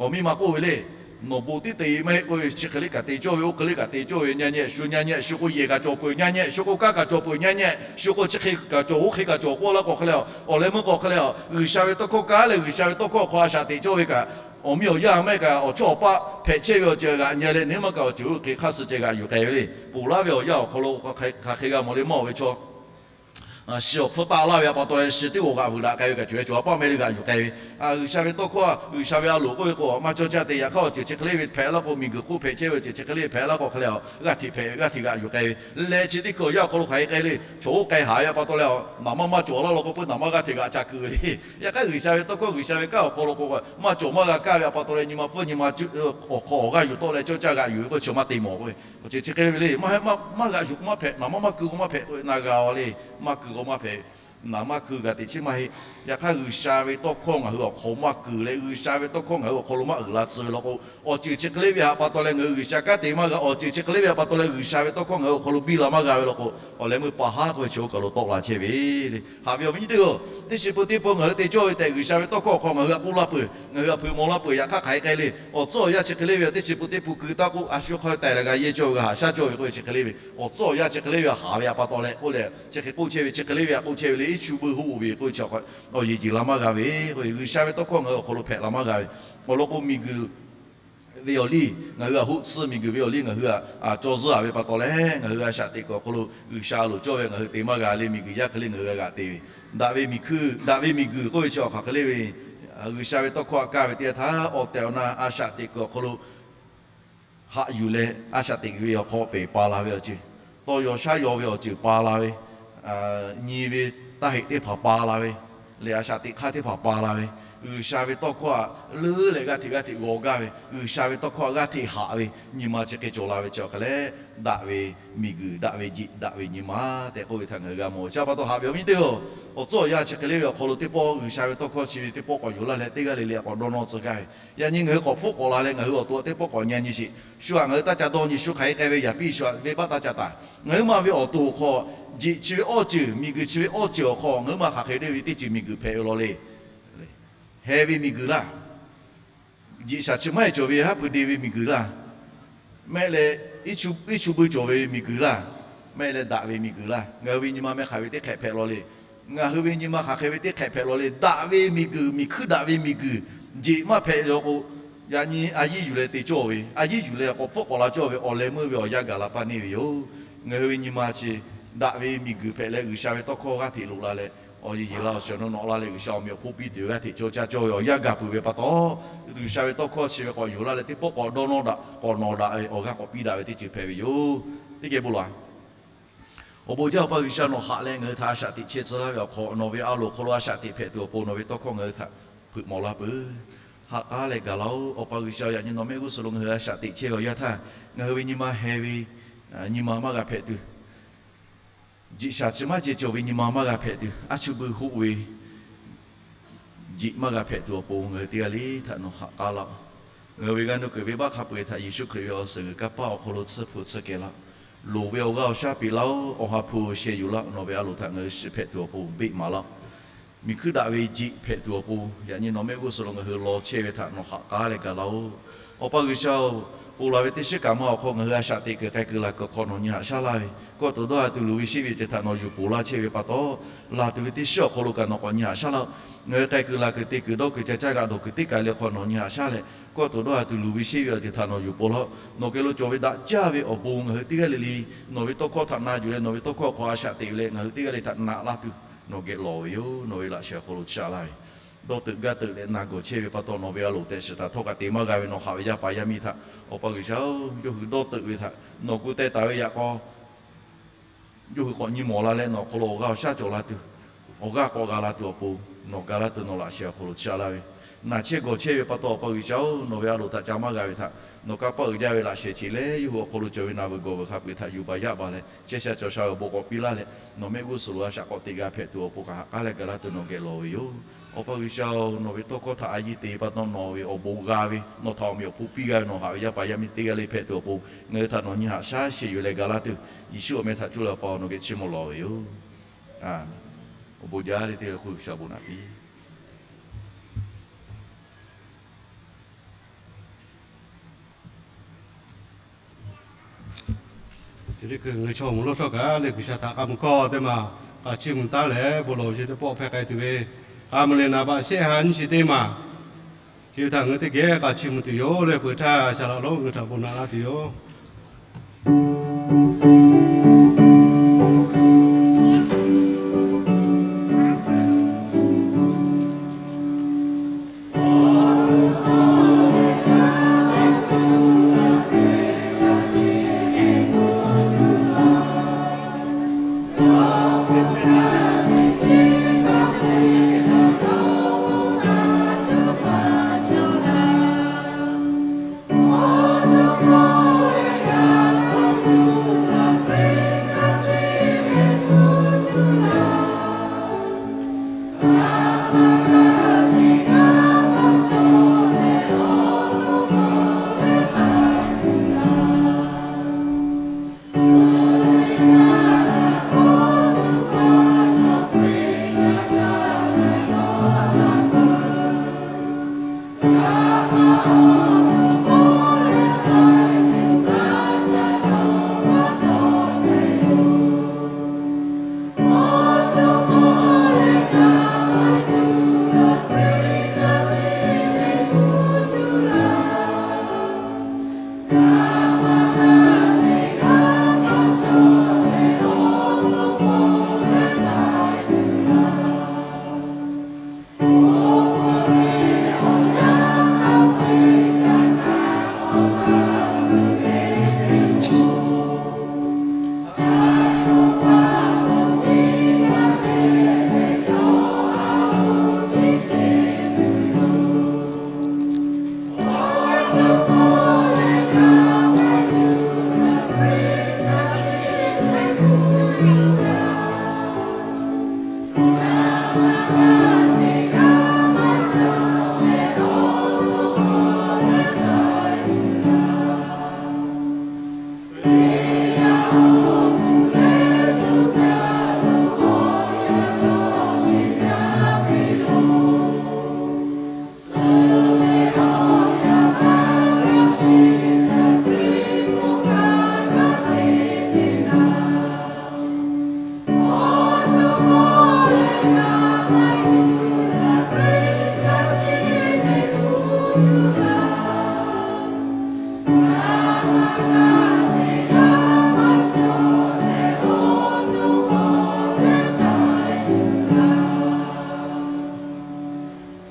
awˬ miˇ ma k'oˆ ve le. Nawˬ bon tiˉ te maˇ heˆ k'oˆ ve, chi hk'e le kaꞈ te cawˇ ve, oˇ hk'e le kaꞈ te cawˇ ve, nyi nyi shu nyi nyi shu k'o yehˬ kaꞈ cawˬ peuˬ, nyi nyi shu k'o kanˉ kaꞈ cawˬ peuˬ, nyi nyi shu k'o chi hk'e kaꞈ cawˬ, oˇ hk'e kaꞈ cawˬ k'oˆ laˇ k'o hk'e leh, awˬ leh meuˇ k'o hk'e leh, G'uiˬsha ve tawˇ hkawˇ kaˇ leh G'uiˬsha ve tawˇ hkawˇ awˬ hk'aw a shaꞈ teꞈ cawˇ ve kaꞈ, awˬ miˇ awˬ yaˇ maˇ heˆ kaꞈ awˬ chawˇ awˬ paˆ hpehꞈ chehˇ ve awˬ ceuˬ g'aꞈ nyi leh, neˇ maˇ kaꞈ awˬ ceuˬ oˇ hk'e hk'aˇ suh ceh g'aꞈ yuˬ k'ai ve le. Ponˬ laˇ ve awˬ yaˇ awˬ hk'aw lo hk'aˬ hk'e g'a mawˬ le maˇ awˬ ve chaw, shi awˬ hpfuhˇ taˆ laˇ ve htaꞈ pa taw leh, shi teˇ g'awˬ g'aꞈ vuiˬ daꞈ k'ai ve kaꞈ cawˬ ve, cawˬ a paˆ meh le g'aꞈ yuˬ k'ai ve. G'uiˬsha ve tawˇ hkawˇ G'uiˬsha ve a loˍ k'oˆ ve k'o maˇ cawˇ caˇ te. Yaꞈ hk'aˇ awˬ ceuˬ chi hk'e le ve hpehꞈ laˇ k'o, miˬguiˬ hk'oˆ hpehꞈ chehˇ ve awˬ ceuˬ chi hk'e le ve hpehꞈ laˇ k'o hk'e leh, g'aˇ hteꞈ hpehꞈ ve g'aˇ hteꞈ g'aꞈ yuˬ k'ai ve. Leh chi teˇ hkui awˬ yanˇ awˬ hk'aw lo hk'aˬ hk'e k'ai le, chaw oˇ k'ai haˍ ve htaꞈ pa taw leh, naˍ manˇ maˇ cawˬ laˇ law k'o peuˬ naˍ manˇ g'aˇ hteꞈ g'aꞈ ca keu le. Yaꞈ hk'aˇ G'uiˬsha ve tawˇ hkawˇ G'uiˬsha ve kanˉ awˬ hk'aw lo k'o, maˇ cawˬ maˇ g'a kaˇ ve htaꞈ pa taw leh nyi ma pfuhˇ nyi ma awˬ hk'aw awˬ g'aˇ yuˬ tawˆ leh cawˇ caˇ g'aꞈ yuˬ ve k'o chi maˇ te mawˬ k'o, awˬ ceuˬ chi hk'e le ve le. Maˇ heˆ maˇ g'aꞈ yuˬ k'o maˇ hpehꞈ, naˍ manˇ maˇ keu k'o maˇ hpehꞈ k'o, na g'a le. Maˇ keu k'o maˇ hpehꞈ. Naˍ manˇ keu g'a teꞈ chi maˇ heˆ. Yaꞈ hk'aˇ G'uiˬsha ve tawˇ hkawˇ ngaˬ hui awˬ hk'aw maˇ keu leh, G'uiˬsha ve tawˇ hkawˇ ngaˬ hui awˬ hk'aw lo maˇ uiˍ la tcuh ve law k'o, awˬ ceuˬ chi hk'e le ve htaꞈ pa taw leh ngaˬ hui G'uiˬsha kanˉ te maˇ g'a. Awˬ ceuˬ chi hk'e le ve htaꞈ pa taw leh G'uiˬsha ve tawˇ hkawˇ ngaˬ hui awˬ hk'aw lo biˇ la maˇ g'a ve law k'o, awˬ leh meuˇ pa haˉ k'oˆ ve chi oˇ kaˬ lo tawˆ la chehˇ ve le. Haꞈ ve awˬ viˉ nyi teˇ g'aˇ, teˇ chi peuˬ teˇ peuˬ ngaˬ hui te cawˇ ve tehꞈ G'uiˬsha ve tawˇ hkawˇ awˬ hk'aw ngaˬ hui htaꞈ k'oˆ laˇ peuˬ, ngaˬ hui htaꞈ hpeuꞈ mawˬ laˇ peuˬ. Yaꞈ hk'aˇ hk'aˬ hk'e k'ai le, awˬ tcuhˉ awˬ yanˇ chi hk'e le ve, teˇ chi peuˬ teˇ peuˬ keu taˇ k'oˆ, a shu hk'aw teh leh g'a yehˇ cawˇ ve, g'a haꞈ shaˉ cawˇ ve k'oˆ ve chi hk'e le ve, awˬ tcuhˉ awˬ yanˇ chi hk'e le ve htaꞈ haꞈ ve htaꞈ pa taw leh k'oˆ leh chi hk'e k'oˆ chehˇ ve, chi hk'e le ve htaꞈ k'oˆ chehˇ ve le. Iˉ chu beuꞈ hoˆ ve k'oˆ ve chi awˬ hk'aw awˬ yeˬ jeˬ la maˇ g'a ve k'o, G'uiˬsha ve tawˇ hkawˇ ngaˬ hui awˬ hk'aw lo hpehꞈ la maˇ g'a ve. Awˬ lawn k'o miˬguiˬ ve awˬ liˇ ngaˬ hui htaꞈ hoˆ tsuhˇ, miˬguiˬ ve awˬ liˇ ngaˬ hui htaꞈ cawˇ zuhˆ a ve pa taw leh, ngaˬ hui a shaꞈ teꞈ kuiˬ awˬ hk'aw lo G'uiˬsha a loˍ cawˇ ve ngaˬ hui te maˇ g'a le. Miˬguiˬ yaˇ hk'e le ngaˬ hui g'a g'aꞈ te ve, daꞈ ve miˬ hkuiˇ, daꞈ ve miˬguiˬ k'oˆ ve chi awˬ hk'aˬ hk'e le ve, G'uiˬsha ve tawˇ hkawˇ htaꞈ kaˇ ve teˇ yanˇ htaˇ awˬ tehˬ awˬ na a shaꞈ teꞈ kuiˬ awˬ hk'aw lo haꞈ yuˬ leh a shaꞈ teꞈ ve awˬ hk'aw peˬ pa la ve awˬ ceuˬ, tawˇ yaw shaˉ yaw ve awˬ ceuˬ pa la ve, nyi ve taˇ heꞈ teˇ hpaˍ pa la ve, leh a shaꞈ teꞈ hk'aˇ teˇ hpaˍ pa la ve, G'uiˬsha ve tawˇ hkawˇ htaꞈ leuˉ leh g'aˇ hteꞈ g'aˇ hteꞈ g'aw gaˇ ve, G'uiˬsha ve tawˇ hkawˇ htaꞈ g'aˇ hteꞈ haꞈ ve nyi ma chi hk'e cawˬ la ve chi awˬ hk'aˬ leh, daꞈ ve miˬguiˬ, daꞈ ve jeꞈ, daꞈ ve nyi ma tehꞈ k'oˆ ve htaꞈ ngaˬ hui g'a mawˬ ve. Chi pa taw haꞈ ve awˬ viˉ teˇ g'aˇ, awˬ tcuhˉ awˬ yanˇ chi hk'e le ve awˬ hk'aw lo teˇ pawˆ G'uiˬsha ve tawˇ hkawˇ chi ve teˇ pawˆ k'awꞈ yuˬ laˇ leh teˇ g'aˇ le le k'awꞈ dawˇ nawˇ tcuh gaˇ ve. Yaꞈ nyi ngaˬ hui k'awꞈ hpfuhˆ k'awꞈ la leh ngaˬ hui awˬ to teˇ pawˆ k'awꞈ nyi nyi sheˍ. Shu htaꞈ ngaˬ hui taˇ ca dawˇ nyi, shu hk'aˬ hk'e k'ai ve yaꞈ piˇ shu htaꞈ venˇbaˆ taˇ ca taˍ. Ngaˬ huiˉ ma ve awˬ to awˬ hk'aw, jeꞈ chi ve awˇ ceuˬ, miˬguiˬ chi ve awˇ ceuˬ awˬ hk'aw ngaˬ huiˉ ma hk'aˬ hk'e deˇ ve teˇ ceuˬ miˬguiˬ hpehꞈ ve law le. Heh ve miˬguiˬ laˇ, jeꞈ shaˍ chi maˇ heˆ cawˬ ve haˉ pui de ve miˬguiˬ laˇ, mehˆ leh iˉ chu beu cawˬ ve miˬguiˬ laˇ, mehˆ leh daꞈ ve miˬguiˬ laˇ, ngaˬ hui ve nyi ma meh hk'aˬ ve teˇ hk'ehꞈ hpehꞈ law le. Ngaˬ hui ve nyi ma hk'aˬ hk'e ve teˇ hk'ehꞈ hpehꞈ law le. Daꞈ ve miˬguiˬ, miˬ hkuiˇ daꞈ ve miˬguiˬ, jeꞈ maˇ hpehꞈ law k'o, yaꞈ nyi a yiˇ yuˬ leh te cawˇ ve, a yiˇ yuˬ leh k'awꞈ hpfuhˆ k'awꞈ la cawˇ ve awˬ leh meuˇ ve awˬ yanˇ gaˬ la paˇ neˇ ve yoˬ. Ngaˬ hui ve nyi ma chi daꞈ ve miˬguiˬ hpehꞈ leh G'uiˬsha ve tawˇ hkawˇ g'aˇ hteꞈ loꞈ la leh, awˬ yeˬ yeˬ la awˬ shiˍ awˬ nu nawꞈ la leh G'uiˬsha awˬ meꞈ awˬ hponˇ piˇ tuˬ g'aˇ hteꞈ cawˇ caˇ cawˇ ve awˬ yanˇ gaˬ peuˬ ve pa taw, G'uiˬsha ve tawˇ hkawˇ chi ve k'awꞈ yuˬ laˇ leh teˇ pawˆ k'awꞈ dawˇ nawˇ daꞈ k'awꞈ nawꞈ daꞈ ve awˬ g'aˇ k'awꞈ piˇ daꞈ ve teˇ ceuˬ hpehꞈ ve yoˬ. Teˇ geh bon laˬ Awˬ bon jaˇ Awˬ pa G'uiˬsha, nawˬ haꞈ leh ngaˬ hui htaꞈ a shaꞈ teꞈ chehˇ tcuh laˇ ve awˬ hk'aw, nawˬ ve a loˍ hk'aw lo a shaꞈ teꞈ hpehꞈ tuˬ awˬ pon nawˬ ve tawˇ hkawˇ ngaˬ hui htaꞈ hpeuꞈ mawˬ laˇ peuˬ. Haꞈ k'aˉ leh gaˬ laˇ-oˆ. Awˬ pa G'uiˬsha, yaꞈ nyi nawˬ mehˆ g'uˇ suhˍ lo ngaˬ hui a shaꞈ teꞈ chehˇ ve awˬ yanˇ htaˇ, ngaˬ hui ve nyi ma heh ve nyi ma maˇ g'a hpehꞈ tuˬ, jiꞈ shaˍ chi maˇ ceh cawˬ ve nyi ma maˇ g'a hpehꞈ tuˬ, a shu bui hoˆ ve jiꞈ maˇ g'a hpehꞈ tuˬ awˬ pon ngaˬ hui teˇ g'aˇ le htaꞈ nawˬ haꞈ k'aˉ laˇ-oˆ. Ngaˬ hui ve g'aˇ nuˇ kuiˬ venˇbaˆ hk'a peu-eˬ htaꞈ Yeˍsuˆ Hkriꞈ ve awˬ suhˍ g'uiˬ kanˇ paˆ awˬ hk'aw lo tsuhˇ hpu tsuhˇ kehˬ laˇ-oˆ. Loˍ ve awˬ g'aˇ awˬ shaˉ peꞈ laˇ-oˆ. Awˬ ha hpu sheh yuˬ laˇ-oˆ. Nawˬ ve a loˍ htaꞈ ngaˬ hui shiˍ hpehꞈ tuˬ awˬ pon beˆ maˍ laˇ-oˆ. Miˬ hkuiˇ daꞈ ve jiꞈ hpehꞈ tuˬ awˬ pon yaꞈ nyi nawˬ mehˆ g'uˇ suhˍ lo ngaˬ hui law chehˇ ve htaꞈ nawˬ haꞈ k'aˉ leh gaˬ laˇ-oˆ. Awˬ pa G'uiˬsha-oˬ, ponˬ laˬ ve teˇ shiˉ kaꞈ maˇ awˬ hk'aw ngaˬ hui a shaꞈ teꞈ kuiˬ k'ai kuiˬ laˬ kuiˬ awˬ hk'aw nawˬ nyi haꞈ shaˉ laˇ ve, kawˇ tuˬ dawˇ ha tuˬ luˬ ve sheˆ ve ceuˬ htaꞈ nawˬ yuˬ ponˬ laˇ chehˇ ve pa taw, laˬ tuˬ ve teˇ shiˉ awˬ hk'aw lo kaꞈ nawˬ k'awꞈ nyi haꞈ shaˉ laˇ-oˆ. Ngaˬ hui k'ai kuiˬ laˬ kuiˬ te kuiˬ dawˇ kuiˬ ca caˇ g'a dawˬ kuiˬ teˇ kaˬ le hk'aw nawˬ nyi haꞈ shaˉ leh, kawˇ tuˬ dawˇ ha tuˬ luˬ ve sheˆ ve awˬ ceuˬ htaꞈ nawˬ yuˬ ponˬ laˇ-oˆ. Nawˬ geh lo cawˬ ve daꞈ jaˇ ve awˬ bon ngaˬ hui teˇ g'aˇ le le nawˬ ve tawˇ hkawˇ htaꞈ na yuˬ leh nawˬ ve tawˇ hkawˇ hk'aw a shaꞈ teꞈ ve leh ngaˬ hui teˇ g'aˇ le htaꞈ naꞈ laˇ tuˬ nawˬ geh lawˬ ve yoˬ. Nawˬ ve laꞈ sheh awˬ hk'aw lo chaꞈ laˇ ve dawˇ teuꞈ gaˇ teuꞈ leh na gawˬ chehˇ ve pa taw, nawˬ ve a loˍ tehꞈ shiˍ htaꞈ htawˇ kaꞈ te maˇ g'a ve nawˬ haꞈ ve yaˇ paˍ yaˇ miˇ htaꞈ, Awˬ pa G'uiˬsha-oˬ, yawˇ hui dawˇ teuꞈ ve htaꞈ nawˬ gu teh taˍ ve yaꞈ k'aw yawˇ hui k'awꞈ nyi mawˬ la leh nawˬ awˬ hk'aw lo awˬ g'aˇ awˬ shaˉ cawˬ la tuˬ, awˬ g'aˇ k'awꞈ g'a la tuˬ awˬ pon nawˬ ga laˇ tuˬ nawˬ laꞈ sheh awˬ hk'aw lo chaꞈ laˇ ve, naˬ chehˇ gawˬ chehˇ ve pa taw, Awˬ pa G'uiˬsha-oˬ, nawˬ ve a loˍ htaꞈ ca maˇ g'a ve htaꞈ nawˬ kanˇ paˆ uiˍ jaˇ ve laꞈ sheh cheˬ leh yawˇ hui awˬ hk'aw lo cawˬ ve naˬ veuˬ gawˬ veuˬ hk'a peu-eˬ htaꞈ yuˬ baˬ yaˇ baˬ leh chehˇ sha cawˬ sha ve awˬ bon k'awꞈ piˇ laˇ leh, nawˬ mehˆ g'uˇ suhˍ lo a shaꞈ k'awꞈ teꞈ g'a hpehꞈ tuˬ awˬ pon kaꞈ haꞈ k'aˉ leh ga laˇ tuˬ nawˬ geh lawˬ ve yoˬ. Awˬ pa G'uiˬsha-oˬ, nawˬ ve tawˇ hkawˇ htaꞈ a yiˇ te pa taw nawˬ ve awˬ bon g'a ve, nawˬ htaꞈ awˬ meꞈ awˬ hponˇ piˇ g'a ve nawˬ haꞈ ve yaˇ paˍ yaˇ miˇ teˇ g'aˇ le hpehꞈ tuˬ awˬ pon ngaˬ hui htaꞈ nawˬ nyi haꞈ shaˉ sheˍ yuˬ leh ga laˇ tuˬ, Yeˍsuˆ awˬ meh htaꞈ cuˇ leh Awˬ pa nawˬ geh chiˇ mvuh lawˬ ve yoˬ. Awˬ bon jaˇ le teˇ g'aˇ le hk'oˆ G'uiˬsha bon naꞈ piˇ. Chi teˇ hkui ngaˬ hui chaw mvuhˬ lonˉ htawˇ kaꞈ leh G'uiˬsha htaꞈ k'a mvuh hkawˇ teˇ maˬ k'a chiˇ mvuh taˉ leh bon lawˬ ve chi teˇ pawˆ hpehꞈ k'ai tuˬ ve, k'a mvuh leh naˍ baꞈ shehˆ ha nyiˇ chi teˇ maˬ, chi ve htaꞈ ngaˬ hui teˇ geh k'a chiˇ mvuh tuˬ yoˬ le. Peuˬ htaˇ shaˍ laꞈ lonˉ ngaˬ hui htaꞈ bon naꞈ laˇ tuˬ yoˬ.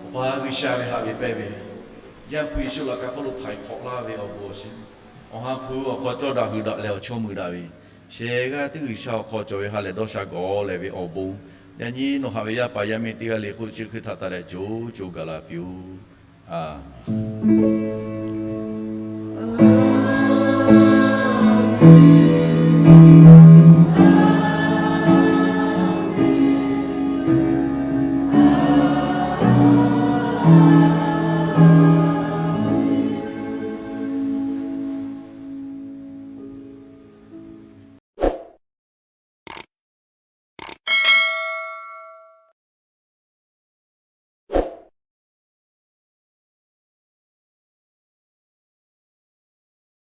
Awˬ pa G'uiˬsha ve haꞈ ve pehˇ ve, Yaˇ hpu Yeˍsuˆ laꞈ ka hk'oˆ lo htaiˍ hk'awꞈ laˇ ve awˬ bon awˬ shiˍ, Awˬ ha hpu awˬ hk'aw cawˇ daꞈ hui daꞈ leh awˬ chawˇ mui daꞈ ve, Shehˍ g'aˇ teˇ G'uiˬsha awˬ hk'aw cawˬ ve ha lehˬ dawˇ sha gawˬ leh ve awˬ bon, yaꞈ nyi nawˬ haꞈ ve yaˇ paˍ yaˇ miˇ teˇ g'aˇ le hk'oˆ chi hkui htaꁣ taˍ leh co co gaˬ la piˇ-oˆ. A